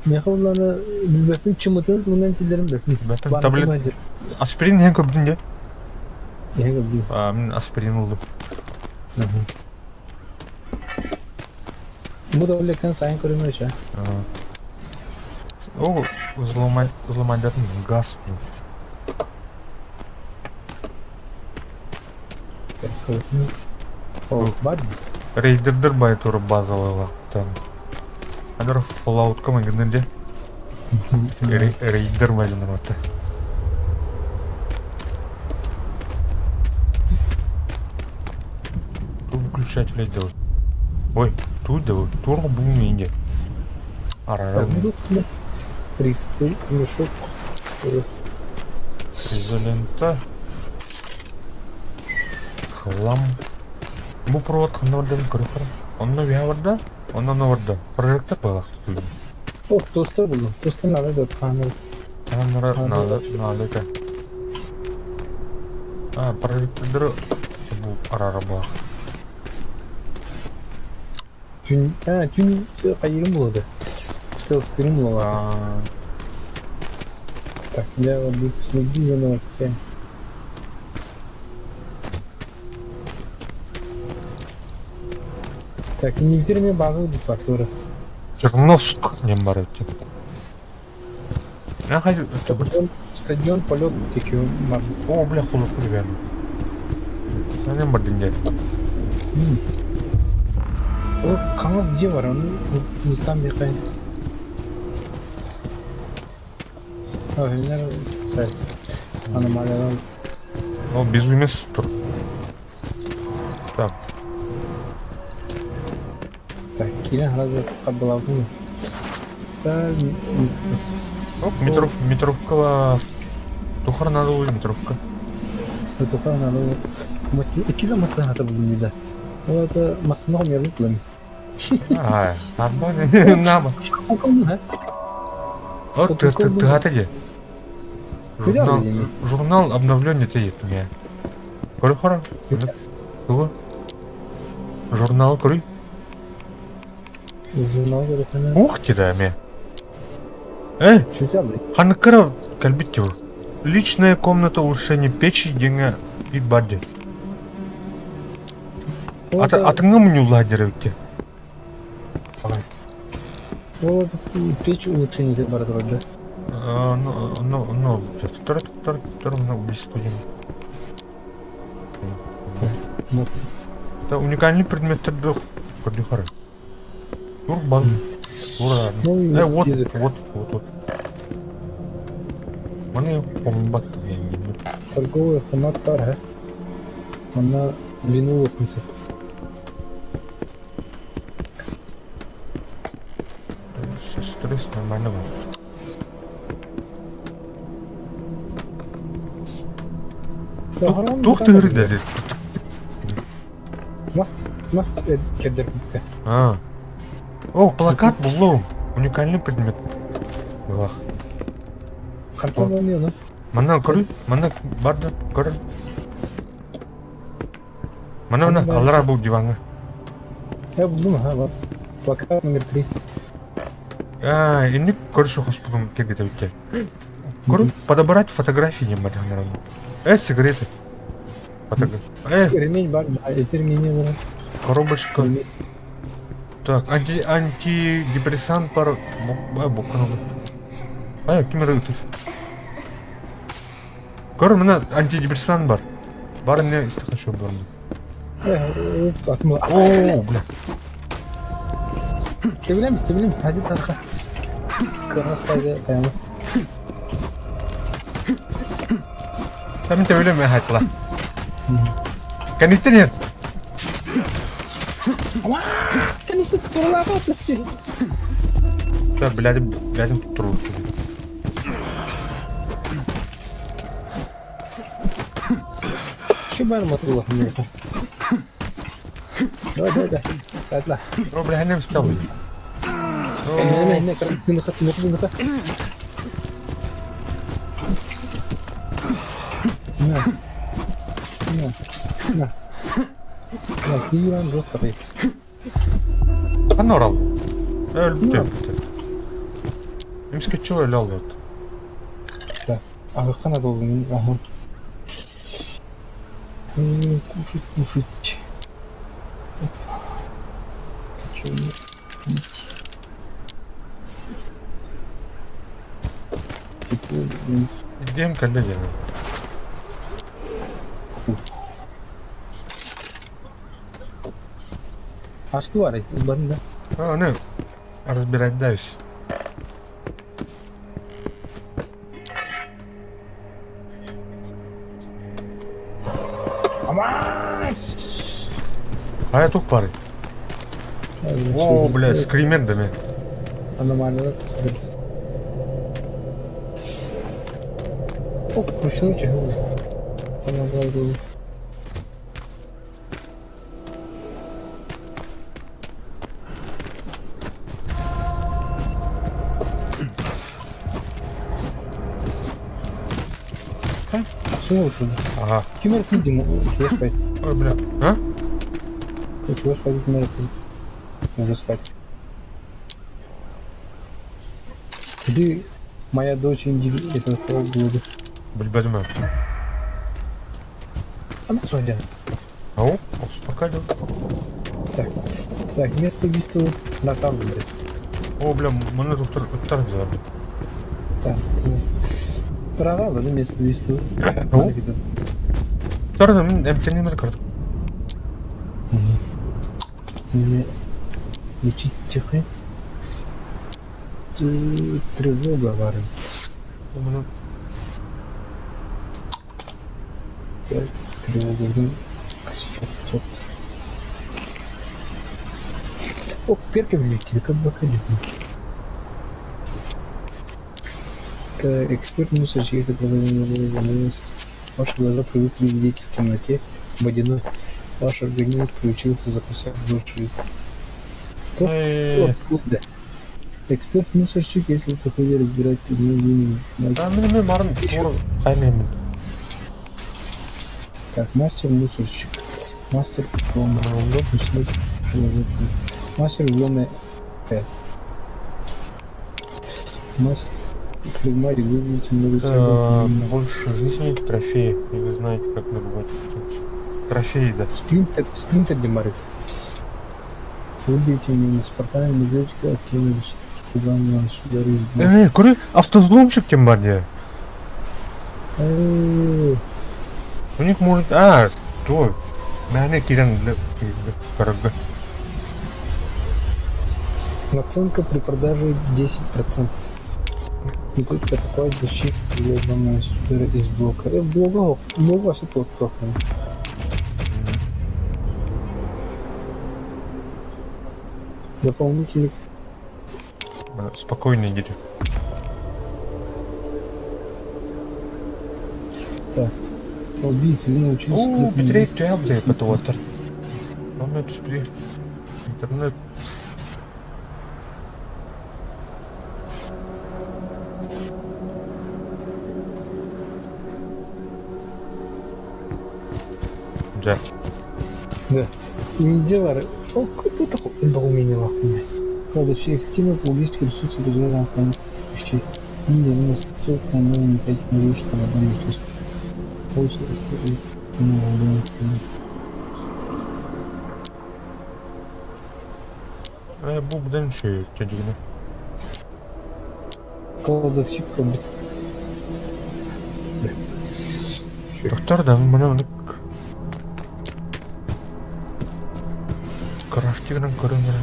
Миэхэ улаана билбэппин чымытын тугунан тиллэрин билбэппин. Билбэппин. Таблет... Аспирин иһэн көрдүн дии? Иһэн көрдүм. А, мин аспирин ыллым. Бу таблетканы сайын көрүмэ чэ. О, взломать, взломать газ. Рейдердер бай тура базалыылаахтан. Анар Falloutка майгыннар дьэ. Рейдер майгыннар Тут выключатель делать. Ой, тут делают. Тур буминге. Арара. Приступ, мешок. Изолента. Хлам. Бу провод ханна барда көрө Онно үһэ барда, онно онно барда. Прожектор буолах тутуллум. О, тостер булдум. Тостер надо да хаанар. Хаанара надо, надо это. А, прожектордары бу арара буолах. Түн, а, түн хайырым булады. Стелс-стрим буолла. Так, я вот буду следить за новостями. Так, инвентарь базовый фактуры. Черновск диэн бар эбит. Стадион, стадион полет тики бар. О, бля, холодку ребята. Нем бар динде. Ол қаңыз же бар, оны там бекай. Охинер сай. Аномалиядан. О, безумец тур. Так. Так, кирен хразы қабылабын. Оп, метров, метровка. Тухар надо будет метровка. Тухар надо будет. Икки заматта хата булдum да. Ол это массына хомьялы булам. А, арба нама. Вот ты ты ты хата Журнал, журнал обновленный ты у меня. Көрө хора. Тугу? Журнал көрүй. Журнал көрө Ух ты да ме. Эй, ханыккара кэлбит киһи. Личная комната улучшение печи диэҥҥэ биир баар дии. Атыҥҥа мунньуллаах диэр эбит дии. Ол печь улучшение бара турар да? Ну, ну, ну, туттар, туттар, туттар, мына убийство диэн. Это уникальный предметтер көрдү Тур бан. Ура. Э, вот, вот, вот, вот. Маны комбат Торговый автомат бар, ә? Манна вино ылыппын сөп. Стресс нормально был. Тух тыгыры деді. Мас, мас кэрдэрбиттэ. А. О, плакат буллум. Уникальный предмет. Вах. Хантан ону? Манна көрүй, манна бар да, көр. Манна мына аллара бул диванга. Я булдум, ха, бар. Плакат номер 3. А, инник көрүшү хоспутум киргитебитте. Көрү, подобрать фотографии не бар. Сигареты. Ремень бар, эти ремени бар. Коробочка. Так, анти антидепрессант бар. Букканы. Ай, ким эрэ ытыр. Көр, мына антидепрессант бар. Бар не истэх бар. О, бля. Ты билемис, ты билемис, тади тарха. Кыргыз пайда прямо. Там ты билем хачла. Кәниттен ер. Кәниттен туралаға өтесі. Да, блядь, блядь, туру. Şu benim atıllah mı? Давай, давай, давай. Атла. О, бля, не встал. Эне, эне, тыныха, тыныха, тыныха. На. На. На. На, киирэн жестко Ханна орал? Өлбүтэ өлбүтэ. Эмискэччи өлө олорд. Да. Аҕыхха надолгун аһын. Кушать, кушать. Хочу пить. Диэм кэллэ диэн. Аскы бар, барында. А, ну, разбирать дальше. Хайа тух бары? О, бля, скример да Аномально О, ручной тяжелый. Она Ага. Ким эрэ киирдим, учугас спать. Ой, бля. А? Учугас спать, ким эрэ Уже спать. Ты моя дочь Индиги, это полгода. Билбэтим Она сойдет. Ау, успокаиваю. Так, так, место убийства на тамбуре. О, бля, манна доктор ыттар взяла. Так, Права, да, место убийства. Ау. Доктор, мин эмтэннэмэр кырдык. Мне лечить тихо. Тревога баар. Маны Тревога. Косячок. О, перки вылетели, как бы Это эксперт мусорщик, это Ваши глаза привыкли видеть в темноте водяной. Ваш организм приучился запасать больше Откуда? Эксперт-мусорщик, если вы приходили разбирать предметы, А мин эмиэ марын туор хаймэммин. Так, мастер-мусорщик. Мастер взлома. Мастер взлома П. Мастер флегматик, выглядите много Э, Больше жизни трофеи, и вы знаете, как добывать лучше. Трофеи, да. Спринтер, спринтер демарит. Выберите мне на Спартане медведика, откинулись. Куда он Э, көрө, автозломщик тем более. У них может... А, то... Мээнэ киирэн көрөргө. Наценка при продаже 10%. Не только покупать защиту для супера из блока. Блога, блога все плохо. Дополнительный Спокойно идите. Так. Убийца, вы научились... О, битрейт түһэ патуотар. Онно түспү. Интернет. Дьэ. Да. Не дело. О, кто такой умение лахуй. Правда, все эффективно логистика ресурсы позволяют нам вещей. Не, у нас только мы не пять не что вода не Э, бу бден үчүгэй чэдигинэ. Кладовщик как бы. Доктор да маны ону крафтигынан көрөн эрэ.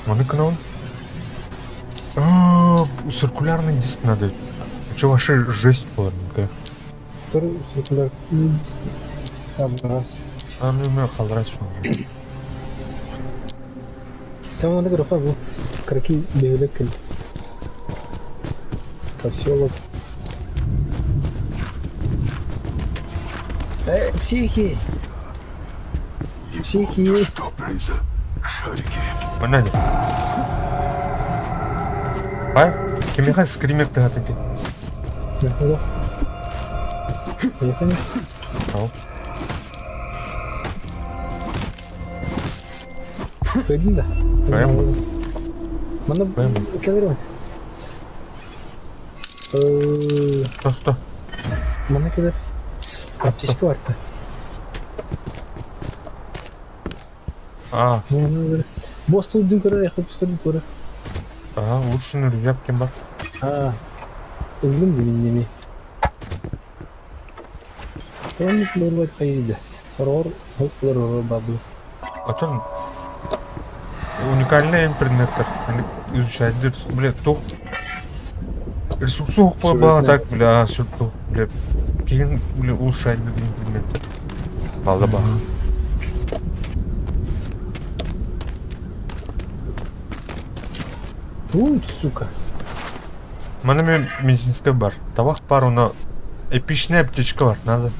Маны гынан А, циркулярный диск надо. Че вообще жесть была такая. Второй циркулярный диск. Там раз. А, ну, ну, халрас. Там надо графа был. Краки бевлекали. Поселок. Психи! Психи есть. Манна. Хай. Кимиэхэ скример тыһата дии? Поехали. Ал. Пойдем да. Прямо. Мана Прямо. кэлэр Сто, сто. Мана кэлэр. Аптечка барта. А, Бу остуолдун көрөр, эхо пустарын көрөр. ага, улучшенный рюкзак кем бар? А, ыллым димин неми. Тоник буолбат хайыйда. Орор, хоп орор бабы. Потом уникальный предметтер. Они изучают, бля, тух. Ресурсы Сюжетный. так, бля, сюрту, бля. Кейин, бля, улучшать предметтер. Балда бах. Ой, сука. Мана медицинская бар. Табах бар, но эпичная аптечка бар, надо.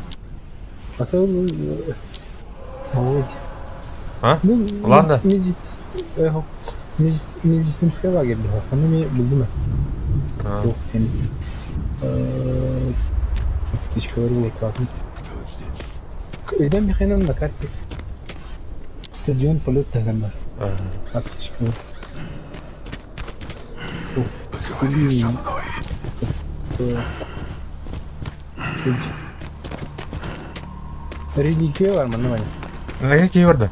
А то Ой. А? Ну, Ладно. Медицинская лагерь была. Оно мне любимое. А, Аптечка варила, ладно. Идем Михаил на карте. Стадион полет бар. а. Аптечка. Поговори со мной. Реликвия бар манна Ваня. Нага кей бар да?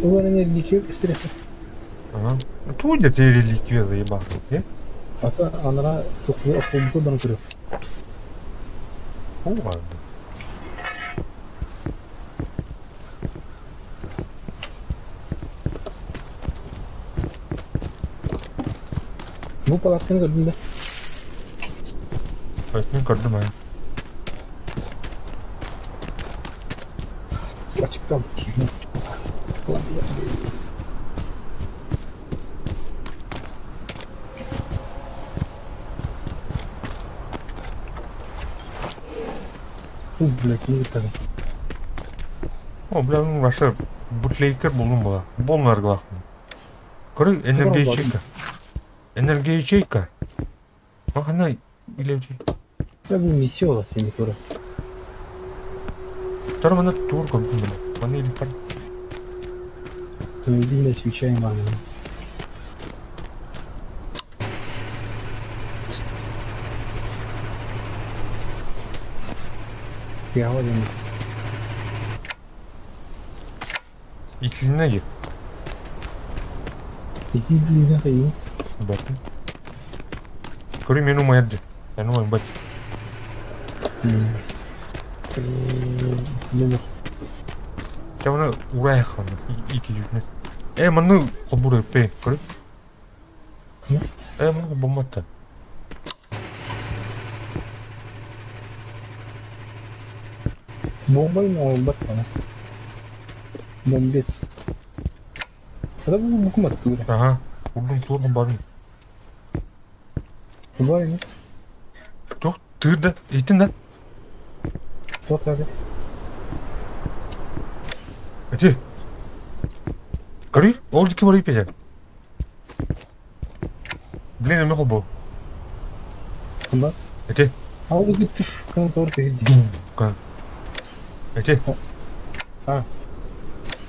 Олар реликвия кестере. Ага. Ту где ты реликвия заебал? Э? Ата анара тухлы ослубуту дан көрөп. О, ладно. Бу палатканы көрдүм да. Айтын көрдүм ай. Ачыктан. Ух, блядь, не так. О, бля, ну вообще бутлейкер булдум була. Болнар главный. Көрү энергия ячейка. Энергия ячейка. Махана или Я бу миссия олат эми тура. Второй мана тур көрдүм бля. Мана или пар. Автомобильная свеча и мамина. Я один. Итилине git. Иди, блин, хайы. Батын. Көрү мен умаярды. Мен умайым бат. Номер. Чаманы урай ханы. Итилине. Э, маны кобур өппей. Көрү. Э, маны бомбатта. Бомба ему батана. Бомбец. Это был букмат туре. Ага. Урдум турган бардым. Бар ини. Тух тырда. Итин да. Тот abi. Эти. Көрү, ол дики бар ипеже. Блин, эме холбо. Кунда? Эти. Ал гитти. Кан тор тегиди. Кан. Эти. А.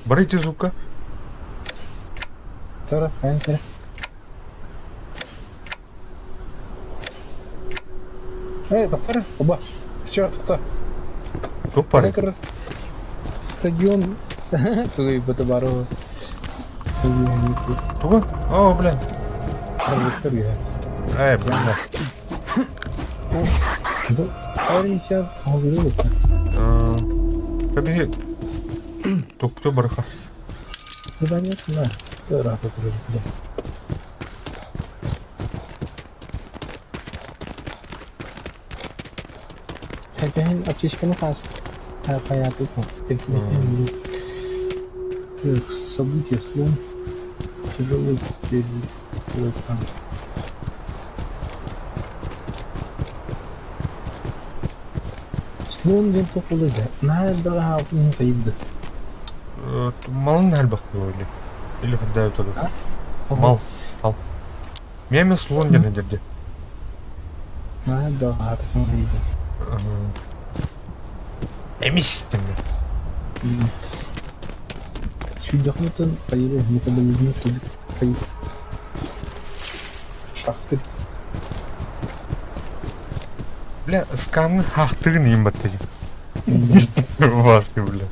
Бар ити звука. Тара, айн сера. Эй, тоқтар, оба. Все, тоқта. Тух бар. Кыр. Стадион. Туй бата бару. Туга? О, блин. Прожектор я. Эй, блин. Ауримся, говорю. Кабиһи. Тух барха. Задание на. Тара, тара, Хәтәһин аптечканы хас. Понятно. Так, события, слом. Тяжелый теперь. там. Слон диэн тоқулыга. Наһаа элбэҕи хаалбытын хайыдды. Малын элбэх буолуо или хаддаабыт А? Мал, ал. Меме слон диэн дерде. Аа, да, аатыкын ыйда. Эмис диэн. Сүүрдэхмитин хайыра метаболизм сүүрдүк хайы Шахтыр. Бля, скамны хахтыгын иин баттыгы. Басты, бля.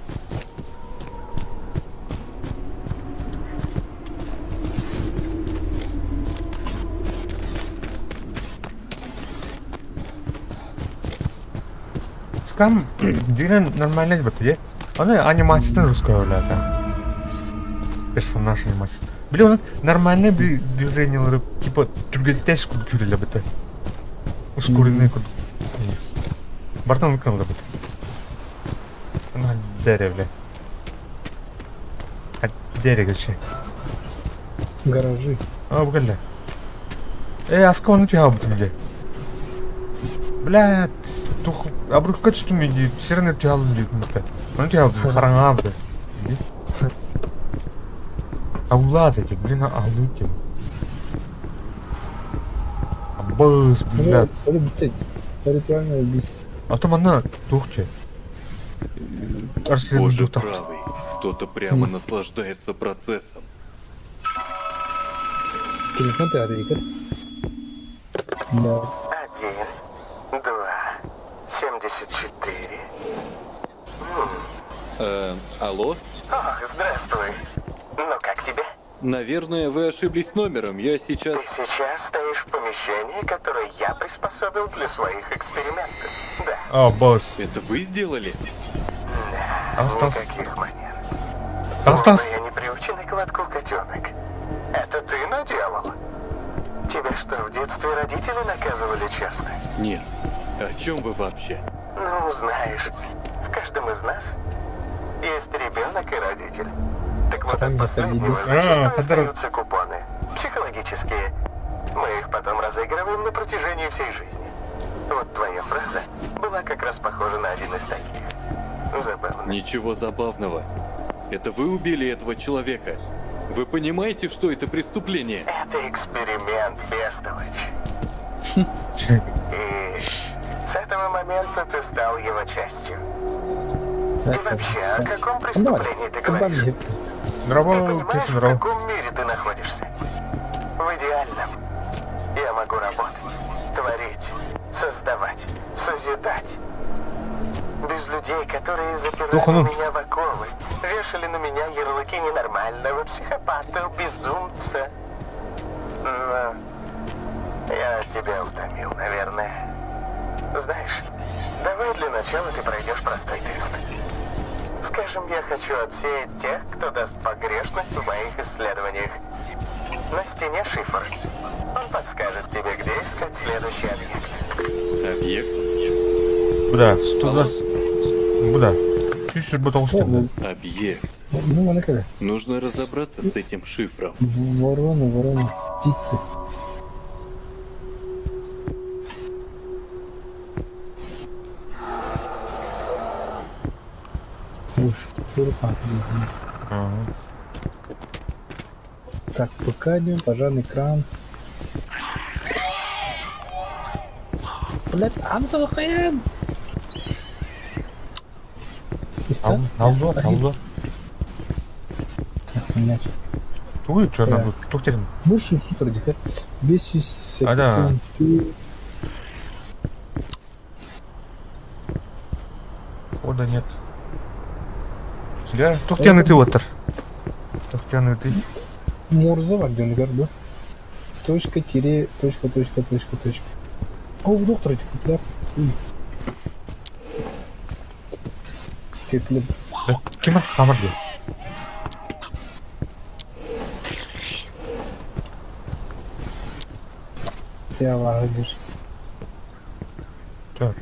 Скам дьиҥинэн нормальный бат Аны анимациятын русская өлөтө. Персонаж анимация. Били onun нормальный движениялары типа түргэнтэс курдук күүрүлэ быта. Ускоренный курдук. Бартан ыккан быта. Дәрі бля. Дәрі көлче. Гаражи. А, бу кэллэ. Э, аска оны түһэ бile. Бля, тух абрыкка түстүм дии, сирен түһэ алдым диэтим быта. Оны түһэ алдым, хараҥаҕа быта. Аулаат эти, блин, аһылыыр тем. Абыс, блядь. Это бицей. Ритуальное убийство. А то манна туох че. Боже правый, кто-то прямо наслаждается процессом. Телефон ты Игорь? Да. 1, 2, 74. Алло? Ох, здравствуй. Ну как тебе? Наверное, вы ошиблись номером. Я сейчас... Ты сейчас стоишь в помещении, которое я приспособил для своих экспериментов. Да. О, босс. Это вы сделали? Да. Остался. Никаких манер. Остался. Я не приученный к лотку котенок. Это ты наделал? Тебя что, в детстве родители наказывали честно? Нет. О чем вы вообще? Ну, знаешь, в каждом из нас есть ребенок и родитель. Так вот, от последнего зачастую остаются купоны. Психологические. Мы их потом разыгрываем на протяжении всей жизни. Вот твоя фраза была как раз похожа на один из таких. Забавно. Ничего забавного. Это вы убили этого человека. Вы понимаете, что это преступление? Это эксперимент, бестолочь. И с этого момента ты стал его частью. И вообще, о каком преступлении ты говоришь? Ты понимаешь, в каком мире ты находишься? В идеальном. Я могу работать, творить, создавать, созидать. Без людей, которые запирали меня в оковы, вешали на меня ярлыки ненормального психопата, безумца. Но я тебя утомил, наверное. Знаешь, давай для начала ты пройдешь простой тест. Скажем, я хочу отсеять тех, кто даст погрешность в моих исследованиях. На стене шифр. Он подскажет тебе, где искать следующий объект. Объект? Бля, 120... Бля. 129 Объект. Ну, она Нужно разобраться с этим шифром. Ворона, ворона, птицы. Уж, Ага. Так, ПК пожарный кран. Блять, Амсалхен! Алло, алло. Туй, что там? Тухтерин. Больше фильтр, Бесись. А, да. Хода нет. Да, тухтяный ты отыр. Тухтяный ты. Мурза варден да? Точка, тире, точка, точка, точка, точка. О, доктор, этих да? Стекле. Кем хамыр дел? Ты аваришь. Так.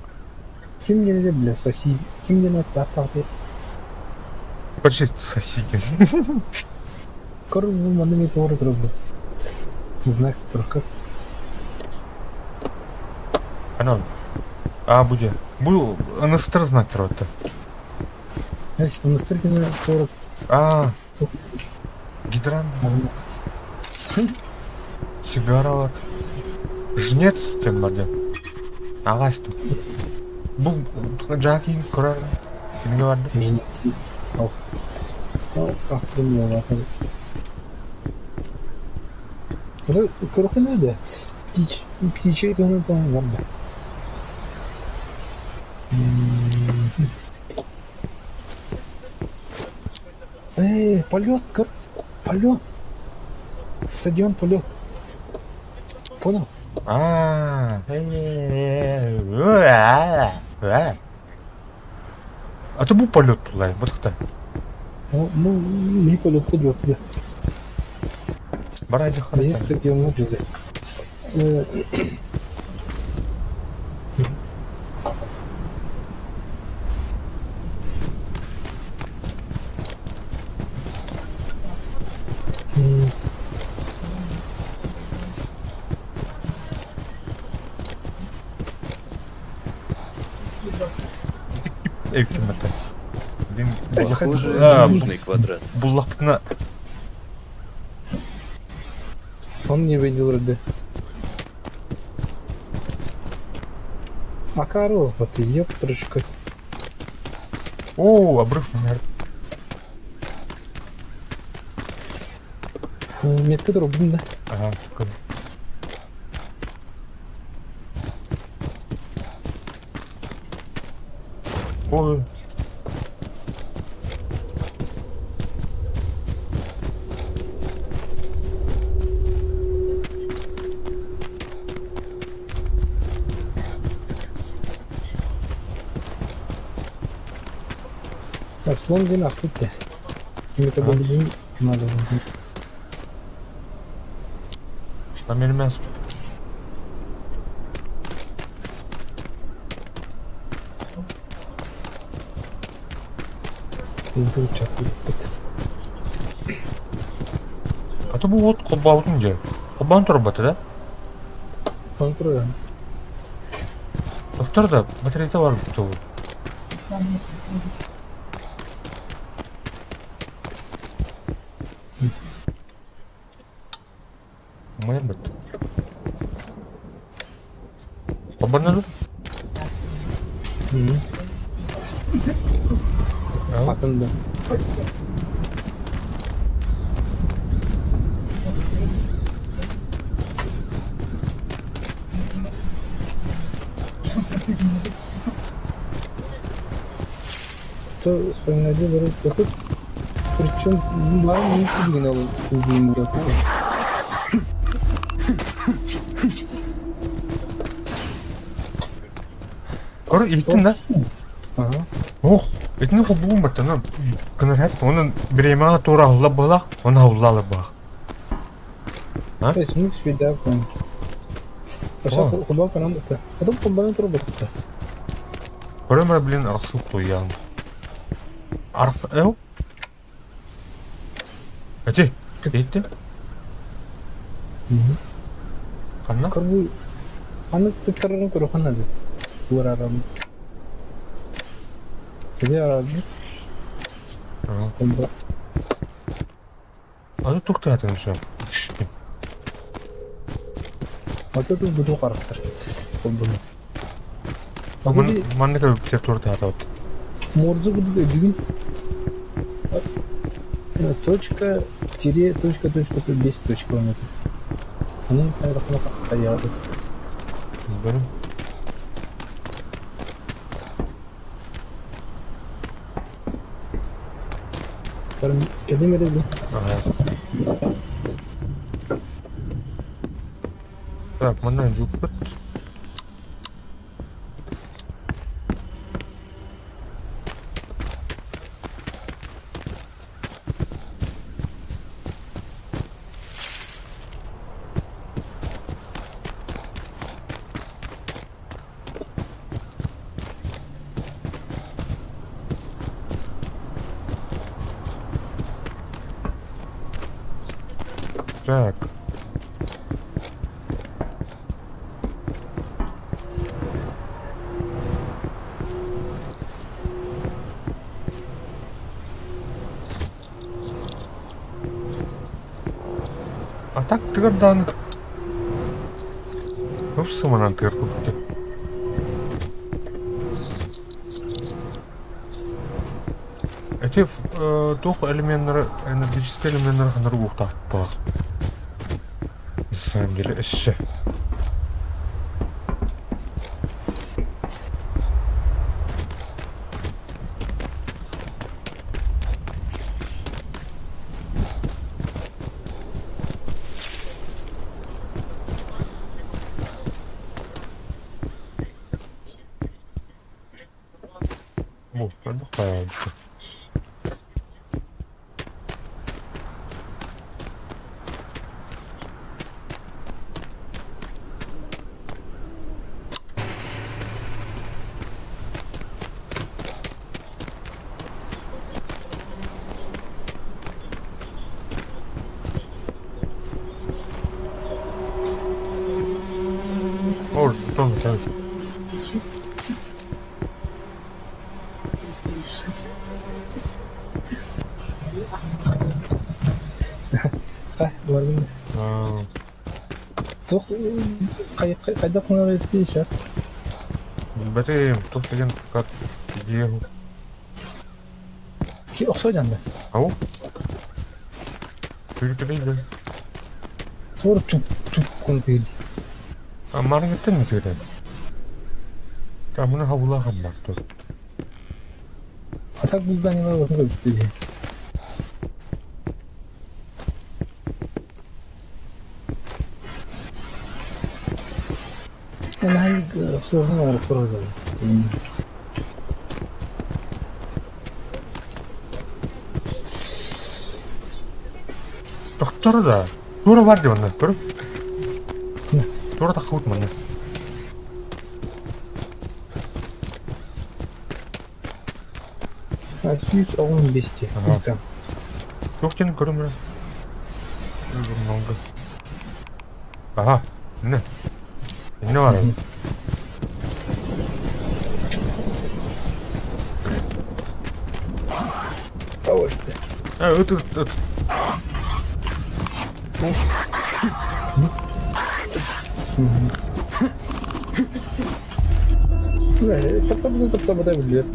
Ким не бля, соси. Ким не на ты? Почти соседи. Короче, манны метеоры трубы. Знак только. Анон. А, будет. Бу, анастер знак тротта. Значит, анастер 40. Аа, гидрант. Сигаралар. Жнец диэн бар диэн. Аҕаастым. Бу Жакин көрөр кинигэ бар да? Жнецы. Ол. Ол охренела. Это көрөхүнэ да. Птич, птичей тыны там бар да. Эй, полет, полет. Стадион полет. Понял? Аа. А то бу полет тулай, бутахта. Ну, не полет идет. Барадьо Есть такие многие. Похоже, это нужный квадрат. Буллахпытына Он не видел рыбы. А корова ты, ёптрышка. О, обрыв наверное. Метка трубын, да? Ага. Ой. А слон где нас тут-то? Метаболизм надо. Намермяс. А то бу вот холбаабытын дьэ. Холбоон турбата да? Он турар. Доктор да батарейка бар бу. Майыр бит. Холбонно Атын да. То вспоминать вот тут причем мало не сигнал Көр иһиттин да? Ага. Ох, итини холбугун баттана. Кынар Онун биремаға тура аһылла буолах, оны аһылла баах. То есть мы всегда понял. Пошел худал канал это. Потом худал труба. Көрөмөр блин арсу туян. Арф эу? Эти, иһиттин? Ханна? Корбу аны тыктарарын көрөхөн надо. Урарам. Где арабы? Ага. Аны туктаатын все. Вот это буду карахсар. Холбуну. Маннык өлүктер тууртаата Морзу буду бүгүн. Точка, тире, точка, точка, без точка он это. Аны кайда Бөрүм. Кэлим эрэ Ага. Так, манна жуппут. Так. А так тыгырдаан Ыпсыманан тыгар курдук. Эти туох элеменнары, энергетическай элеменнары ханар уохтаахтаах. На самом деле өссө. Бу, элбэх хаайбыт. Ор, том кэл. Барбын. Туох хайдах оҥорор эбитий Билбэтим, туох деген как идея. Ки охсой данды. Ау? Күрүтүрейді. Тур чуп чуп кун тыыр. А маргыттан не тыырын? Камына хабулахан бар тур. А так бу зданиелар отун көбүттү. Наһаа сложно оҥорук турар Тохтор да. Тура бар дии манна, көрү. Тура таххыбыт манна. 115 Ага. Туох диэн көрүм Журналга. Ага, иннэ. Иннэ бар. А, ыт, ыт, ыт.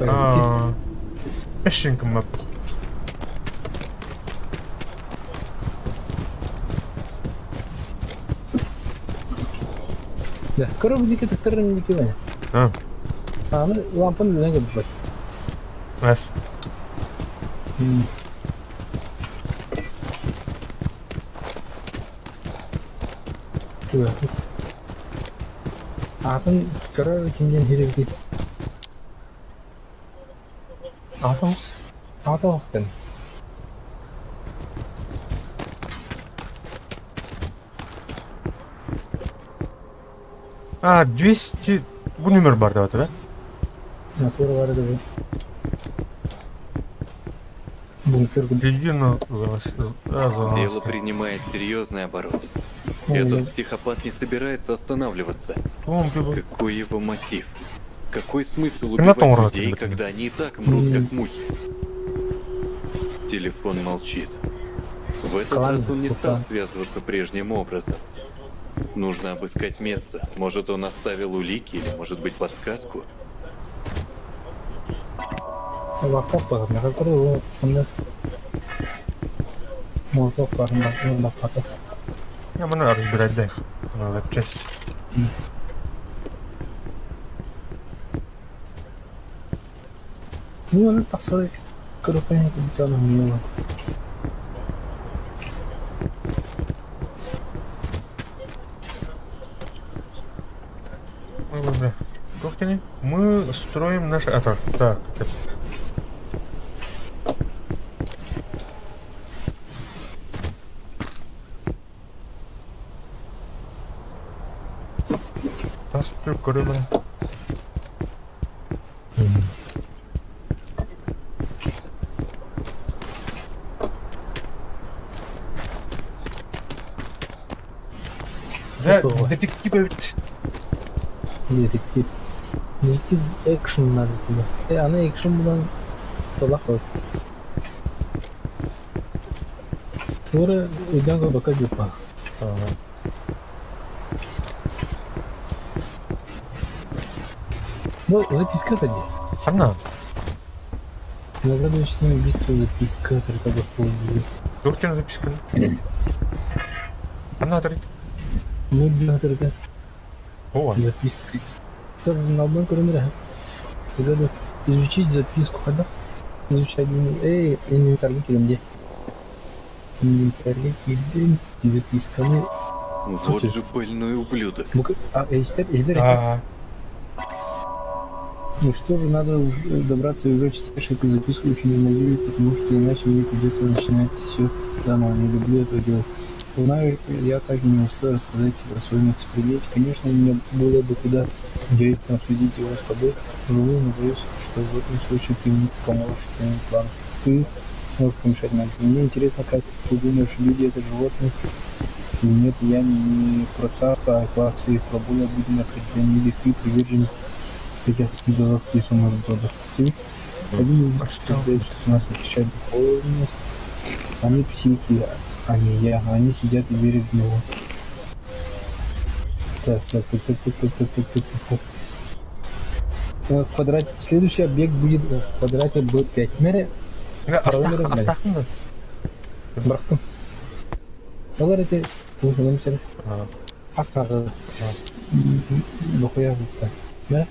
Аа. Эшин кыммат. Да, коробники тыктырынники бene. А, Аны лампаны билэн көрбөт. эс. Түгәпит. Атын көрөр кимден хиребити. Атын Ата оқтын. А, 200 бу номер бар деп атыр, Натура бар edi bu. Бункер Едино Дело принимает серьезный оборот. Этот психопат не собирается останавливаться. Какой его мотив? Какой смысл убивать людей, когда они и так мрут, как мухи? Телефон молчит. В этот раз он не стал связываться прежним образом. Нужно обыскать место. Может, он оставил улики или, может быть, подсказку? Я могу разбирать, да, их на запчасти. Ну, она тахсар көрөкөйн кубитан Мы строим наш... Это, так, это. Тас көрөмүн. Да, детектив эбит. Детектив. Детектив экшн надо туда. Аны экшн булан талак бар. Тура өйдөн бака жупа. Ну, записка-то где? Ханна? Загадочное убийство записка, которая стол Туркин записка. Ханна тарый? Ну, для О. Записка. Журналбын көрөн эрэ. Загадок. Изучить записку. Хайдах? Изучать. Эй, инвентарьга киирэн дии. Инвентарьга киирдим. Записканы. Вот же больной ублюдок. А, истер, иһитэр. Ну что же, надо уже добраться и уже читаешь эту записку очень не надеюсь, потому что иначе мне придется начинать все заново. Не люблю этого делать. Знаю, я так и не успел рассказать тебе о своем эксперименте. Конечно, мне было бы куда интересно обсудить его с тобой, вживую, но боюсь, что в этом случае ты не поможешь твоим планам. Ты можешь помешать нам. Мне интересно, как ты думаешь, люди это животные или нет. Я не про царство, а классы и про более обыденное определение. Или ты приверженец таких идолов и сумасбродов. Ты один из них утверждает, что нас отличает духовность. Они психи, а не я. Они сидят и верят в него. Так, так, так, так, так, так, так, так, так, так. Так. Квадрат. Следующий объект будет в квадрате B5. Мэри. Астахын да. Бырахтым. Олар эти сен аснағы дохуя бутта. Да?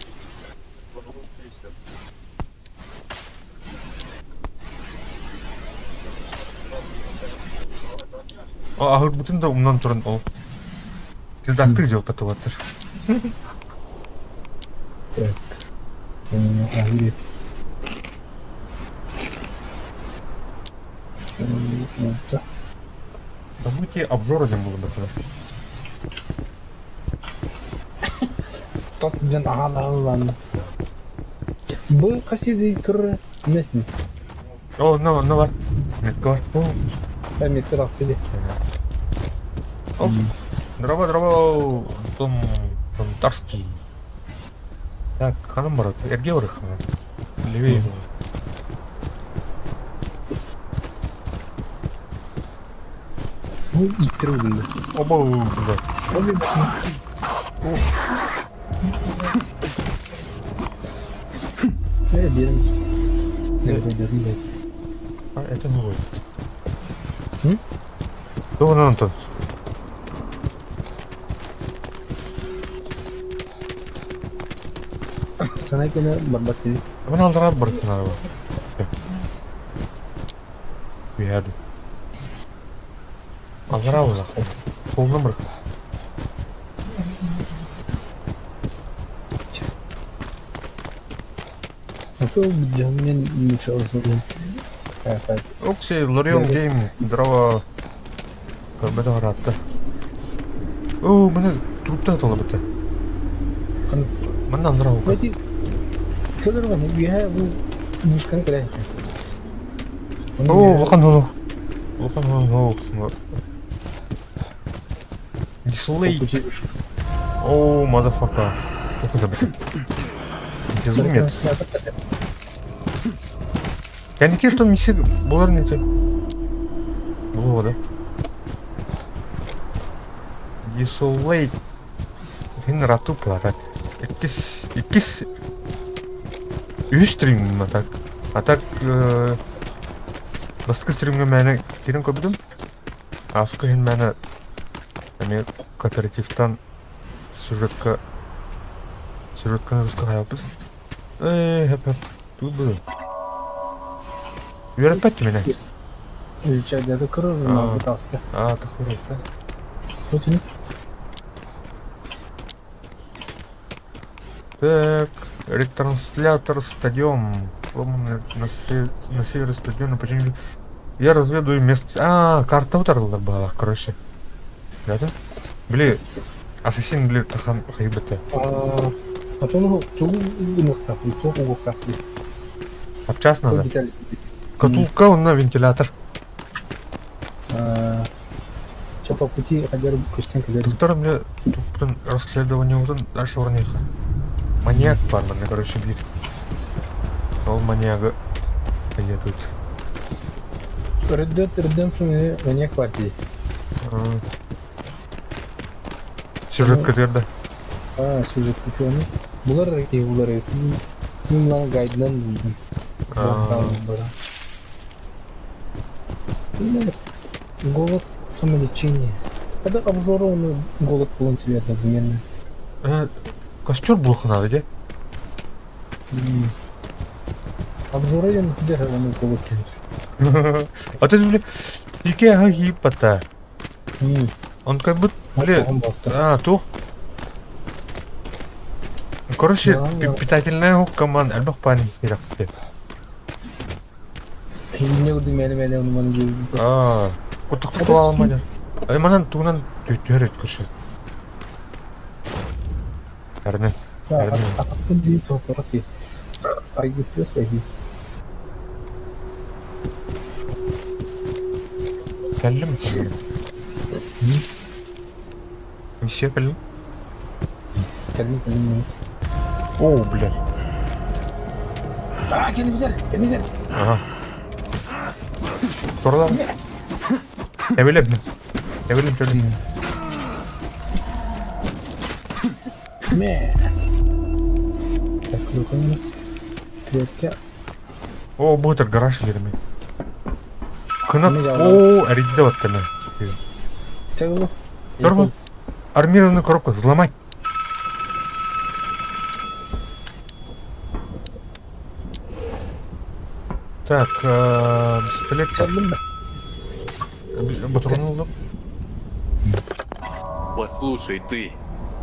Аһырбытын да умнан туран ол. Редактор делать потом. Так. Аһыр. Событие обжора диэн буолла бытына. Тот дьон аһаан аһылланна. Бу хасиди турар местный. О, на, на бар. Метка бар. О, метка тахса дии. О, дороба, дороба, Том, Том Тарский. Так, ханан барат? Эрге барых. Левее. Ну, иттер үлүндө. Оба, бля. Э, берем. Берем, А, это новый. М? Тугунан онтон? Санай кэлэ барбат дии. Мин алдара барыттын арба. Үһәді. Аллара була. Қолынан бір. А то дьонмен Окси, Лорион Гейм, здорово. Көрбөтө харатта. Оо, мына труптар тола бітті. Манна андыра ука. Эти Федор Иванович, бу мушканы кэлэ. Оо, улахан хоно. Улахан хоно. Дислей. Оо, motherfucker. Безумец. Кәнеки том миссия булар не те. Булуға да. Desolate. Хин рату так. Иккис, иккис. Үс стрим а так. А так бастакы стримҥэ мээнэ киирэн көрбүтүм. Ааска иһин мээнэ эмиэ кооперативтан сюжетка сюжетканы руска хайалбыт. Ээ, хэп хэп. Тут было. Үөрэппэт минэ. Изучать это кровь, А. пытался. А, тахур, да. Тут не. Так, ретранслятор стадион. Сломанный на, се- на севере стадиона. Почему? Я разведаю место. А, карта утарылар была, короче. Да, да? Били, ассасин, били, тахан хайбата. А то ну, тугу гынахтах, тугу угухтах. Апчас надо. Детали. Катулка, он на вентилятор. Че по пути хотя бы көстен кэлэр. Доктор, мне тут расследование вот дальше урниха. Маньяк парманы, короче, бит. Ол маньяга едут. Red Dead Redemption маньяк партии. А. Сюжеткатыгар да. Аа, сюжеткатыгар. Булар эрэ киһи булар эбит. Мин мына гайдынан булдум. Аа. Голод самолечение. Это обжора он голод полон себе одновременно. Костер булуохха наада дии. Обжора диэн кудэр оны голод диэн. А ты били икки аһа хиип бата. Он как бы били а туох Короче, питательная команда элбэх паани кирэхпит. Инне курдук мээнэ-мээнэ ону маны диэбит. Аа, куттахпыт туһаламмат. Ай манан тугунан түһэр өткөсө. Эрнен. Эрнен. Атахпын дии туохпатах дии. Айгыстыас бэйдии. Кэллим. Миссия кэллим. Кэллим кэллим. Оо, блядь. Аа, кэлимсэр, кэлимсэр. Ага. Sorular mı? Эбилем. Эбилем төлүм. Мэ. Так, ну-ка. Третья. О, бу гараж yerimi. Кынат, о, эрийдэ баттана. Турбо. Армированную коробку взломать. Так, пистолет. Батурнул. Послушай, ты.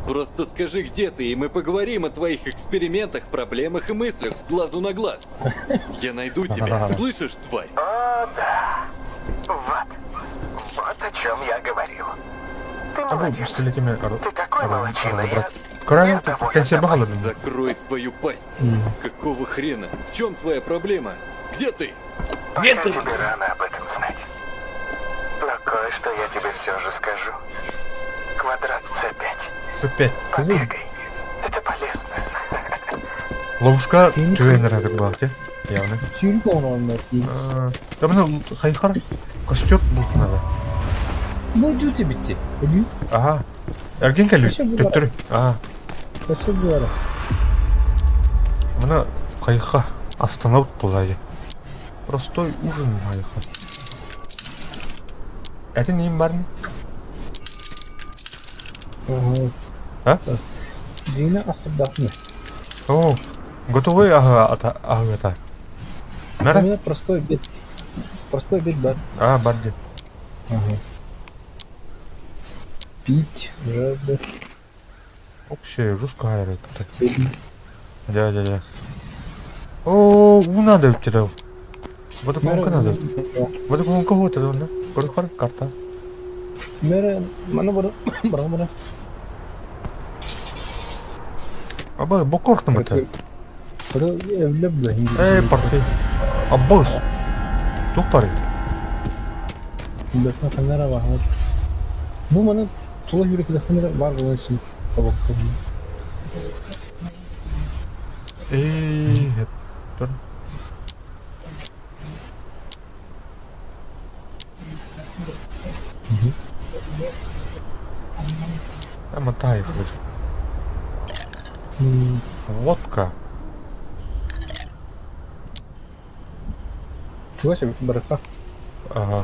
Просто скажи, где ты, и мы поговорим о твоих экспериментах, проблемах и мыслях с глазу на глаз. Я найду тебя, слышишь, тварь? О, да. Вот. Вот о чем я говорил. Ты молодец. Ты такой молодчина, я... Закрой свою пасть. Какого хрена? В чем твоя проблема? Где ты? Пока тебе рано об этом знать. Но кое-что я тебе все же скажу. Квадрат С5. С5. Побегай. Это полезно. Ловушка түбэнэр хатык баалте. Явно. Сүүрүк оҥорон Да мына хайхар костер булхунада. Бу дьүти битти. Ага. Эрген кэлли. Төттөрү. Ага. Костер булара. Мына хайха остановка булайы. Простой ужин хайха. Это не барни? Ага. А? Дина астырдахны. О, готовый ага ата ага ата. У меня простой обед. Простой обед бар. А, барди. Ага. Пить, жажда. Вообще, жестко говорит. Да, да, да. О, у надо тебя. Вот такого надо. Вот такого кого-то, да? Корохор, карта. Мера, мана бара, бара бара. Аба, бокорхтым это. Эй, Эй, портфель. Аббос. Тух пары. Камера бар. Бу маны тула жүрүк камера бар болон үчүн. Эй, тур. Мотаев. Водка. Чуга себе барака. Ага.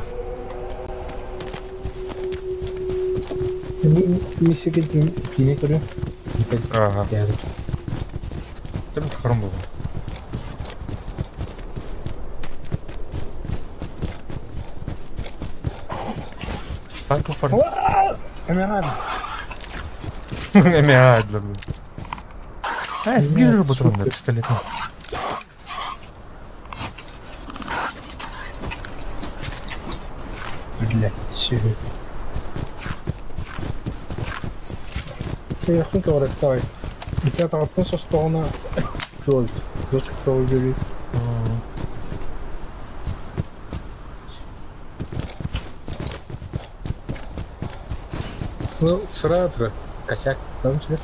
Миссия кине көрү. Ага. Тем хром был. Так, тух пары. Эмерад. Эмерад, блин. А, сбил патроны пистолетом. Блядь, чего? Я хуй говорит, давай. Я там относился, что она... Жестко проводили. Ну, сразу косяк, там себе.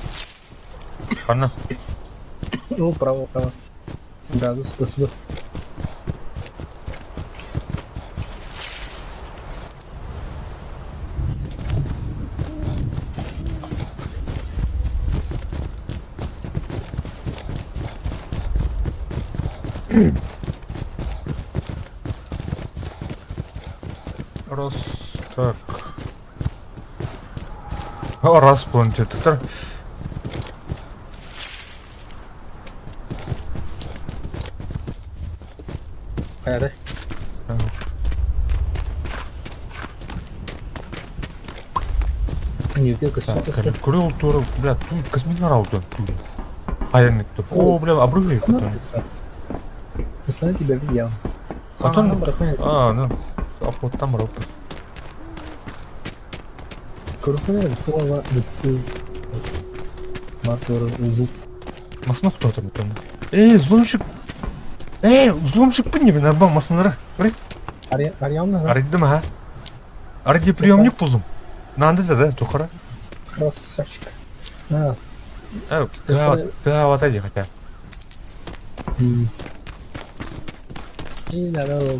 Ладно. Ну, право, право. Да, до сюда. Раз, так. Раз планетер. Хайа Көрө туора, бля, тут космический раунд тут. Айаннык тут. О, бля, обрыгай потом. Руслан тебя видел. Антон, а, ну, а вот там робот. Көрөхпүнэ туола бүттүү Мотор улук. Масын кто там там? Эй, взломщик! Эй, взломщик пын не арба масыннары. Арьямна. Арыйдым ха. Арыйды приемник булдум. Нанды да да, тухара. Красавчик. А. Э, да, вот эти хотя. И да, да, да.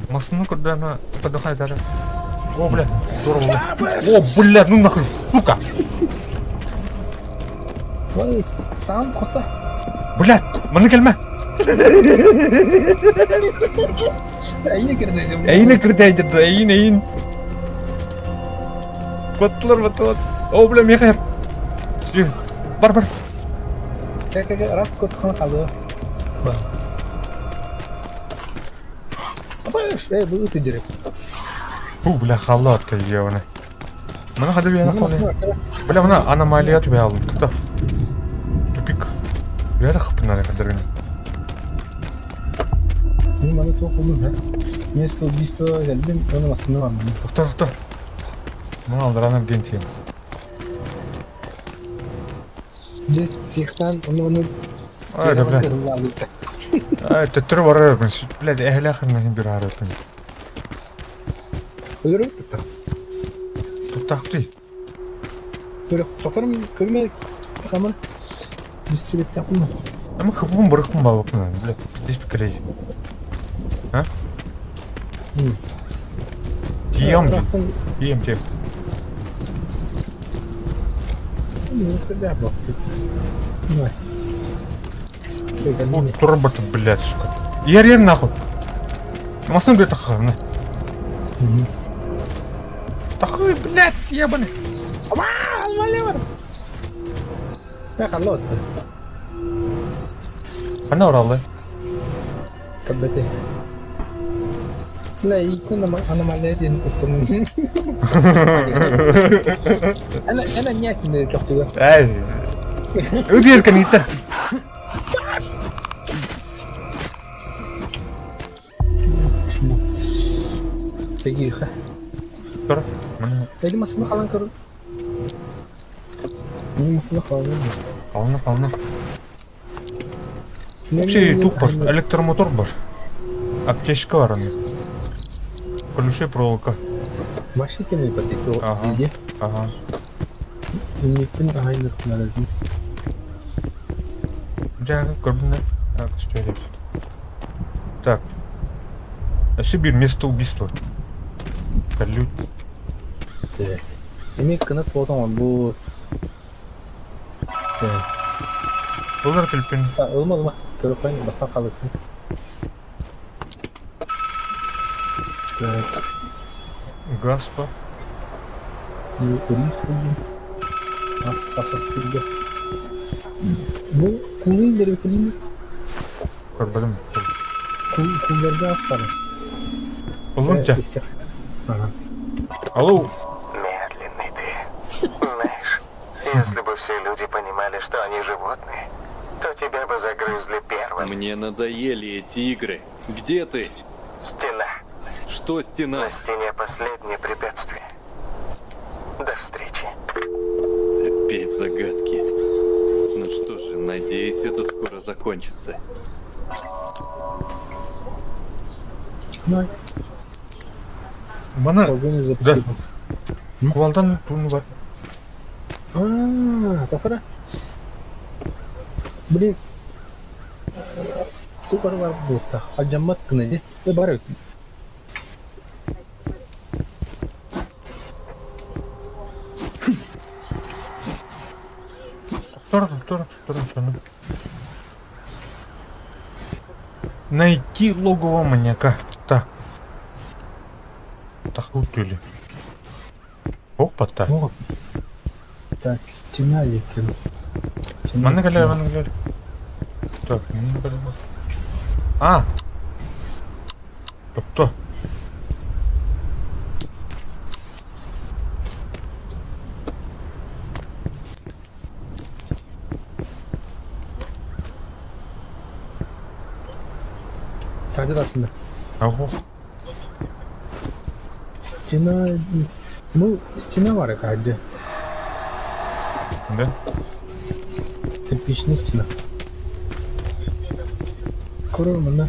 Масыны курдана, подухай даже. О, бля, здорово. О, бля, ну нахуй, сука. Сам куса. Бля, маны келме. Эйне кирде. Эйне кирде, эйин, эйин. Баттылар, баттылар. О, бля, мехер. Бар, бар. Кэ, кэ, кэ, рап көп хан қалды. Бар. Апаш, эй, бұл өте дерек. Бу, бля, халат ебаный. Мына хады бия нахуй. Бля, мына аномалия түбә алдым. Тукта. Тупик. Бия да хыпына кадергин. Мин маны тоқ болдым, ха. Место убийства geldim, оны масында бар. Тукта, тукта. Мына алдыранып гентием. Здесь психтан, оны оны Ай, да, бля. Ай, төттөрү барар эбин. Бля, эһэлэ хырнан бир арыпын. Өлөрүм тукта. Туктакты. Тоқтарым көрмө самыр. Биз сүрөттө кулма. Ама хыпын бырыкын бабыпын. Бля, здесь пикалей. А? Тием, тием, тием. Турбот, блядь, сука. Ер, нахуй. Масын бер тахы, Тахы, блядь, ебаный. Ханна оралды? Кабете. Бля, икон аномалия диэн ыстын. Ана ана нясин тахсыга. Эй. Өтер канита. Тегиха. Тұр. Эли масыны халан көрү. Не масыны халан. Алына, алына. Вообще тук бар, электромотор бар. Аптечка бар аны. Колючая проволока. Машина темный потекла. Ага. Ага. Никтин айныр кунарады. Жағы көрдім Так, что это? Так. А Сибирь, место убийства. Колют. Эми кынат болған бу. Болар телпин. Olma olma. Көріп қойын, бастан қалып. Так. Гаспа. Рис булдым. Ас, ас, ас булды. Бу кулын беріп кулын. Көрбедім. Кулларда ас бар. Болдым жа. Ага. Алло. Медленный ты. Знаешь, если бы все люди понимали, что они животные, то тебя бы загрызли первым. Мне надоели эти игры. Где ты? Стена. Что стена? На стене последнее препятствие. До встречи. Опять загадки. Ну что же, надеюсь, это скоро закончится. Мана да. Кувалдан туну бар. А, тафара. Блин. Тупар бар бута. Аджаммат кыны. Э бар. Тур, тур, тур, соны. Найти логово маньяка. Так. Тахутули. Опа-та. О, так, стена екен. Стена, Манна кэлээр, стена. манна кэлээр. Так, манна кэлээр. А! Тохто. Тардырасында. Ого. Стена... Ну, стена бар это Да? Кирпичная стена. Көрөр мына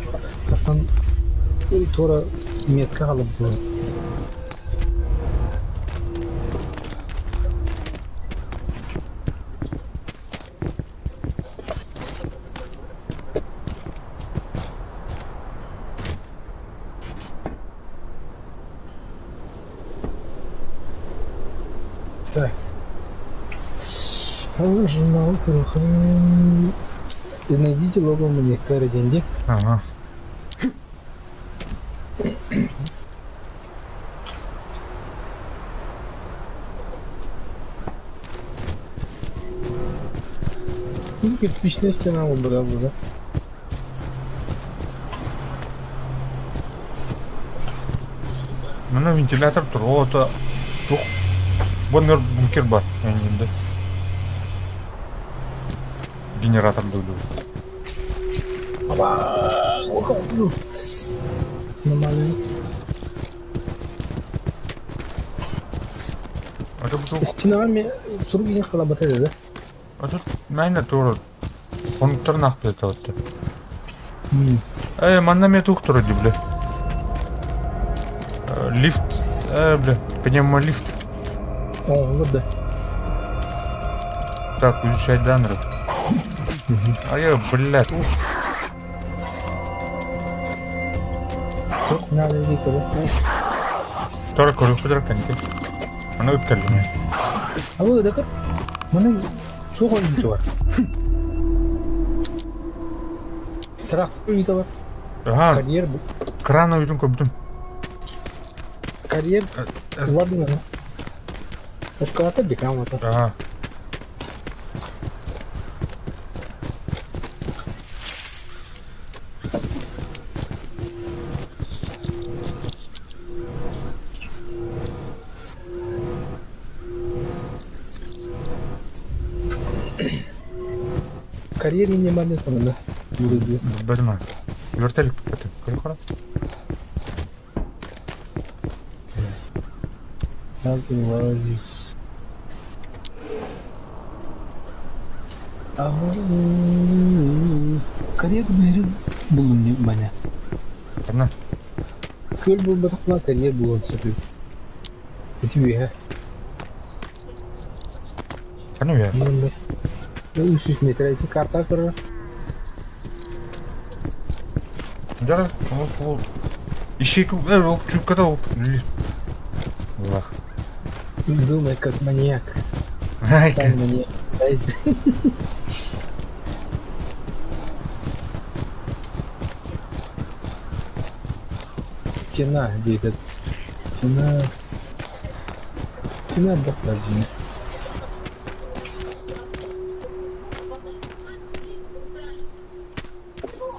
Хасан тура метка алып була. Так. Журнал көрөхөн. Найдите лого маньяка диэн Ага. Ну, кирпичная стена була да. Манна вентилятор туруота тух бу бункер бар эннинде. Генератор дойду. Нормально. Это бу Стенами сурук халабата да? А тут мэйне тур контор нахпета отты. Э, манна ме тух тур бля. Лифт, бля, пневмолифт. О, вот да. Так, изучать данные. А я, блядь. Тух надо видеть. Тора көрүк быдыр кэнти. Аны ыткаллыҥа. А вы да как? Маны суох ойуута бар. Трактор ойуута бар. Аха, Карьер, кран ойуутун көрбүтүм. карьер ладно. Эскалатор декан вот. Аха. Карьер не манит там, да. Вроде. Билбэтим аа. Вертолет көтө. Көрө Как лазис. А карьер бэри булдум не маня. Ханна. Күөл булбатахпына карьер булуон сөп. Ити үөһэ. Ханна үһэ. Мында. 300 метр эти карта көрөр. Дьэ, ол ищейка, ол чуукката ол. Лах. Думай, как маньяк. Ай, Стань маньяк. Стена где-то. Стена. Стена баклажина.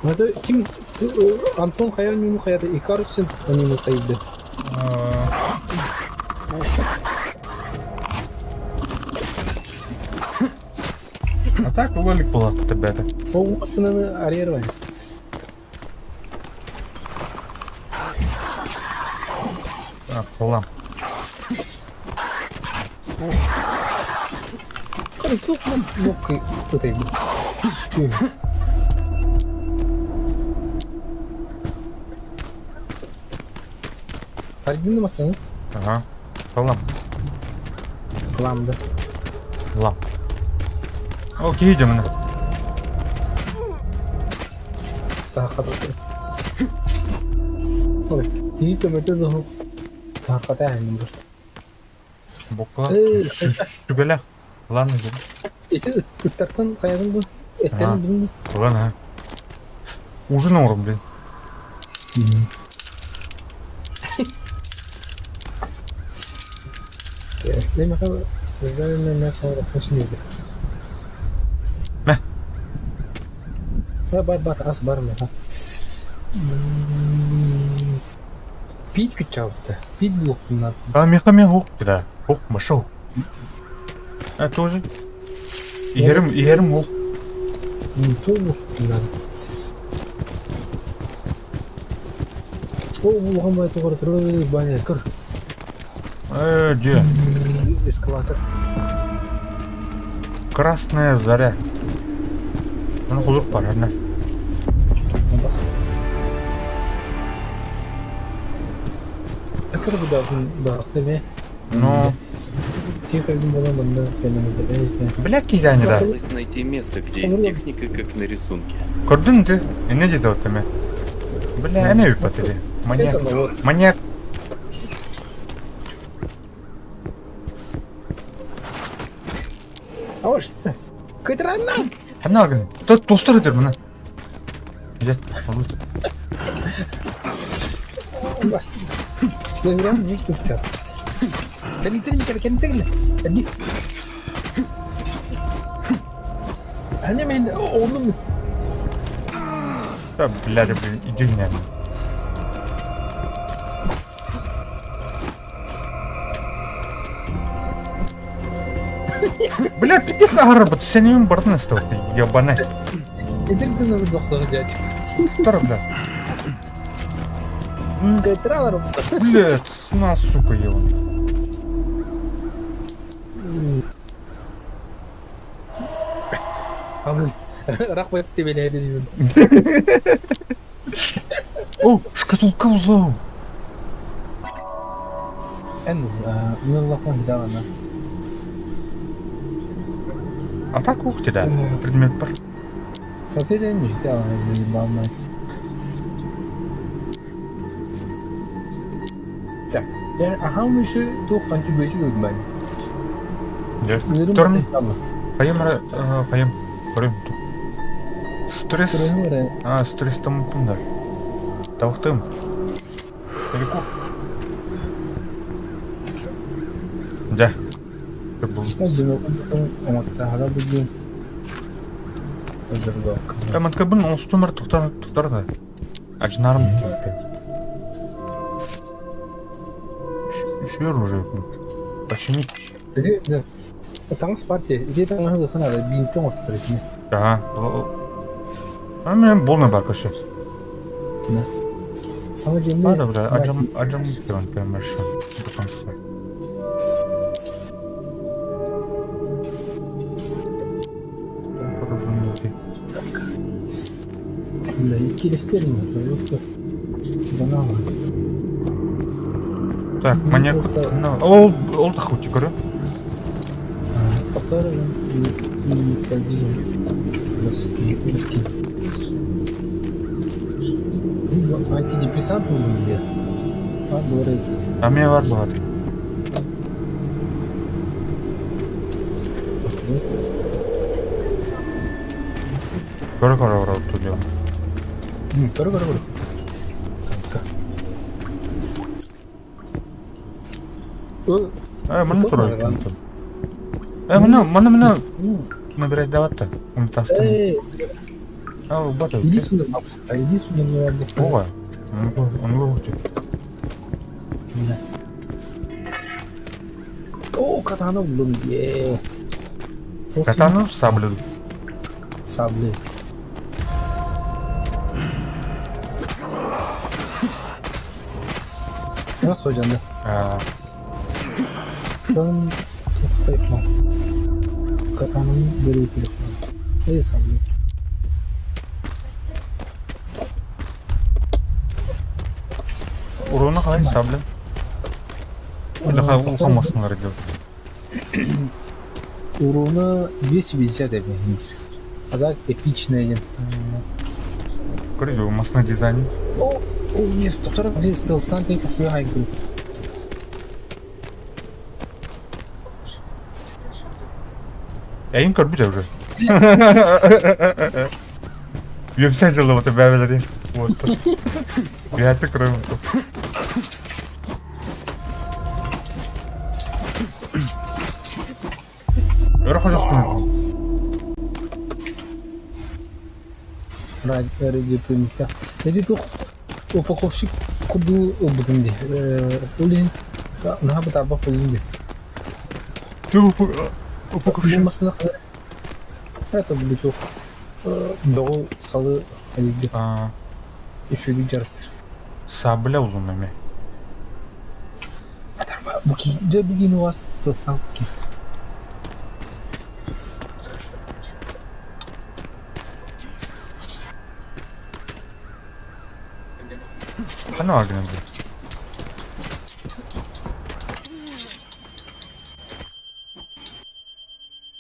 Это ким Антон хайа нюну хаята Икарусен нюну хайды. А так лолик была ребята. Ол сынаны арьервай. А, хлам. Тут легкой этой. Аргины масаны? Ага. Хлам. Хлам, да. Лам. Окей, идем на. Так, Ой, киһи көмөтө да таһахата аһынным просто. Буква. Эй, Түгелэх. Ладно, дем. Ити ыттартан хайатын бу? Эттерин Ага. билин Ладно. Ужин ором, блин. Мэ. Бар бар ас бар меха. Пить кыччаабыта. Пить буолуохтуннар. А меха меха ук да. Ук маша. А тоже. Иһэрим иһэрим ук. Туох Ол улахан бай тоҕо турар баня көр. Э, где? Эскалатор. Красная заря. Оны холур бар, ана. Көр бу Ну, Бля, киһи да. Пыталась найти место, где есть техника, как на рисунке. Көрдүн ты? Эмне диэти вот эме? Бля, эне үппат эти. Маньяк. Маньяк. Ош, кытранна! Ханна алгын. Тот тостор өтөр мына. Дьэ, олус. Да, бля, да, блин, иди нахуй. Бля, пиздец аһарбыт, сенин бардын ыстыбыт, ебаный. Тор, бля. Бля, на, сука, ебаный. О, шкатулка узлов. А так ух ты, да, предмет бар. Дьэ, Торн, хайым ара, хайым, көрүм. Стресс, а, стресс таммыппын да. Табахтым. Перекур. Дьэ, был. Таматкабын оҥостумар тохтор тохтор да. Ажнарым Еще оружие починить. Таҥас партия, ити таҥаһы ылыхан ара биинтэ оҥостор итини. Ага. А мен полный бар көрсө. Саҥа дьиэни Ладно, бля, аджам аджам прям хорошо. До конца. Да, иккилэстэр просто баналас. Так, маньяк. Ол ол да хоть көрө. Антидепрессант где? А, говорит. А мне бар болады. Көрө көрө көрө тулуйум. Көрө көрө көрө. Санка. Э, маны турар. Э, маны маны маны набирать даватта. Унитазтан. А, бата. Иди сюда, а иди сюда, мне надо. Ова. Он выходит. О, катана булдум. Е. Катану саблю. Сабли. Yok hocam da. Ben Katanın böyle bir Ne sabli? Уруна қалай сабля? Или улхамасынлар деп. Урона 250 эпи. А так эпичная. Көрді, масына дизайн. О, о, есть, доктор, блин, стелстан тейк суя хайгу. Эйин көрбүт уже. Үөпсэ жылы бата бәбелери. Вот. Я кроме. Өрө хожохтун. Радиоприемникте. Эти тух упаковщик курдуу ылбытым дии. Ол иһин наһаа бытаарбах буоллум дии. Ты упаковщик? Бу массыына Это бу Доҕу салы айылгы. Үчүгэй дьарыстыр. Сабля улун эме. Бу ки дьэ бүгүн у вас стостан ки. Хана баргын бу?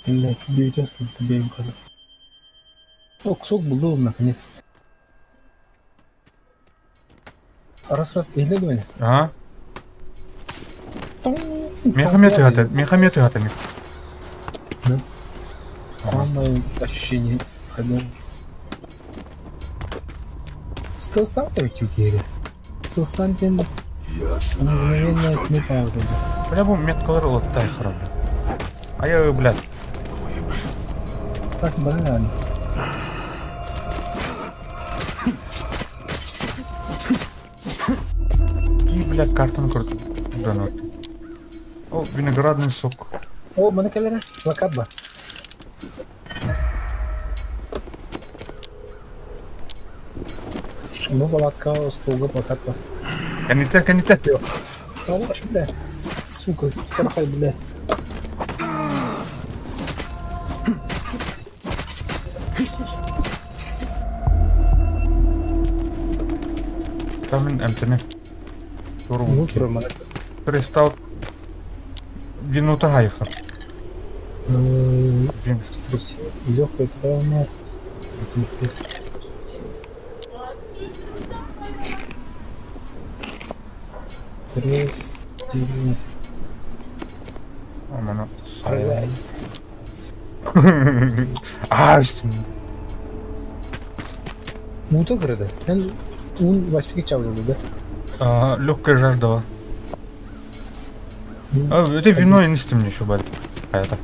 Блядь, 9 тебе им О, кусок был наконец. Раз-раз, иһиллэ Аа. Миэхэ эмиэ тыһата, миэхэ эмиэ тыһата Да. Странное ощущение. Когда... Стелсан өтүгері. Стелсан диэн мгновенная смерть вот Бля, бу меткалар ылыттай харабы. Ай, блядь. Так, банан. И, блядь, картаны көрдүм. О, виноградный сок. О, маны кэлэрэ, плакат ба. Ну, палатка, столга плакат ба. Кэнниттэн, кэнниттэн. Алаш, бля. Сука, тарахай, бля. Там эмтэнэ. Ну, тура Перестал вину тагайха. Вин. Легкая травма. Стресс. Амана. Прелесть. Аа, Мута кырды. Эн ун баштыки чабылды да. А, легкая жажда. А, это вино и не мне еще бали. А это.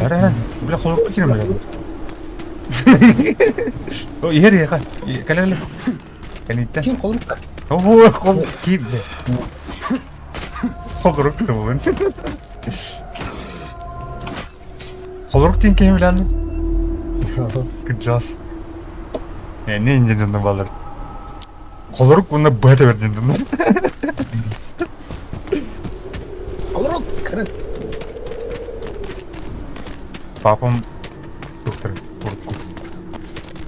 Ара, бля, холоп кирим, бля. О, иһэр иһэ. Кэлэ кэлэ. Кэлиттэн. Ким холоп? Ого, холоп кип, бля. Холоп ким Холорук диэн киһи билэн Кыджас. Не инженерный балар. Холорук уонна быһа тэбэр диэн Холорук, кырын. Папам доктор урукку.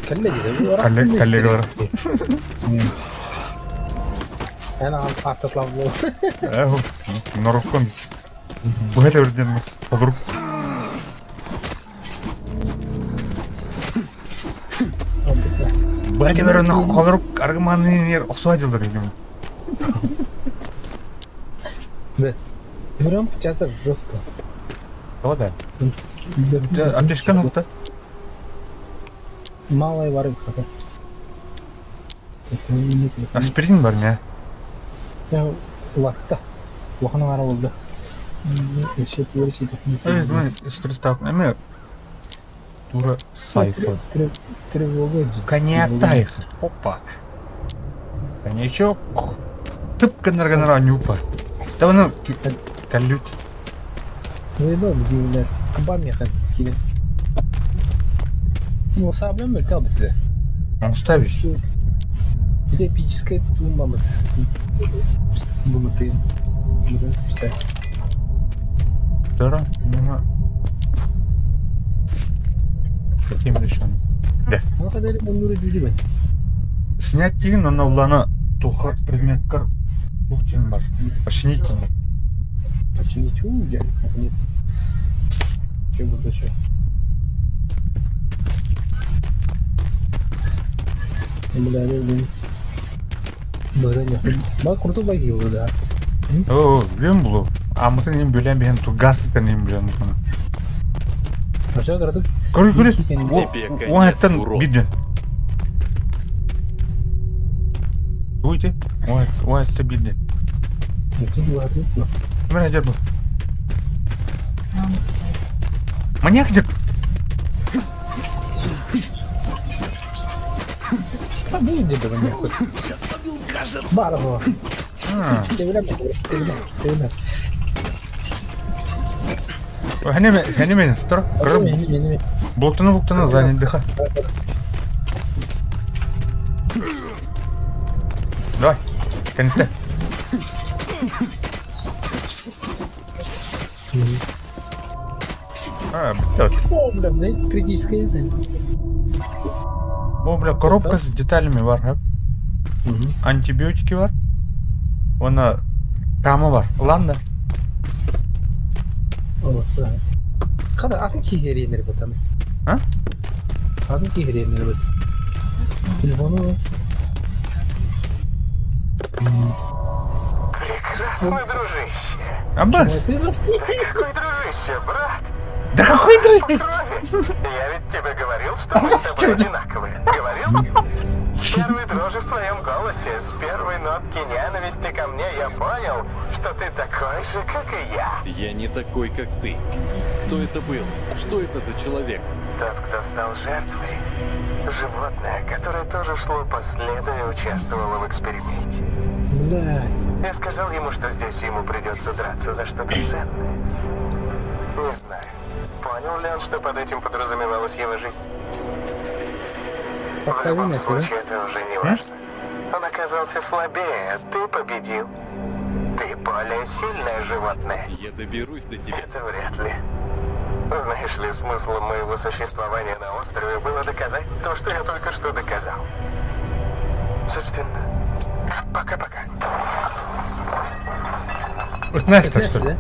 Кэллэ дии. Коллега коллегалар. Эн ааттатлав буол. Норуккун быһа тэбэр диэн холорук. Быһа тэбэр онно холорук аргымаанныыр охсуа дьыллар видимо. Да. Прям печатать жестко. Тоҕо да? Аптечка нукта. Малая варыга. Аспирин бар не? Улатта. Улахан аҥара буолла. Стресстаах эмэ тура сайфа. Тревога. Коньяктайх. Опа. Коньячок. Тып гыннар нюпа. Да ну калют. Ну да, кабан механ киирэн. Ну, саблям мөлтөх битэ. Он ставишь. Ити эпическая тумбамыт. Буматы. Второ, мимо. Каким решен? Да. Ну, когда муннуру дүүрүбэн. Снять тигин, онно улана туха предметкар тух бар. Починить. Починить дядя, наконец. Че буду еще? Бля, блин. Бля, не. Ба круто багил, да. О, бүөн булу. Амытын им бөлен бehen ту газ итен им бөлен. А что, дорогой? Көрү көрү. Тебе Уон конец, эттен урод. биден. Уйти. Ой, ой, это бидне. Мин дьэр бу. Маньяк дьэр. А бу дьэр маньяк. Баар Хэнеме, стор. Блоктана блоктана занят дыха. Давай, кэннэ. А, блядь. О, бля, блядь, критическая. О, бля, коробка с деталями бар, а? Антибиотики бар. Она кама бар. Ладно. Хата атын киһиэриэннэр бытаны. А? Атын киһиэриэннэр быт. Телефону Прекрасный дружище. Аббас! Какой дружище, брат? Да какой дружище? Я ведь тебе говорил, что мы с тобой одинаковы. Говорил? С первой дрожи в твоем голосе, с первой нотки ненависти ко мне я понял, что ты такой же, как и я. Я не такой, как ты. Кто это был? Что это за человек? Тот, кто стал жертвой. Животное, которое тоже шло по следу и участвовало в эксперименте. Бля. Я сказал ему, что здесь ему придется драться за что-то ценное. Не знаю, понял ли он, что под этим подразумевалась его жизнь. В любом случае, это уже не важно. Он оказался слабее, а ты победил. Ты более сильное животное. Я доберусь до тебя. Это вряд ли. Знаешь ли, смыслом моего существования на острове было доказать то, что я только что доказал. Собственно, пока-пока. Вот Настя, что ли?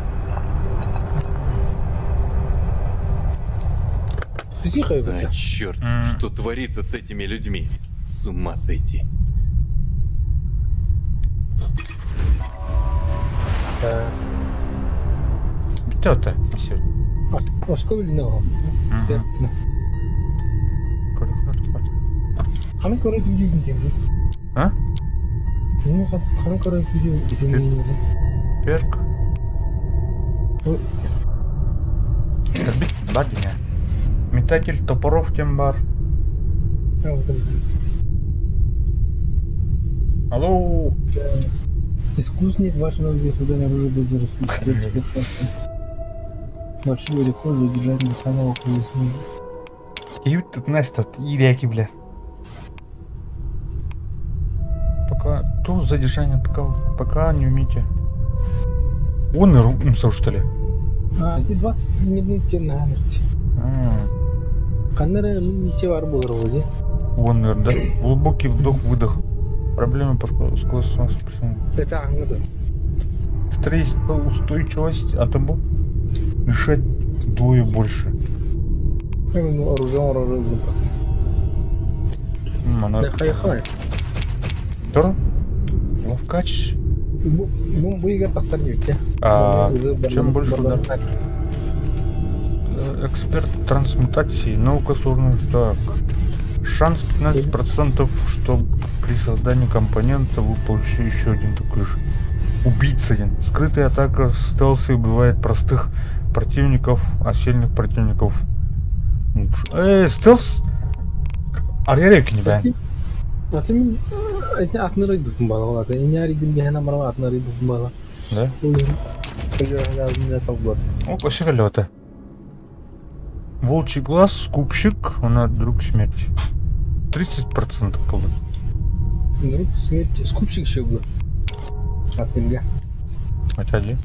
Тихо, А, черт, что творится с этими людьми? С ума сойти. Кто-то. Все. Осколиного. Ханан көрө түйдүн темди. А? Ханан көрө түйдүн Перк. Бит бар меня. Метатель топоров тем бар. Алло. Искусник вашего для создания оружия будет расти. Большой легко задержать дыхание около Киют тут Настя, иреки, бля. Пока ту задержание, пока, пока не умеете. Он умсал, что ли? А, эти 20 минут на Ханнара миссия бар болар вроде. Он, наверное, да? Глубокий вдох-выдох. Проблемы по сквозь Это аңгыды. Строительство устойчивость, а то был решать двое больше. Ну, оружие, оружие. Она... Тур? Ловкач? Бу игр тахсар диэбит А, чем больше удар? Эксперт трансмутации, наука сложная. Так. Шанс 15%, что при создании компонента вы получите еще один такой же. Убийца один. Скрытая атака стелса убивает простых противников, а сильных противников. Эй, стелс! Арьярек не бэн. Аты мин атнары дупум бала. Атнары дупум бала. Да? О, это. Волчий глаз, скупщик, она друг смерти. 30% было. Друг смерти. Скупщик еще был. Атырга. Хотя один.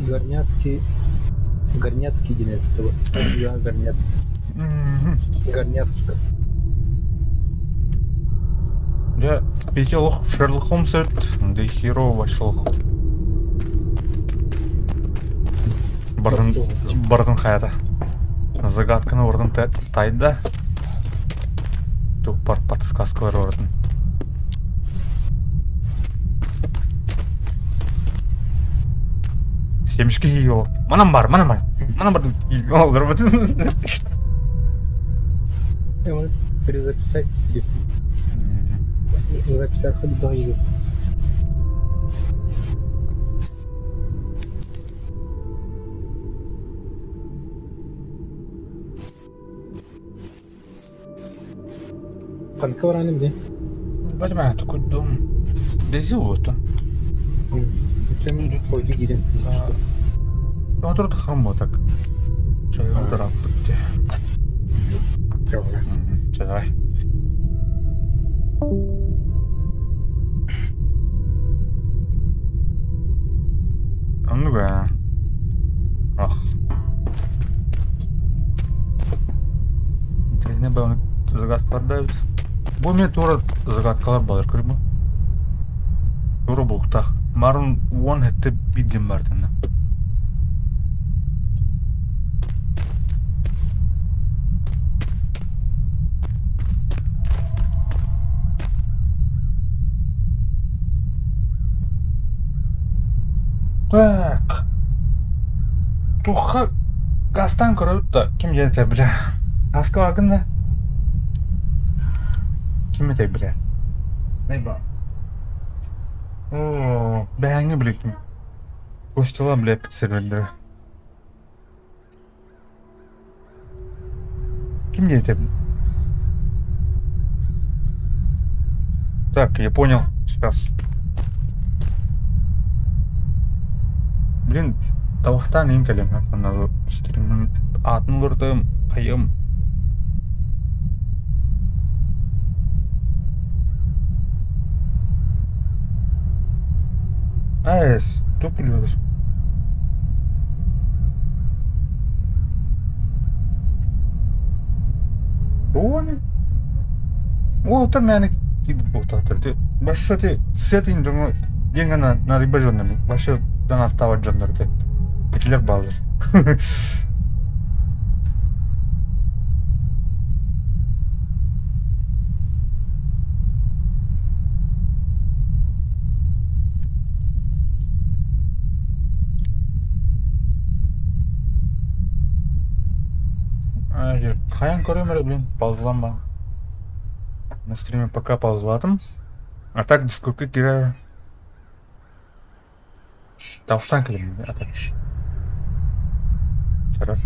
Горняцкий. Горняцкий день это вот. Да, Горняцкий. Горняцк. Я пятилох Шерлок Холмс, да и херово Шерлок Холмс. Бардын, бардын хаята. Загадканы ордын тайда. Тух пар подсказкалар ордын. Семечки ее. Манам бар, манам бар. Манам бар. Перезаписать Записать хоть Ханка бараным дии? Бачмаа тукуйдум. Дэзи уоту. Үчүм хойду киирэн Отур хам так. Чайга тараппыт. Чай. Оннук ээ. Ах. Интэриэһинэй баҕаны загадкалар эбит. Бу эмиэ туора загадкалар баалар көрү бу. Туора булуктаах. Марын уон сэттэ биир диэн баар итиннэ. Так. Туохха газтаан көрөбүт да ким диэн этэ бля. Газка бааргын да? Ким этэй бля? Оо, бэһээҥҥи билигин. Костяла бля сервердэрэ. Ким диэн этэбин? Так, я понял. Сейчас. Блин, табахтаан иин кэлиэм аатын уларытыам, хайыам. Ээс, туох күлүгэр? Уони? Уолтан мээнэ киирбит буолтаахтар. Ити вообще ити сетин дьоҥҥо диэҥҥэ нарыйбат дьоннор вообще донаттаабат дьоннор ити. Итилэр бааллар. Хайан көрөм эрэ, блин, паузалаан баар. На стриме пока паузалаатым. А так дискурка киирэ Тавтан кэлин а так. Раз.